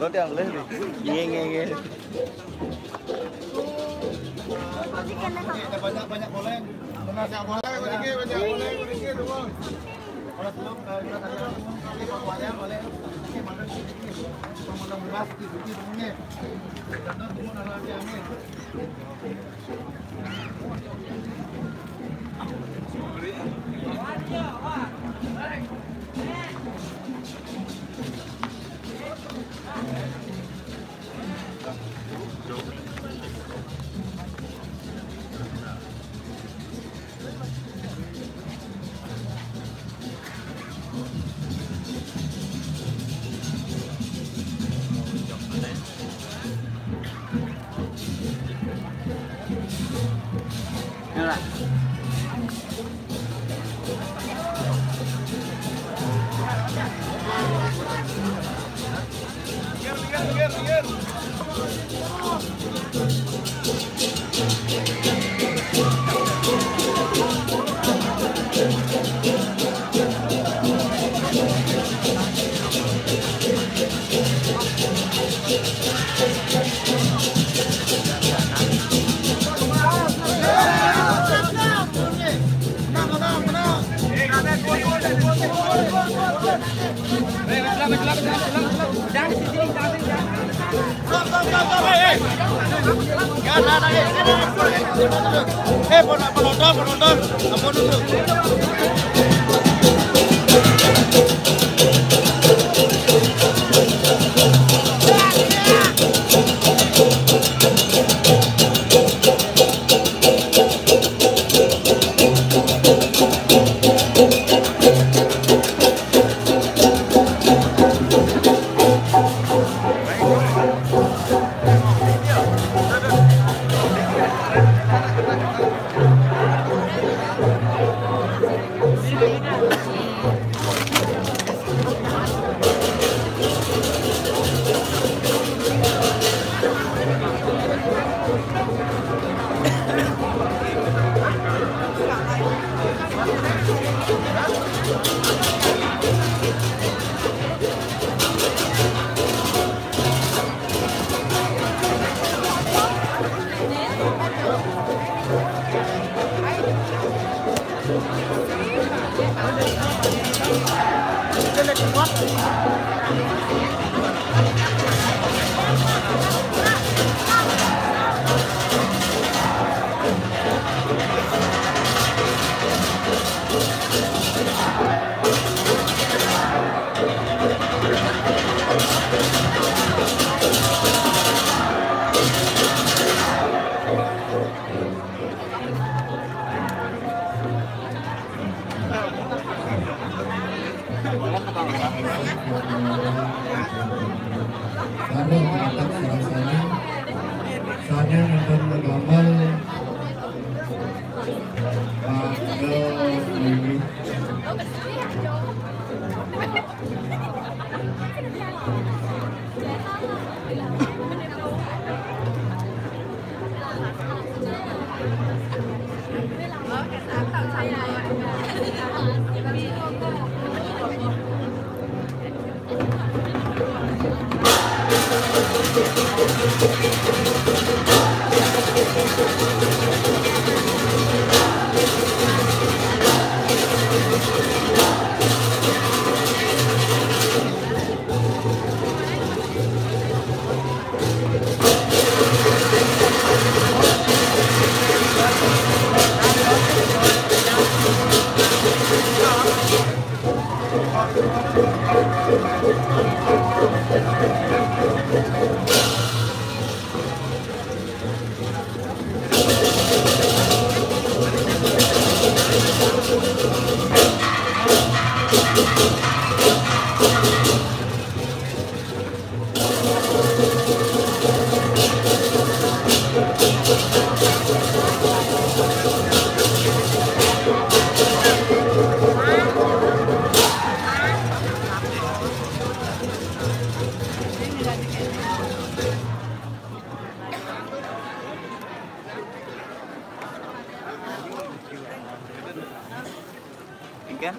Lo tiang boleh nih. Iya, iya, iya. Banyak-banyak boleh. Banyak boleh, banyak boleh, banyak boleh. Kalau belum, eh, kita tadi, eh, boleh. Oke, makan sedikit. Makan beras, sedikit, sedikit, sedikit. Jangan semua nasi angin. Eh, penonton, penonton, ampun dulu. Kalau mantap rasanya, saya akan menambal pada ini. Ikan?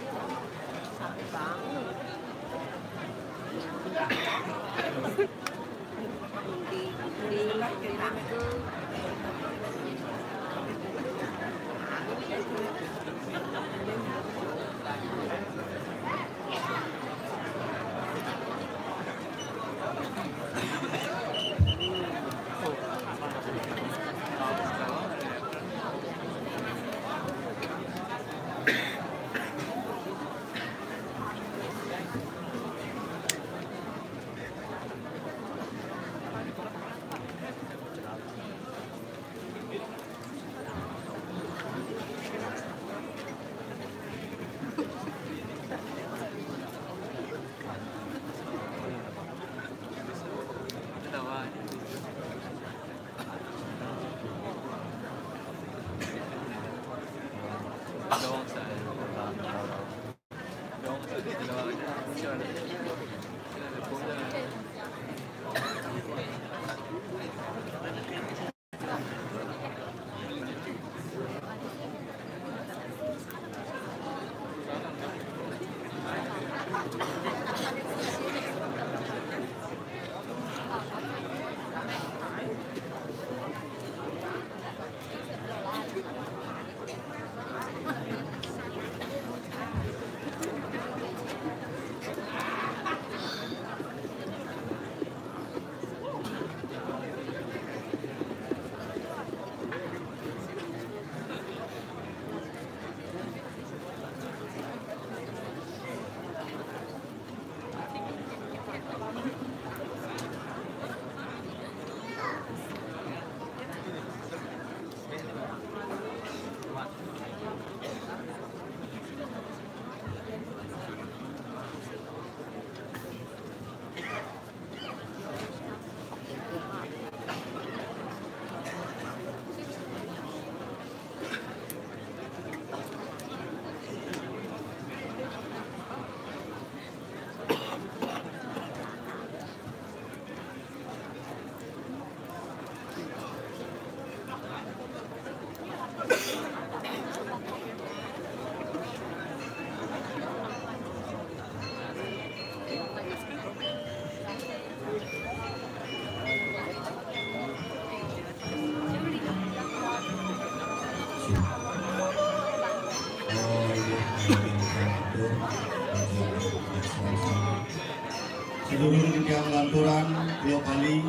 Durung titiang lanturang, Pulo Pali,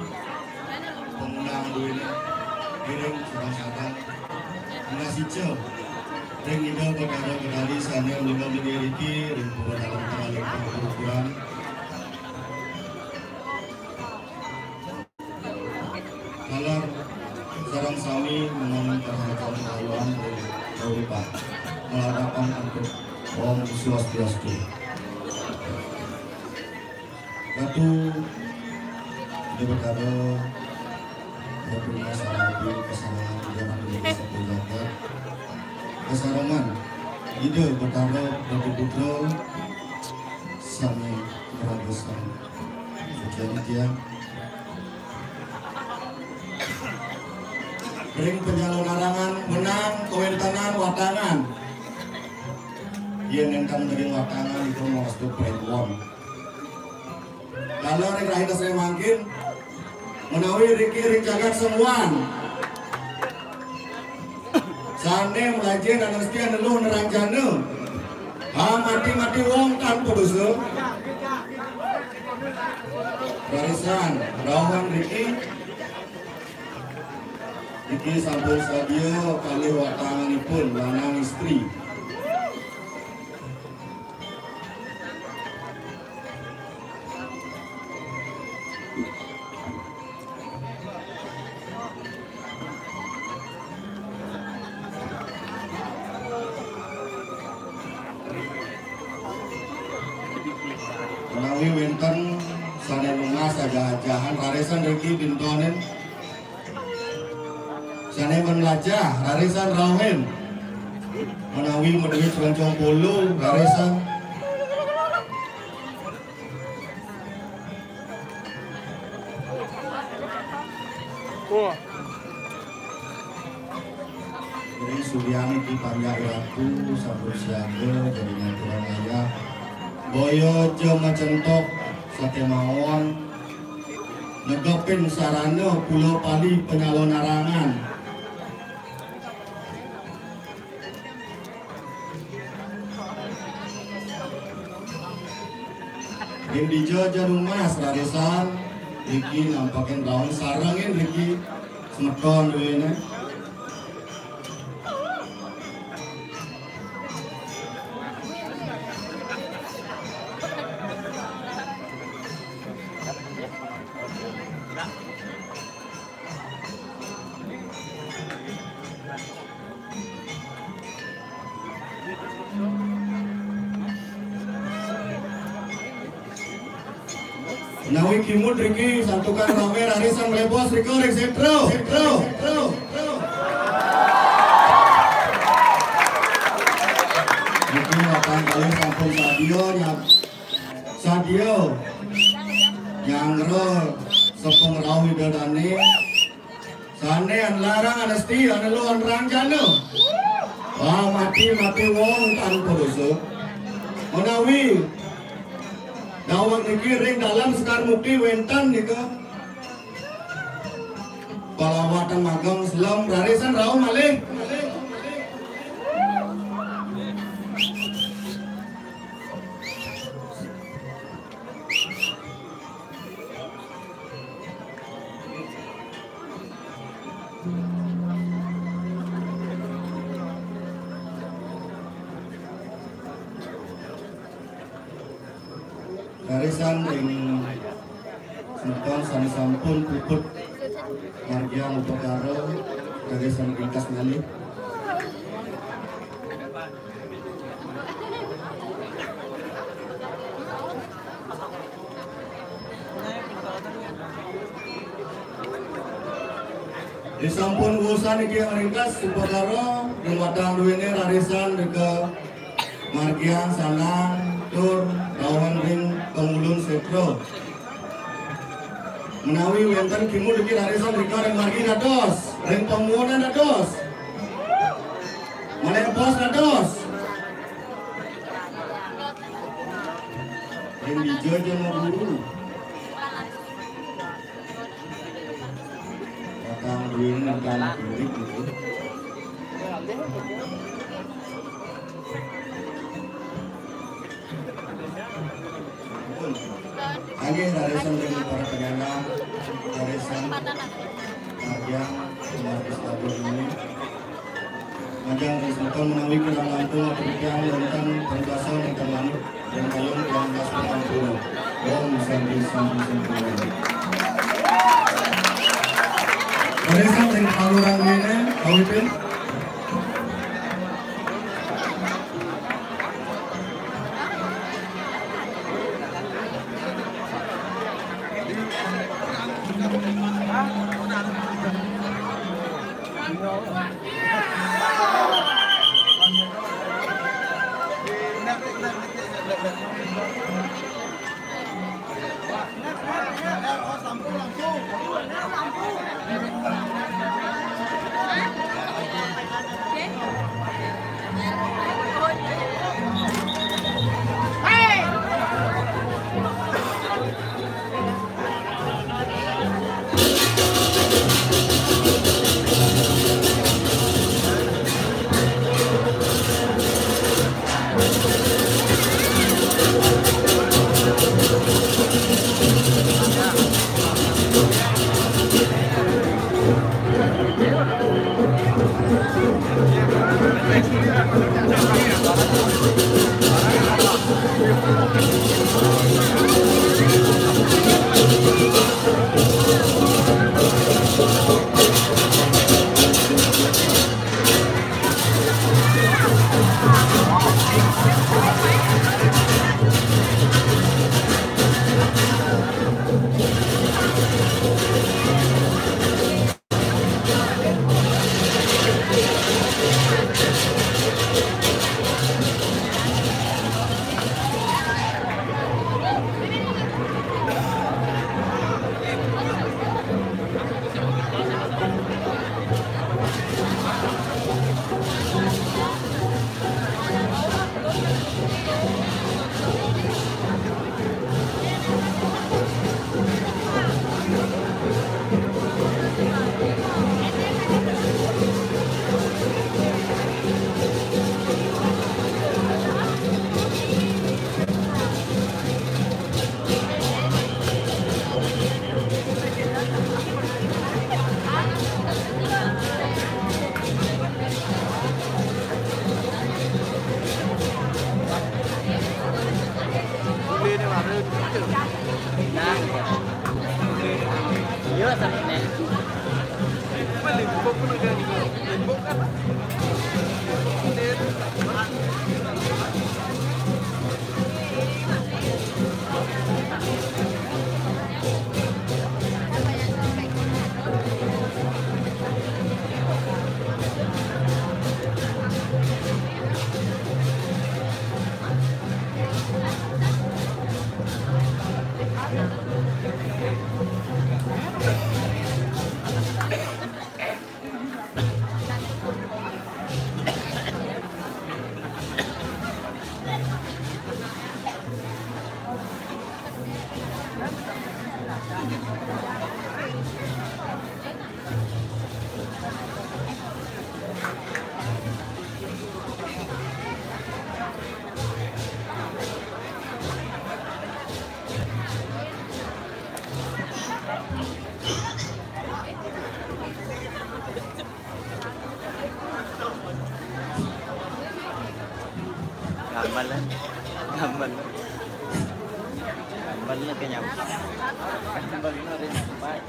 pemenang duene, ngiring sareng-sareng. Ngasih ring Ida Betara Betari sane menika menika riki, ring pura dalem tengah lengkung ukuran. Taler sareng sami menang terhadap kayuan ring kauripan. Malarapan antuk Om Swastiastu. Ratu Ida Betara, Ratu Mas Rabi, kesarangan Ida Ratu Ida Satu Jagat, kesarangan Ida Betara Ratu Putra, sami meraga sang sucian tiang. Ring penyalonarangan menang kawentenan watangan. Yen nentang ring watangan itu mau restu prewon. Kalau ring rahina sane mangkin, menawi riki ring jagat Semuan. Sane mlajen anesti aneluh neranjana. Ha mati-mati wong tanpa dosa. Barisan, rauhan riki. Niki sampun sadia kalih watanganipun lanang istri. Menawi wenten sane nunas ajah-ajahan, raresan riki dintonin. Sane men lajah, raresan rauhin. Menawi meduit roncong polo, raresan. Wah. Ri Suryani Ki Panjak Ratu, sampun siaga, jadi ngaturang ayah. Boya aja macentok, satemawon. Negepin sarana Pulo Pali penyalonarangan. Ring dija ja nunas raresan, riki nampakin rauh sarengin riki semeton duene. Menawi kimud riki santukan rame raris sang mlebos rika ring sentro, sentro, sentro, sentro. Niki mapan kalih sampun sadia nyab-, sadia nyanggra sepeng rauh Ida Dane. Sane anlarang anesti aneluh anranjana. Wah, mati-mati wong tanpa dosa. Menawi daweg niki ring dalem Sekar Mukti wenten nika. Palawatan mageng selem rarisan rauh malih. Karisan ring semeton sane sampun puput margiang upakara, karisan ringkas malih. Disampun wusan niki ringkas upakara, ring watang duene rarisan nika margiang sanang tur rauhan ring pangulun setra. Menawi wenten kimud niki rarisan rika ring margi dados, ring pamuunan dados. Malih pos dados. Ring dija jeng guru. Kakang Dwin nentang kurik gitu. Kami raresan dengan para penyandang, raresan yang umat Islam ini. Majang ring semeton menawi kirang langkung atur tiang wonten pungkasan ingkang manut ring kayun tiang das pangapura. Om Santi, Santi, Santi, Om. Raresan ring kalurahan ini, kawitin. Gambar lah. Gambar. Gambar lah kenyam. Gambar ini ada yang sampai.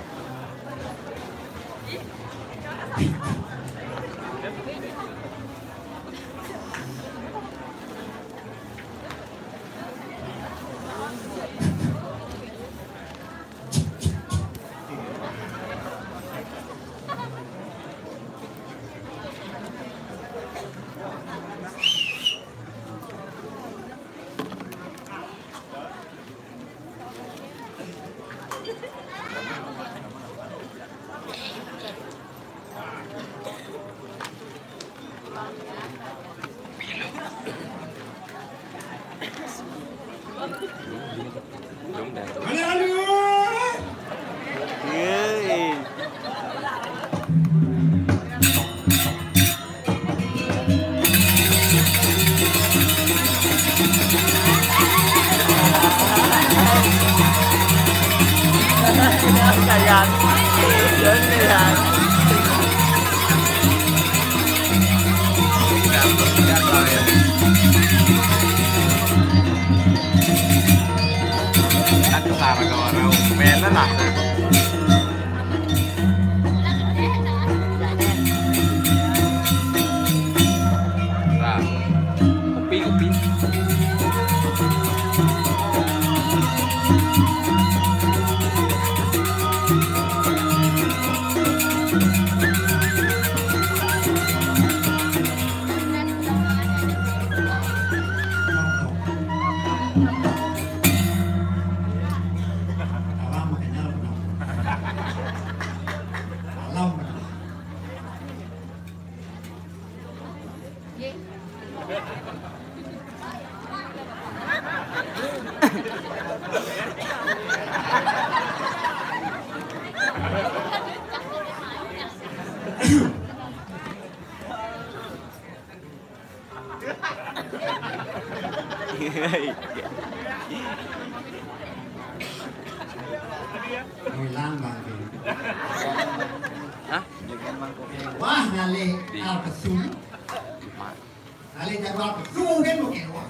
Kan kesana ke orang, melen lah. Nah, kopi, kopi. Ngilang bangke. Hah? Wah, ngalih di alpesu. Ngalih jadwal pesu mungkin, mungkin. Wah.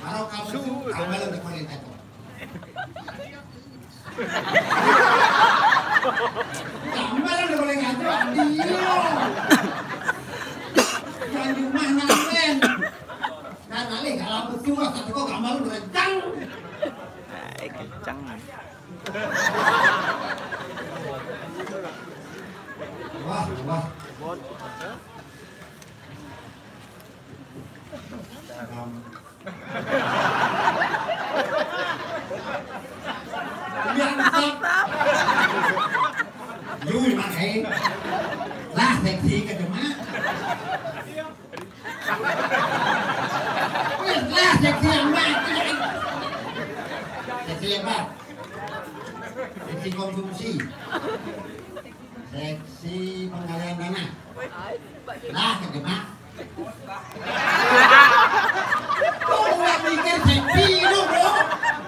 Kalau kamu su, kamu lebih paling takut. Gambar udah boleh ngaco, adil. Yang rumah nanten. Nah, ngalih kalau aku suruh satu kok gambar udah kencang. Eh, kencang. Wah, wah. Biasa. Yui, Mak, eh. Lah, seksi ke demak. Wis, lah, seksi amat. Seksi apa? Seksi konsumsi. Seksi penggalian dana. Lah, ke demak. Kok ora mikir seksi lu, Bro?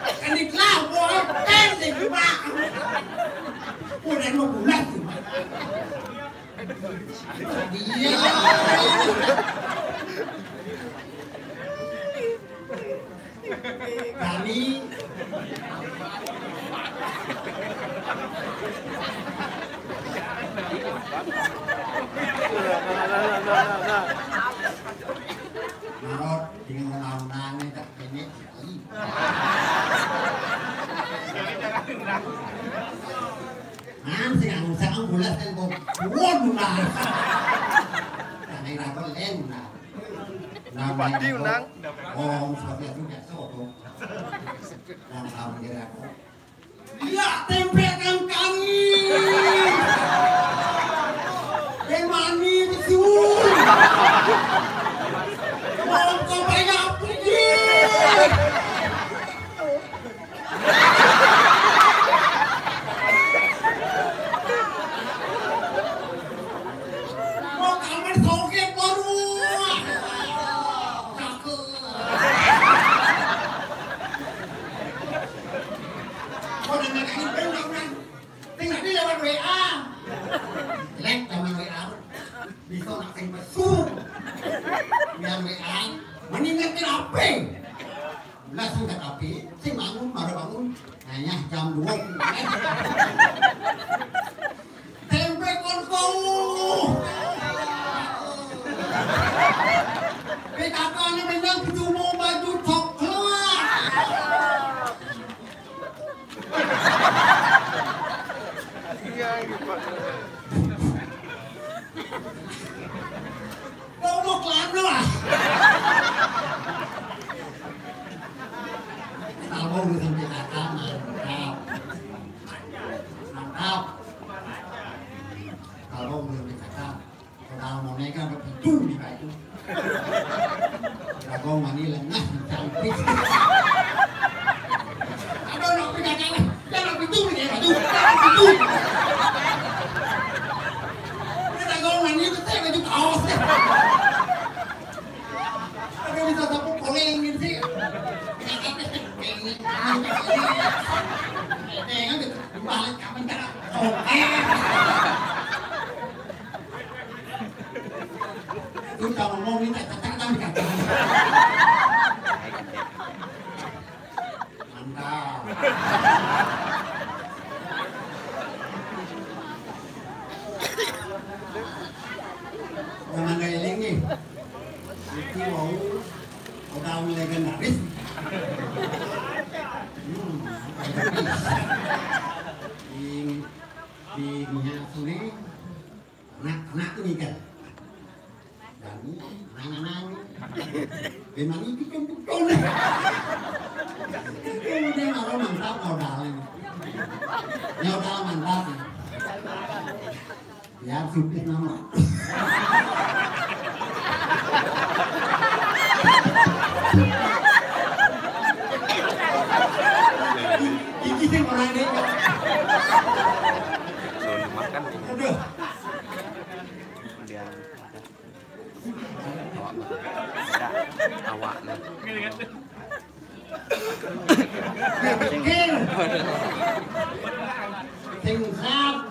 Kan itulah, Bro. Kan sing cuma. Udah mau bulan cuma. Iya. Kami Marot dengan undang-undangnya tak pendek sekali. Nah, sing anu saya bulat kan kok. Waduh, nah. Nah, ini rapat lain, nah. Bupati undang. Oh, seperti itu biasa kok. Yang tahu dia aku. Iya, tempelkan kami. Temani betul. Mau kau bayar pergi. Mau kamar songket baru. Cakep. Kau dah nak ini benar kan? Tinggal di lewat W A. Lek zaman W A. Bisa nak sing pesu. Yang W A. Mendingan ke H P. Belas angkat api, sing bangun, baru bangun. Nanya jam dua. Tempe kon kau. P K K ni memang cuma baju coklat. Iya, iya, Pak. Kau mau kelana lah. Kalau urusan P K K, mantap. Mantap. Kalau urusan P K K, kalau mau naik kan pintu di baju. Jago mani lengah, cantik. Aduh, nak P K K lah. Jangan pintu ni, baju. Jangan pintu. Ini jago mani, betul baju kaos. Ada bisa sapu poleng gitu sih. Ini kan balik kapan cara? Oke. Mau minta cetakan dikacang. Mantap. Jangan gak eling nih. Iki mau orang legendaris. Hmm, legendaris. Di, di minyak sini. Anak-anak ini kan. Dan ini, anak-anak ini. Memang ini kan betul. Ini udah malah mantap modalnya. Ya udah mantap. Ya, supir nama. Iki sing ora nek. Suruh makan. Aduh. Dia awak. Awak. Pikir. Sing usah.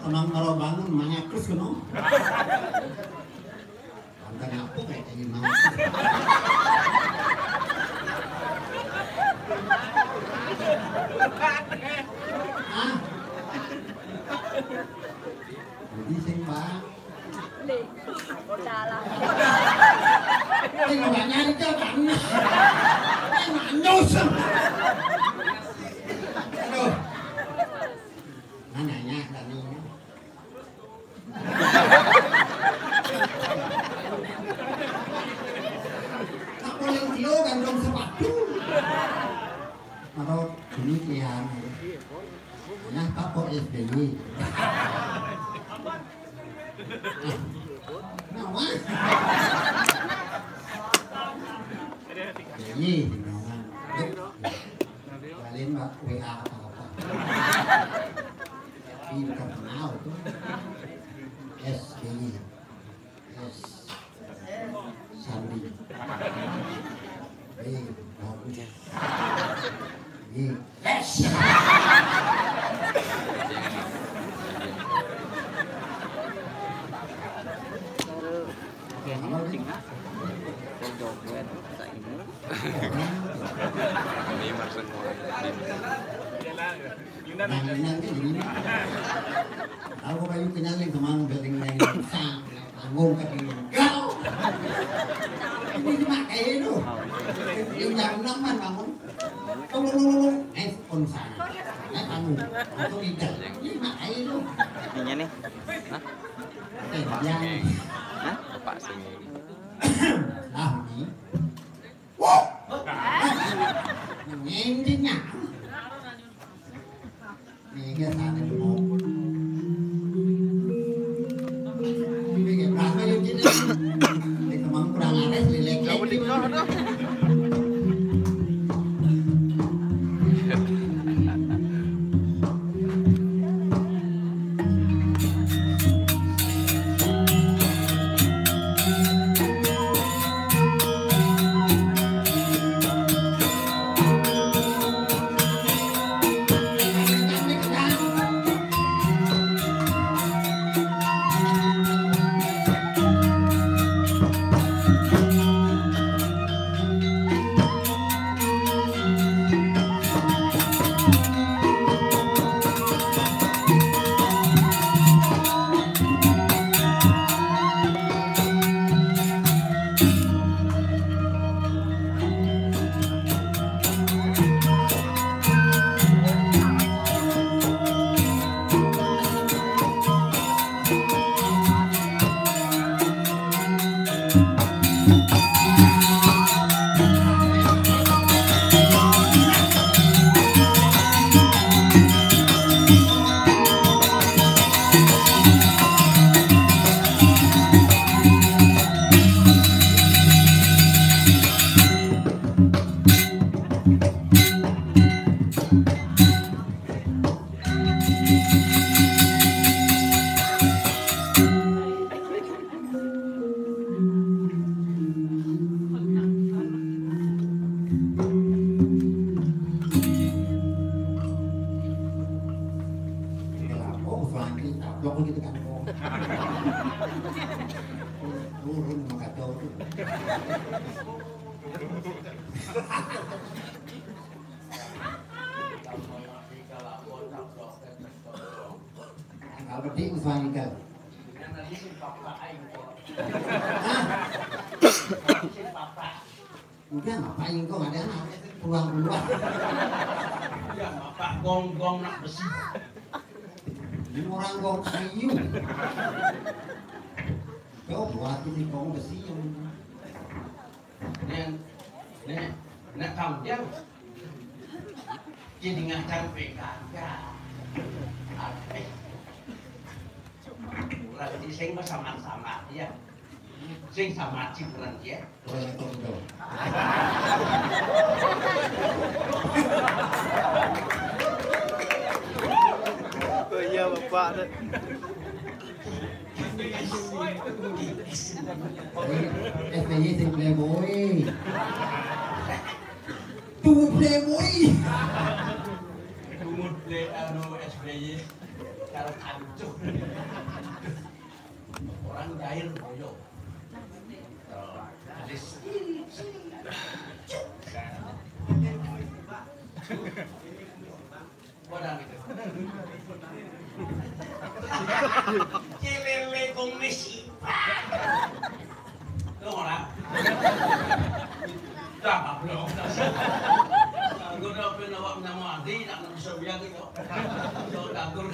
Emang kalau bangun, mangakus kena. Tante ngapuk kayak tadi mau. Hah? Jadi sing, Pak. Nih, modal lah. Sing nggak nyari ke kan. Sing manyus. Aduh. Nanya, nanya. Tak boleh kilo gandong sepatu. Atau demikian. Nah, Pak kok S B Y. Nah, wah. S B Y. Kalian nggak W A apa-apa. Tapi terkenal tuh. S B Y. Yes. Sandi. Eh, bagus. Yes. Ini maksud mau. Nah, ini aja ini. Aku kayu kenyang nih, teman, udah tinggal yang pisang, tanggung ke tinggal. Ini cuma kayak itu. Yang jam enam kan bangun. Tunggu, tunggu, tunggu. Eh, pun sana. Eh, kamu. Aku tidak. Ini cuma kayak itu. Ininya nih. Hah? Eh, yang. Hah? Apa sih? Ah, ini. Wah. Ini nya. Ini sana dulu. Ini berapa ya, Cik? Ini kemang kurang ada, selelek. Kamu di sana, dah. Oh, selanjutnya taplok gitu kan. Turun mah kacau tuh. Kalau di usah nikah. Hah? Udah ngapain kok ada anak pulang keluar. Iya, bapak gong-gong nak besi. Ini orang gong kayu. Kau buat ini gong besi yang Nen, nek, nek kampiang jadi ngajar P K K. Berarti sing sama-sama ya. Sing sama cipuran ya. Boleh itu. Oh iya, Bapak. S B Y sing playboy. Tuh playboy. Dungut le anu S B Y kalau kancuh. Orang jahil boyo. Jadi Cilele komisi. Lo ora? Dah goblok. Gue udah pernah awak nama Adi nak bisa biar gitu. Lo dagur.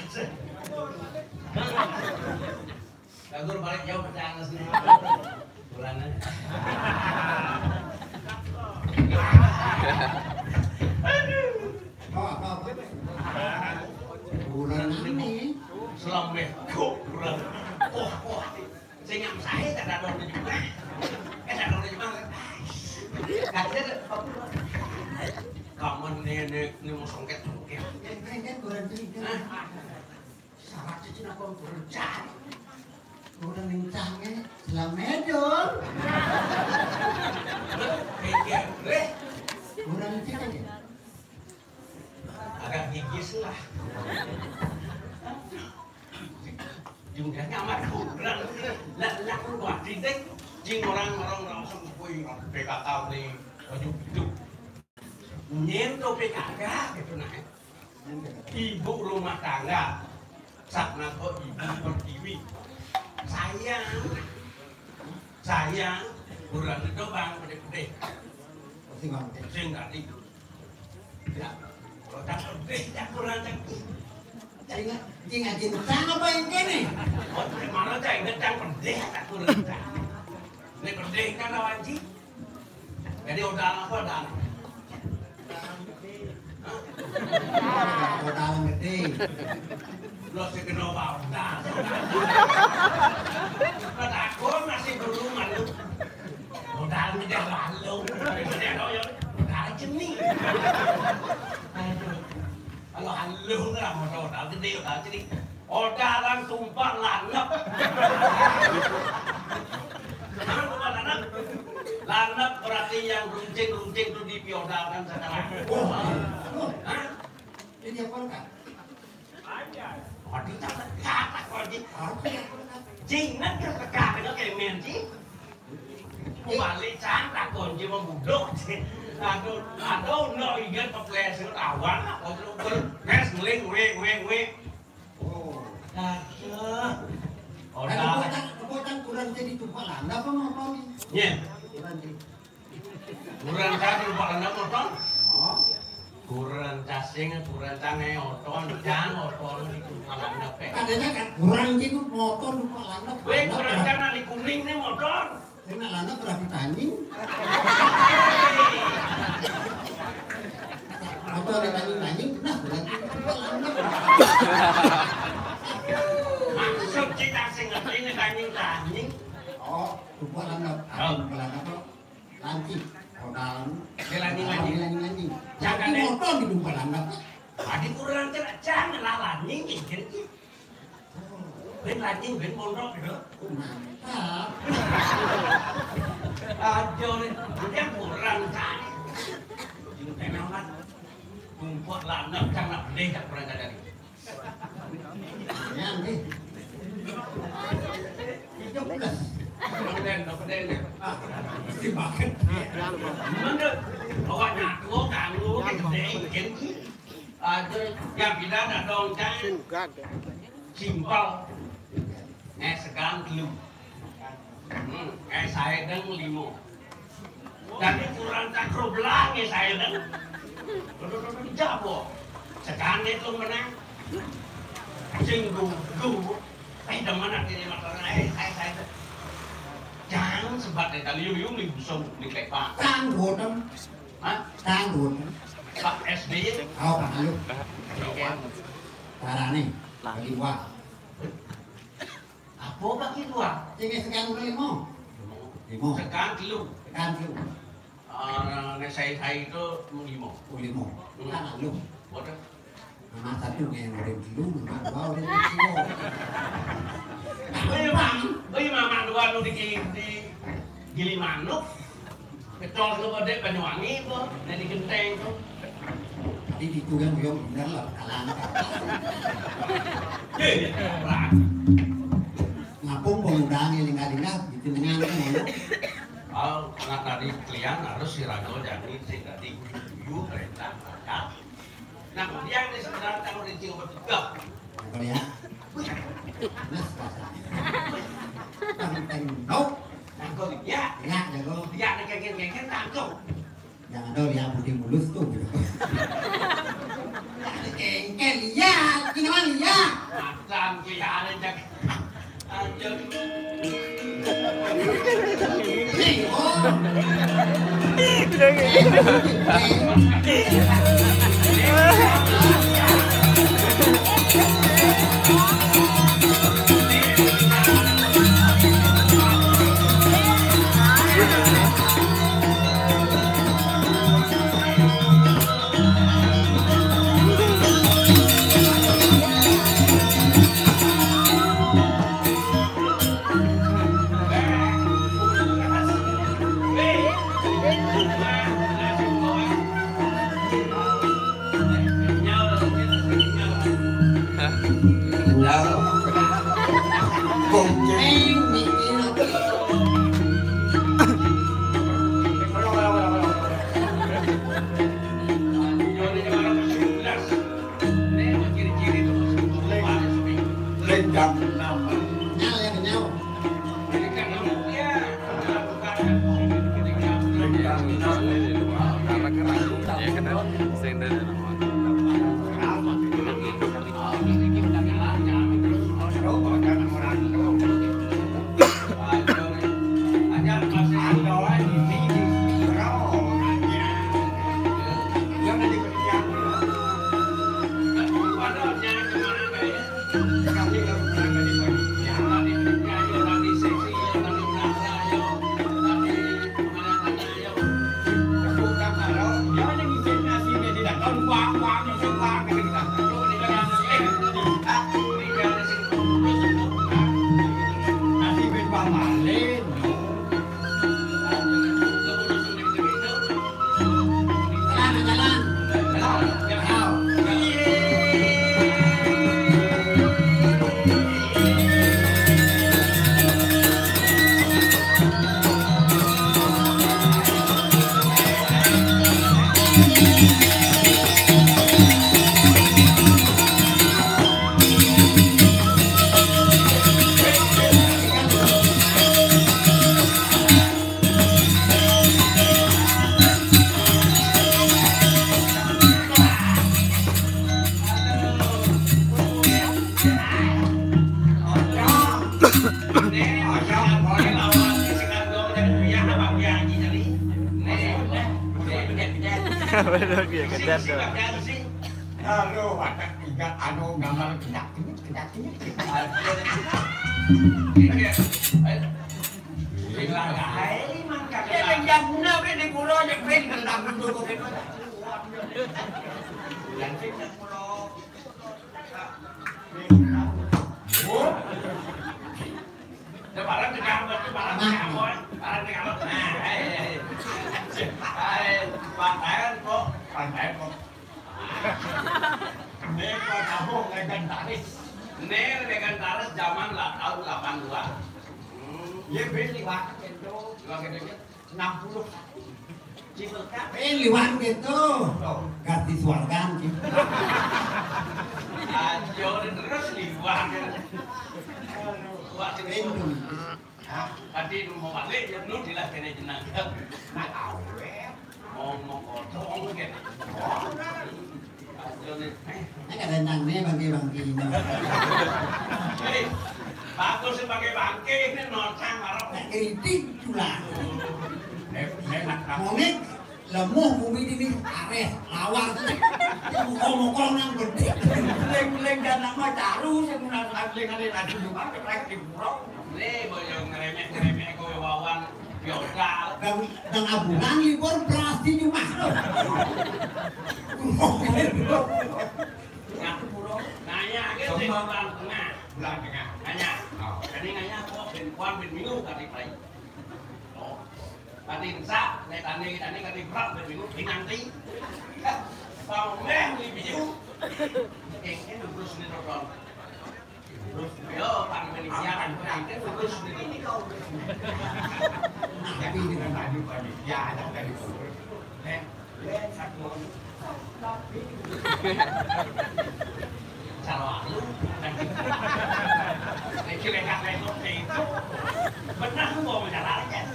Dagur balik jauh pecah sini. Bulan aja. Bulan ini. Selambeh kok bulan. Wah, wah. Sing nyam sae tak ada orang di rumah. Eh, tak ada orang di rumah. Katanya ada apa? Kamu nenek ini mau songket-songket. Kan bulan ini. Syarat cuci nak kau kerja. Orang yang cangnya selamat dong. Pikir, eh, Orang itu aja. Agak gigis lah. Jumlahnya amat kurang. Lah, lah, keluar titik. Jing orang orang langsung kuwi P K K nih. Baju hidup. Nyentuh P K K gitu nah. Ibu rumah tangga. Sakna kok ibu pertiwi. Sayang. Sayang. Kurang itu bang gede-gede. Pasti nggak mungkin. Sing tadi. Ya. Kalau tak gede tak kurang tak. Ingat, ingat cinta apa yang kene? Oh, mana tak ingat yang gede tak kurang tak. Ini gede kan lawan ji. Jadi udah apa dah? Modal gede. Lo sing kena bau dah. Kan aku masih belum malu. Modal gede lalu. Gede loyo. Modal jenih. Aduh. Kalau halu lah modal gede, modal jenih. Odalan tumpah lanep. Lanep berarti yang runcing-runcing itu dipiodalkan sekarang. Hah? Jadi apa kan? Waduh, tak tegak tak kunci. Jingan tak tegak dengan kemen sih. Balik cantak kunci membudok. Aduh, aduh, no, ingat kepleset awan, kontrol, mes, ngeling, wek, wek, wek. Oh. Aduh. Ada Odah. Kekuatan, kekuatan kurang jadi tumpah lanep apa mau apa nih? Nye. Kurang jadi. Kurang satu, Pak Landa motor. Oh. Kurang casing, kurang cangai oton, jang oton itu Pak Landa pe. Katanya kan kurang gitu motor tumpah lanep. Weh, kurang cangai di kuning nih motor. Kena lanep berarti tanying. Motor ada tanying-tanying, nah berarti tumpah lanep. Maksud kita sing ngerti ini tanying-tanying. Oh, tumpah lanep. Ah, tumpah lanep kok. Lanci. Modal. Dia lanci-lanci. Dia lanci-lanci. Jangan Tapi deh. Motor di tumpah lanep. Tadi kurang cangai, jangan lah lanci gitu. Ben lanci, ben mondok gitu. Oh, mantap. Aja nih, dia kurang cangai. Ini memang kan. Kumpul lanep, jangan beli, tak kurang cangai. Ya, nih. Itu plus. Nobeden, nobeden. Mesti banget. Mana? Awak nak tua kamu ke gedé ikan ni. Ada yang pindah nak dong cai. Simpel. Eh, segan telu. Hmm, eh, saya deng limo. Jadi kurang tak keroblang ya saya deng. Betul-betul jago. Segan itu menang. Sing gugu. Eh, demen hati ni makan. Eh, saya, saya. Jangan sebat deh, tadi yung, yung, yung, busong, di kepa. Tanggutan. Hah? Tanggutan. Pak S B Y. Oh, Pak Alu. Oke. Tarane. Lagi dua. Apa bagi dua? Sing segan limo. Limo. Segan telu. Segan telu. Ah, nek saya, saya itu limo. Oh, limo. Hmm. Kan lu. Waduh. Mama satu yang orang dulu, mama dua orang dulu. Bagaimana? Bagaimana dua lu di, di Gili Manuk? Kecol tu pada Banyuwangi apa? Dari Genteng tu. Tapi di Tugang Buyong bener lah, kalangan. Hei, orang. Ngapung pemuda ni lingga-lingga, gitu dengan tu. Oh, nak tadi kalian harus si Rago jadi sing tadi you perintah. Nah, kemudian di sekarang tahu di Jawa Tengah. Apa ya? Mas, pas. Tentang no. Tangkap dia. Ya, jago. Dia ada kengkel-kengkel tangkap. Jangan tahu dia putih mulus tuh. Ada kengkel, iya. Ini mah iya. Makan, iya, ada jago. Bener, biar kedas dong. Halo, watak tiga anu gambar kedak kenyit, kedak kenyit. Bilang, "Hai, mangkat." Ya, yang jago nak, di pulau, yang main, kena takut dulu, kena takut. Yang sing pulau. Barang tegak, barang tegak, barang tegak. Nah, eh, eh, eh. Eh, pantai kok, pantai kok. Ini kok kamu legendaris. Ini legendaris zaman lah, tahun delapan dua. Hmm. Ya, ben liwat kento. Liwat kento, ya. Enam puluh satu. Cipekat. Eh, liwat gitu. Oh. Ganti suargan gitu. Aja terus liwat. Wah, itu. Hah? Tadi mau balik, ya, nu dilah kene jenengan. Nah, awet. Ngomong kocok, ngomong kene. Aja nih. Ini kadang nang nih bangke-bangke ini. Eh, bagus sih pakai bangke, ini nocang marok. Nah, kritik pula. Eh, eh, nak, nak. Monik, lemuh bumi ini areh, lawar tuh. Mokong-mokong nang gede. Leng-leng dan nama caru, saya mau nang leng ada lagi juga, lagi di pura. Nih, boyo ngeremek-ngeremek kowe wawan, biodal. Dan, dan abulan libur beras di rumah lo. Nah, nanya aja di bulan tengah. Bulan tengah. Nanya. Oh. Ini nanya kok ben kuan ben minggu tadi pai. Oh. Tadi ensak, nek tani, tani tadi berat ben minggu, dinanti. Bang meh, beli biu. Oke, ini terus nih, Bang. Terus, yo, Pak Melikian, Pak Melikian, terus nih. Ini kau. Tapi ini kan tadi panitia, ada dari pengurus. Eh, eh, satu. Selalu. Ini lekat lekok itu. Benar tuh mau menjalankan.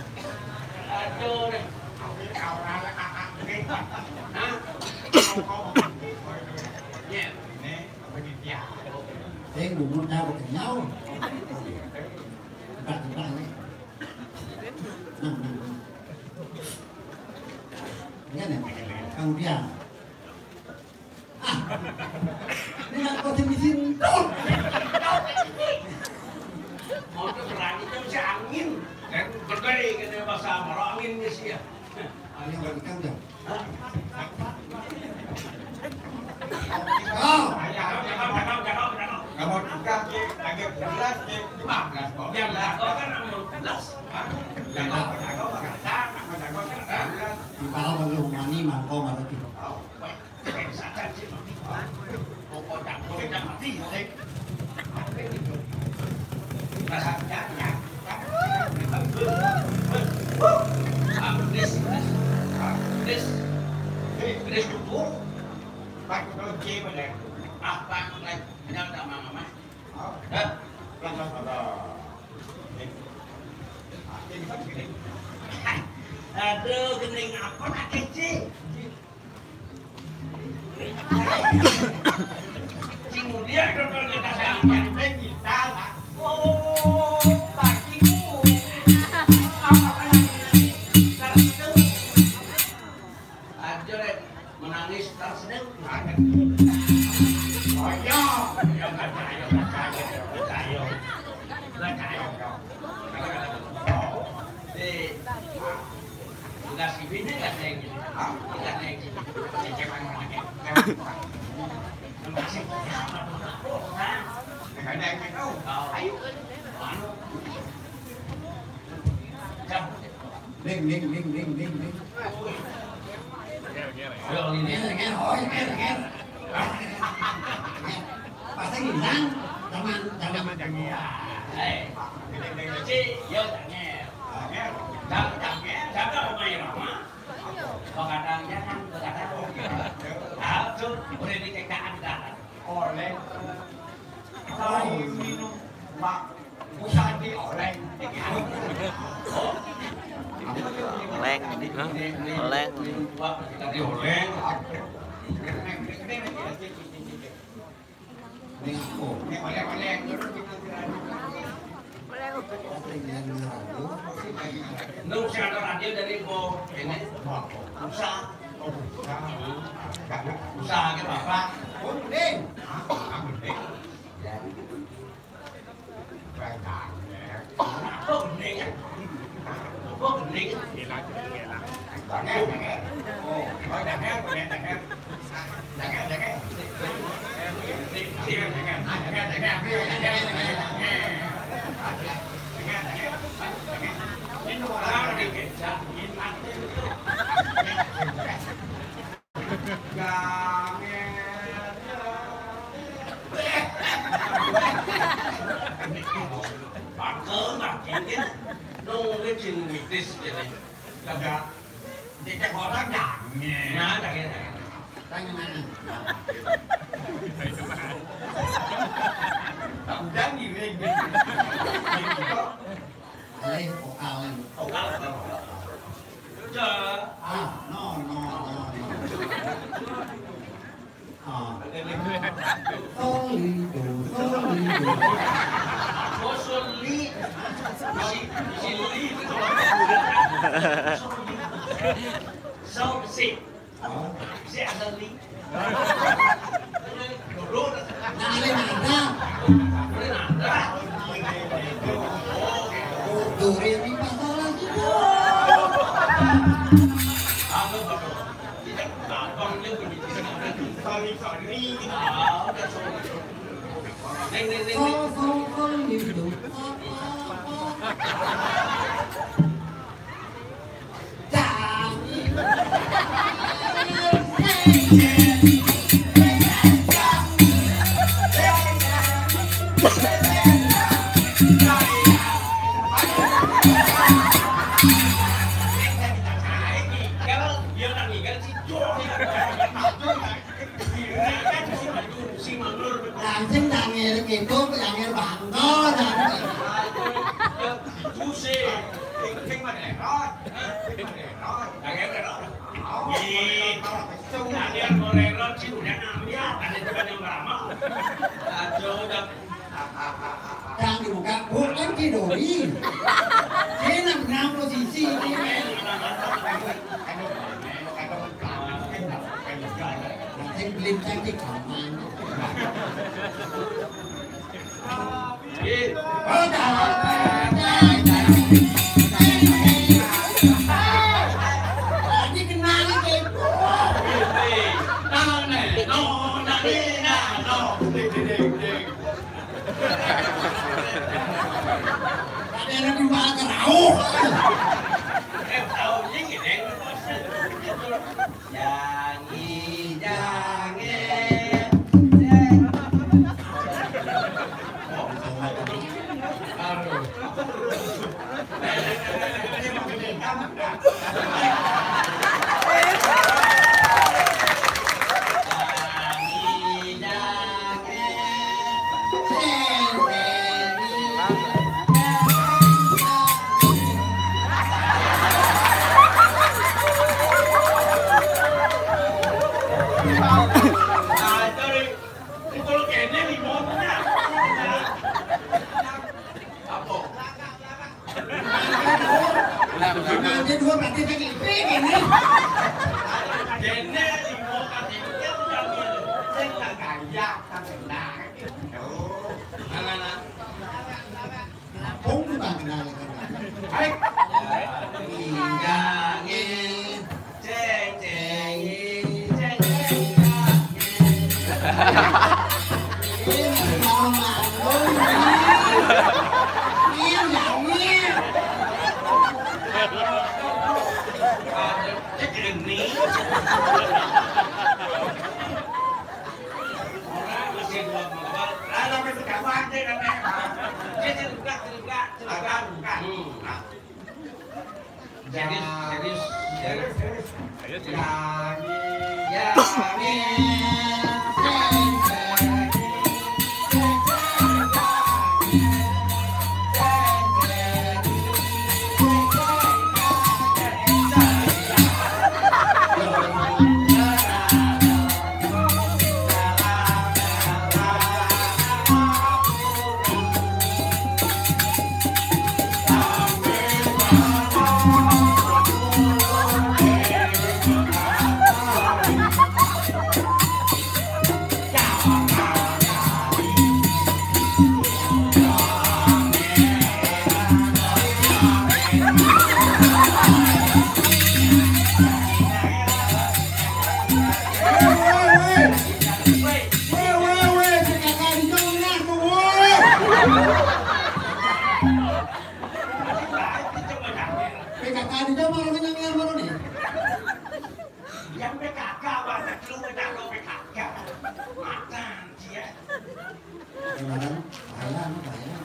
Aduh, deh. Tapi kalau ada kakak ini. Hah? Kau, kau, kau, kau, ini. Ini. Sing bungut dah kenyau. Tempat-tempat ni. Nah, nah, nah. Ini kan yang kau tembak. Kang Dian. Ah. Ini nak kau tembak sini. Mau tu berani tu si angin. Dan berdaya kena bahasa Melayu angin ni sia. Angin bagi kau dah. Oh. Kamu tukar ke, lagi belas ke, lima belas kok. Yang jago kan enam belas. Hah? Jago, jago, jago, jago, jago, jago. Di bawah belum mani mangkok mati. Oh, baik. Saya sadar sih, mati. Pokok tak boleh dah mati, ya. Aduh, gending apa nak kecil? Sing mulia dokter kita sampeyan kita. Oh, bagiku. Apa kan? Aja rek menangis terus deh. Oh iya, iya, percaya, percaya, percaya. Percaya. Eh, Tugas ibunya nggak ada yang gini. Nggak ada yang gini. Cewek mana? Terima kasih. Nggak ada yang tahu. Ayo. Anu. Jam. Ding, ding, ding, ding, ding, ding. Ayo, ini. Ger, ger, oi, ger, ger. Pasti ngilang, teman, teman. Eh, Cik, yo, jangan. Jangan, jangan, jangan, Rhoma Irama. Begadang, jangan, begadang. Aduh, boleh dicekak, ada. Oleh. Tahu minum, Pak. Usah dioleh. Oleng. Hah? Oleng. Minum, Pak, kita dioleh. Ning aku. Ning oleh-oleh. Ning radio. Nung sing ada radio dari Bo. Ini. Usah. Usah ke Bapak. Oh, ning. Ah, ning. Ya. Apa ning? Apa ning? Enak, enak. Jangan, jangan. Oh, jangan, jangan, jangan. Bakal makin. Nang wis jeneng mitis kene. Kagak dicek orang jangan. Nah, jangan. Jangan. Udah ngiring. Alih vokal. Vokal. Udah. Ah, no, no, no, no. Ah. Solido, solido. Oh, soli. Si, si li. So, si. Oh. Si asal li. Nah, ini nada. Ini nada. Oh, do, re, mi, fa, sol, la, si, do. Apa, apa? Langsung nangir gitu, nangir bangga, nangir. Sing, sing manerot, sing manerot. Nangir manerot. Nangir manerot sih udah nangis, ada juga yang lama. Aduh, udah. Kang dibuka, bukan Ki Dori. Dia nang, nang posisi ini. Nanti beli cantik kamu. Oh, dah. Tadi kenal lagi. Nah, nah, no, nah, nah, no. Ding, ding, ding, ding. Ada yang jual kerauh. Eh, tahunya gini. Jangi, jangi. Aduh. Kalau kene limone. Apa? Mangke dua berarti sing ipik ini. Dene limo K T P udah milih. Sing tak gaya, tak benar. Nah, nah, nah. Pung tak kenal. Baik. Injange. Ceng, ceng, ceng, ceng. Serius, serius, serius. P K K di Jawa malah nang ngarep nih. Yang P K K, warga lu minta lo P K K. Makan, dia. Gimana? Bahaya, bahaya.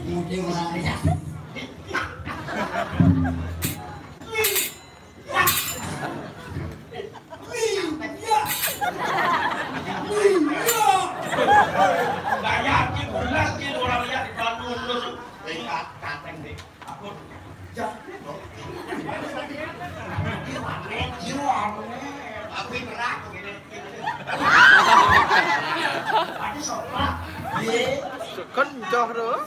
Mudi orang lihat. Bayar ki bulas ki orang lihat di Bandung terus. Ingat, kateng deh. Aku. Aku berat gini. Aku sopak. Iya. Kencoh tuh.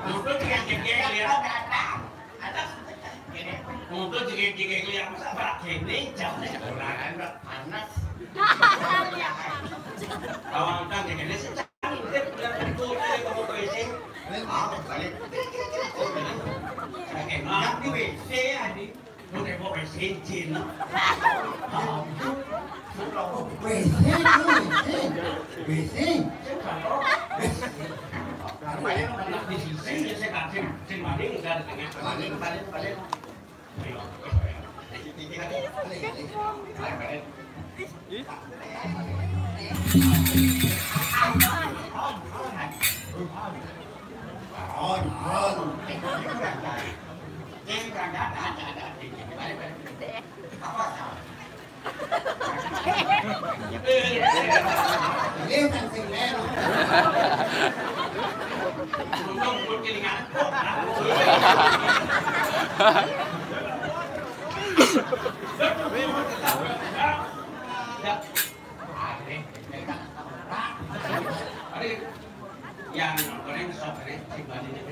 Aku juga gini, lihat. Ada. Untuk juga gini, lihat. Masa berat gini, jauh nih. Orang panas. Kawan kan gini sih. Yang nonton yang sok ini pribadinya.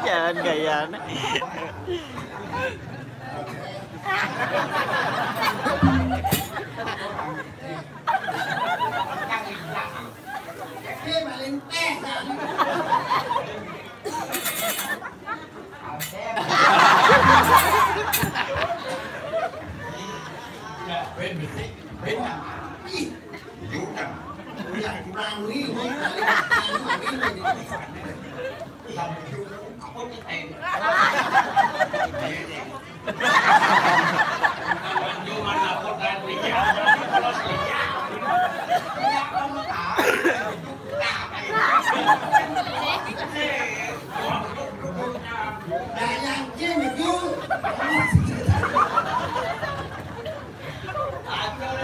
Jangan gaya.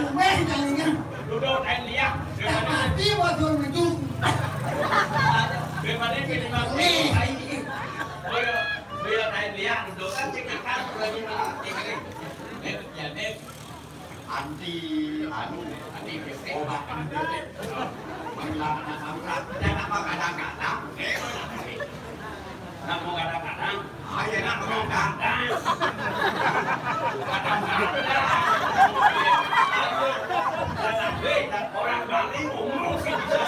Tumben kalinya. Tapi bocor mencus. Anti, anu, anti obat, anti menghilangkan asam urat. Dan apa kadang-kadang? Nah, mau kadang-kadang. Ayo, nak, mau kadang. Kadang-kadang. Orang Bali ngomong sih bisa.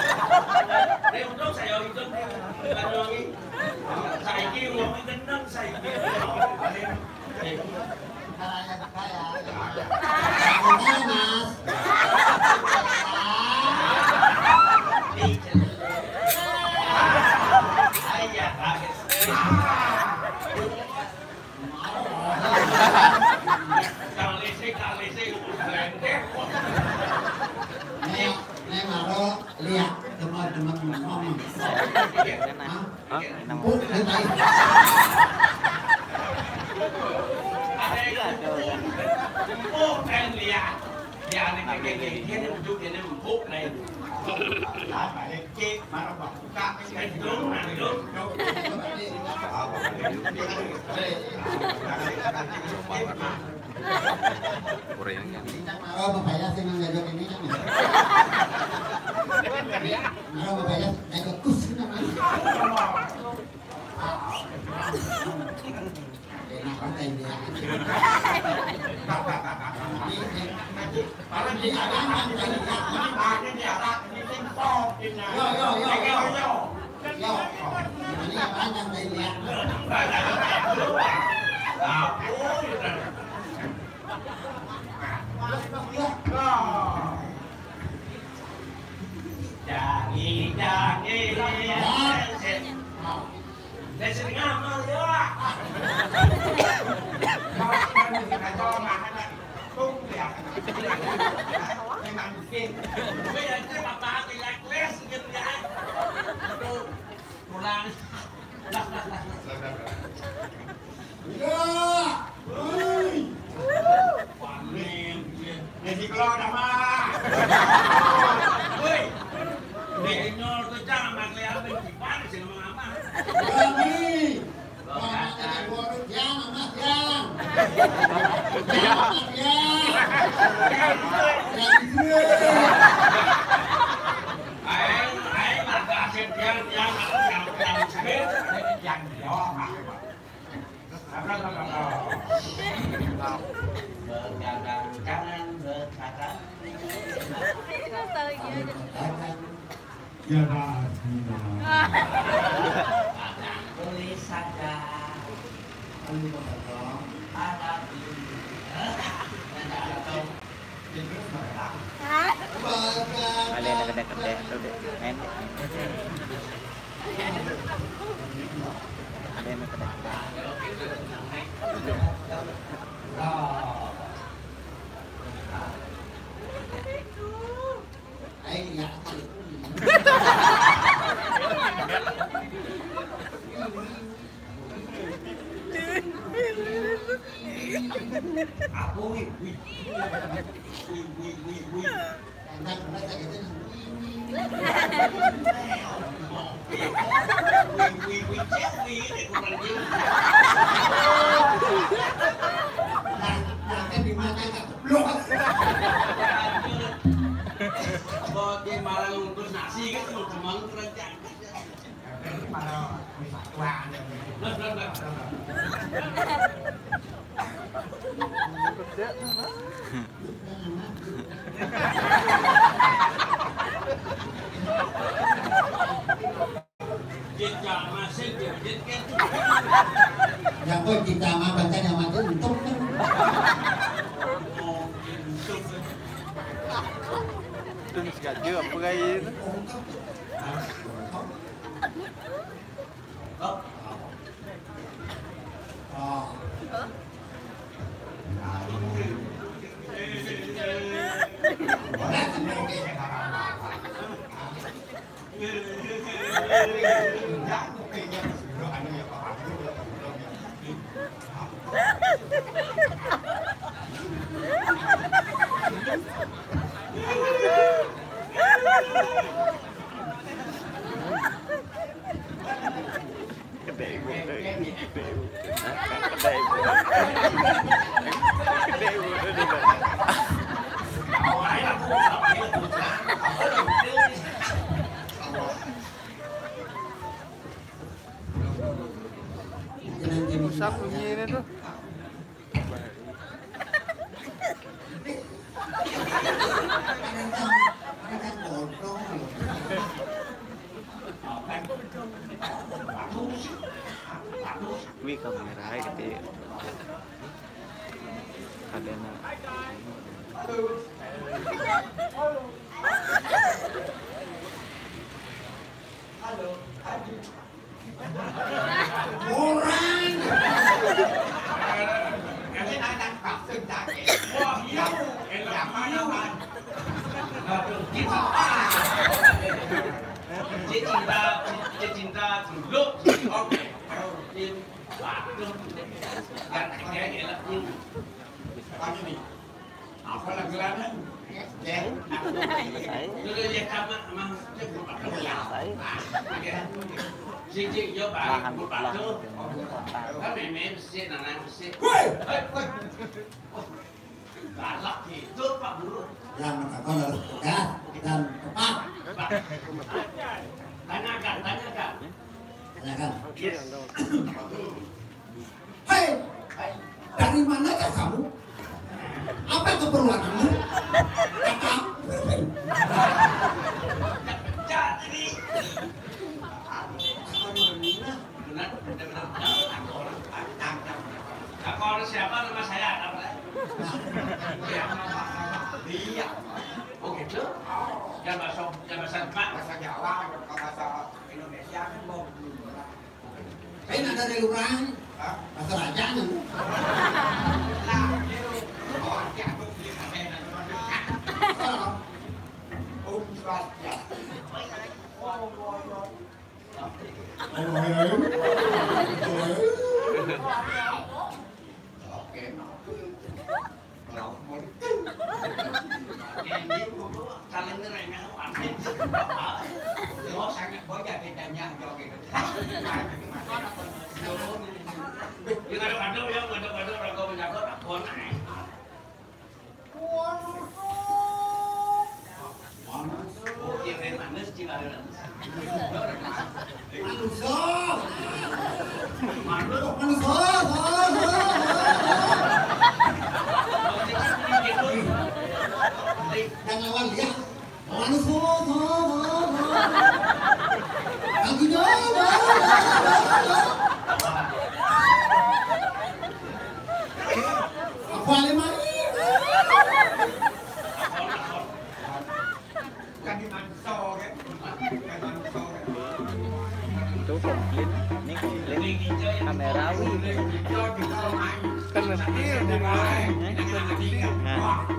Dia untung saya hidup di Banyuwangi. Saya ini ngomong gendeng, saya ini. Hah? Empuk, dia tai. Empuk, kan dia. Dia aneh kayak gini, dia nih empuk, dia nih empuk, nah itu. Apa ya? Cek, mana, Pak? Buka, kan hidung, nah, hidung. Kurang yang ini. Maro bebayas sing nang jajak ini kan. Maro bebayas jajak kus ini kan. Enak banget ini ya. Ini, ini, kalau di Alang kan tadi ya, ini banyak di Alang, ini sing pop, ini. Yo, yo, yo, yo. Yo, ini yang panjang tadi ya. Jangi, jangi. Saya sering ngamal, ya. Mau kita musik aja, makan, tung, ya. Memang bikin. Gue yang terima pakai, ya, kelas, gitu, ya. Aduh, pulang. Iya. Woi. Panen, iya. Jadi kalau ada mah. Woi. Ini nyol tuh jangan pakai apa yang gimana sih ngomong apa? Berani. Jangan pakai borok, jangan, Mas, jangan. Jangan, Mas, jangan. Jangan gue. Ayo, ayo, maka asik, jangan, jangan, jangan, jangan, jangan, jangan, jangan, jangan, Bergadang-gadang, berkadang. Nostalgia. Ya, Mas. Kadang tulis saja. Ada di. Ada yang kedek-kedek tuh, Dek. Main. Ada yang kedek-kedek. Aku, wih, wih. Wih, wih, wih, wih. Enak banget ya, gitu. Wih, wih, wih, cewek, kurang jelas. Nah, nah, kan di mata, kan? Loh. Boti malah ngungkus nasi, kan, teman-teman, kurang jangkar. Ya, kok kita mah baca yang mati untuk kan. Itu nasi gajah apa kayak itu? Kedai ibu, kedai ibu. Hah? Kedai ibu. Kedai ibu, kedai ibu. Usah bunyi ini tuh. Wih, kamera aja gitu ya. Ada na. Halo, halo. Orang. Wah, iya. Enak, iya. Aduh, cinta. Cinta, cinta. Dulu. Oke. Waduh. Kan kayak enak nih. Apa nih? Apa lagi lana? Ya. Dulu ya sama sama. Selesai. Siji yo, Pak. Lahan, lahan. Kan meme mesti, nanang mesti. Woi. Hei, woi. Galak gitu, Pak Guru. Yang menonton harus tegas dan tepat. Tanyakan, tanyakan. Tanyakan. Hei, dari manakah kamu? Apa keperluanmu? Kata aku, Pin. Jadi, benar, benar, benar. Aku orang, aku orang, aku orang. Aku orang siapa nama saya? Apa? Iya. Oh gitu. Yang bahasa, yang bahasa Jepang, bahasa Jawa, bahasa Indonesia kan mau. Lain ada dari orang. Hah? Bahasa raja nih. Lah, gitu. Oh, aku, aku, oh, oh, oh. Manusa. Manusa. Manusa. Jangan lawan dia. Manusa. Lagi dong. Apa lima? Itu komplain, ini komplain kamera wi. Kan mesti di mana? Nah.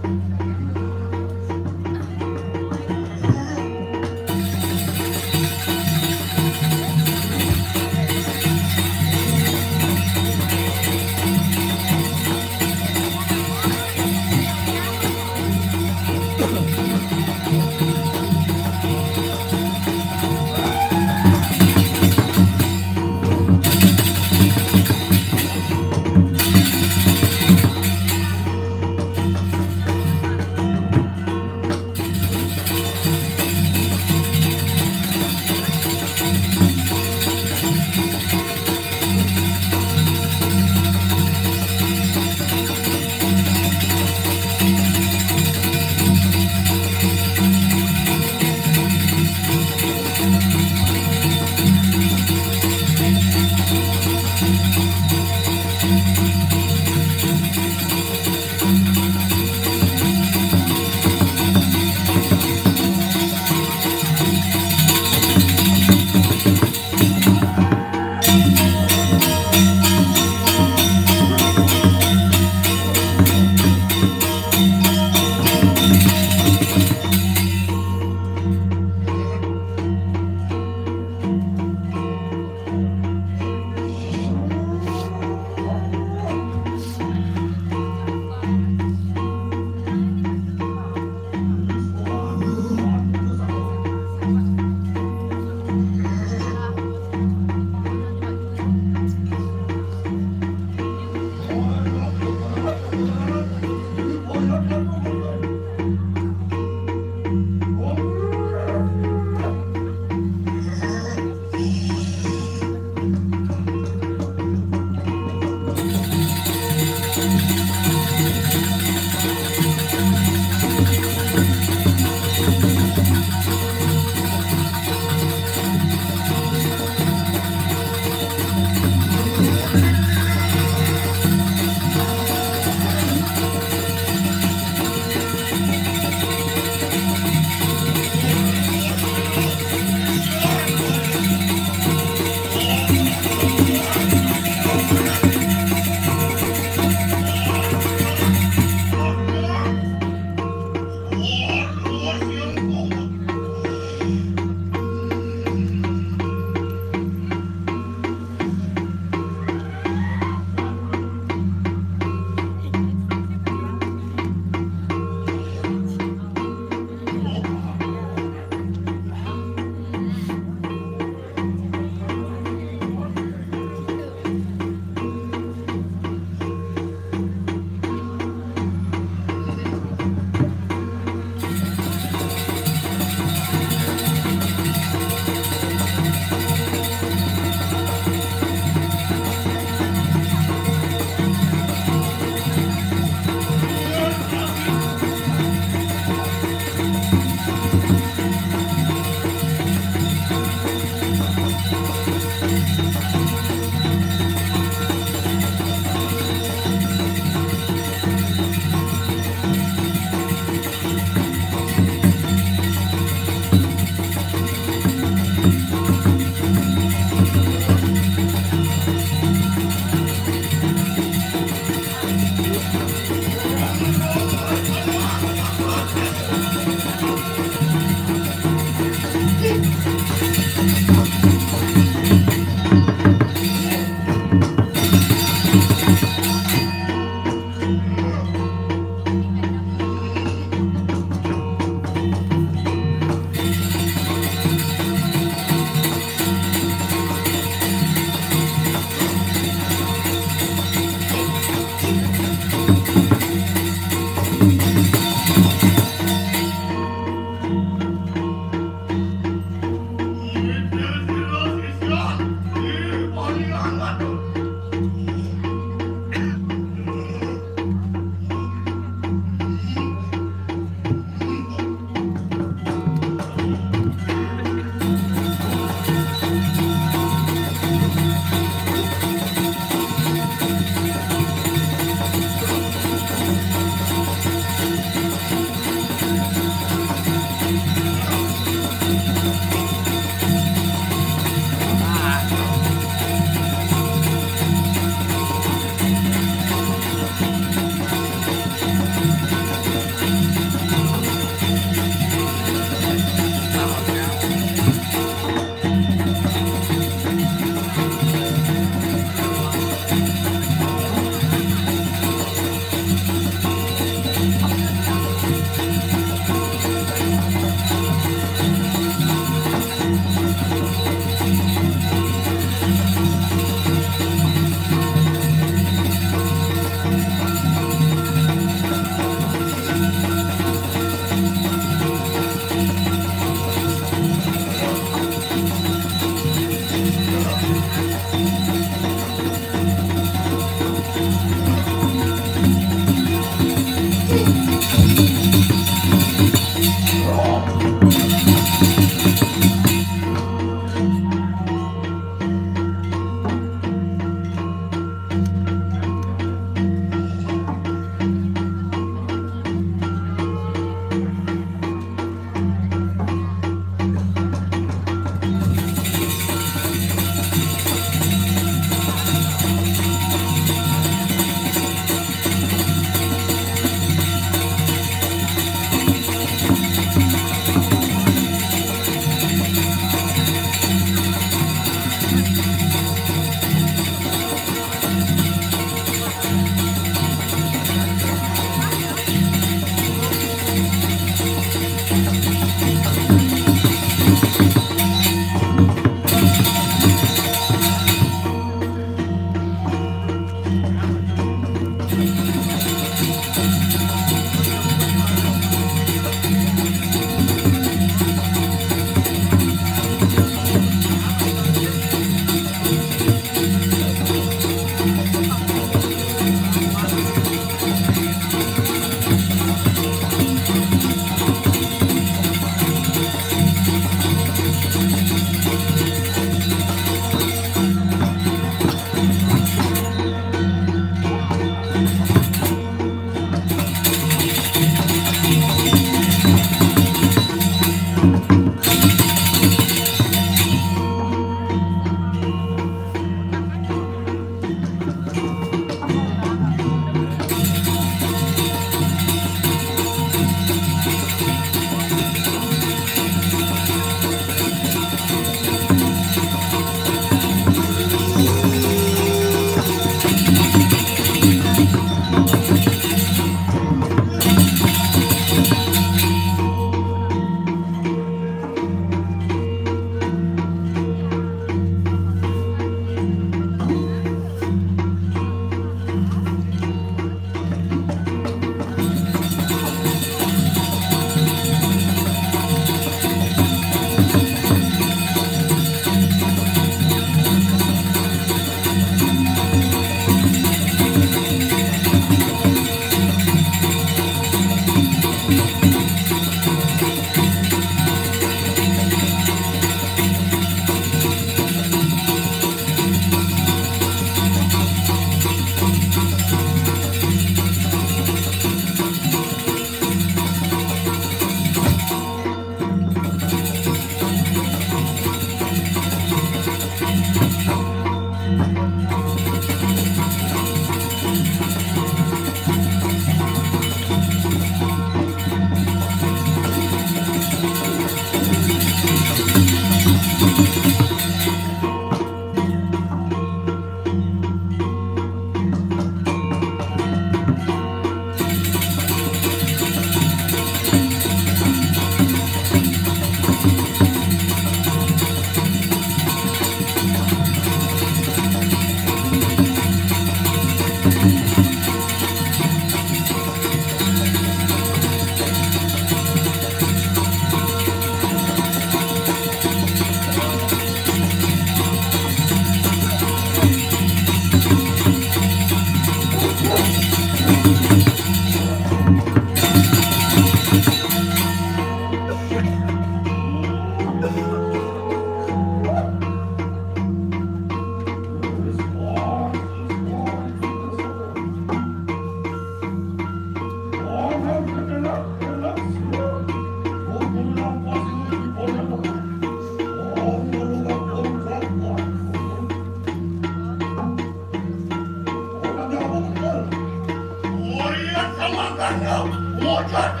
Bocah.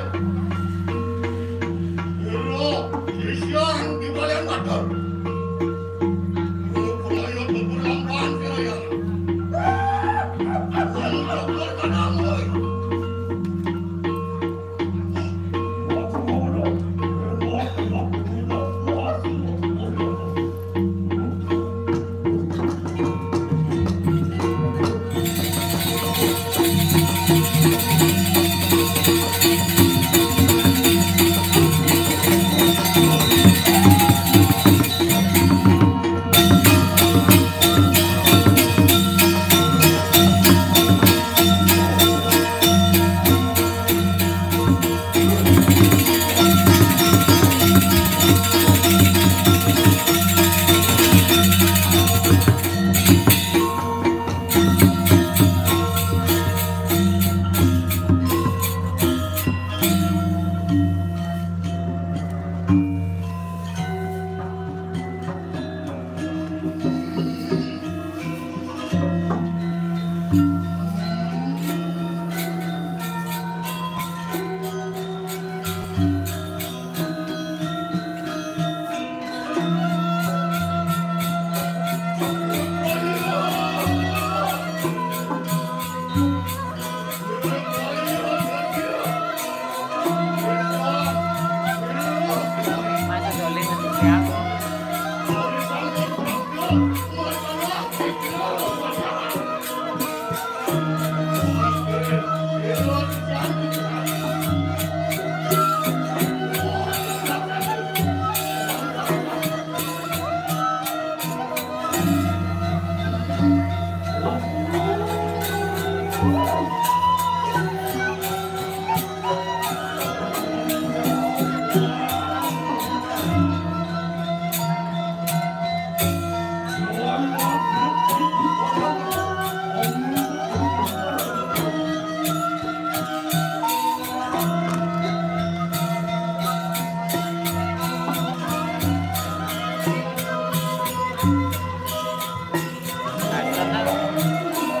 Ira, sisian di balik mata. Mulai beberang bantai ya. Lalu coba tanamui.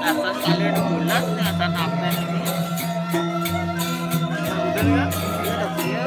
Atas kalian bulat, atas apa ini? Udah kan? Iya, udah, iya.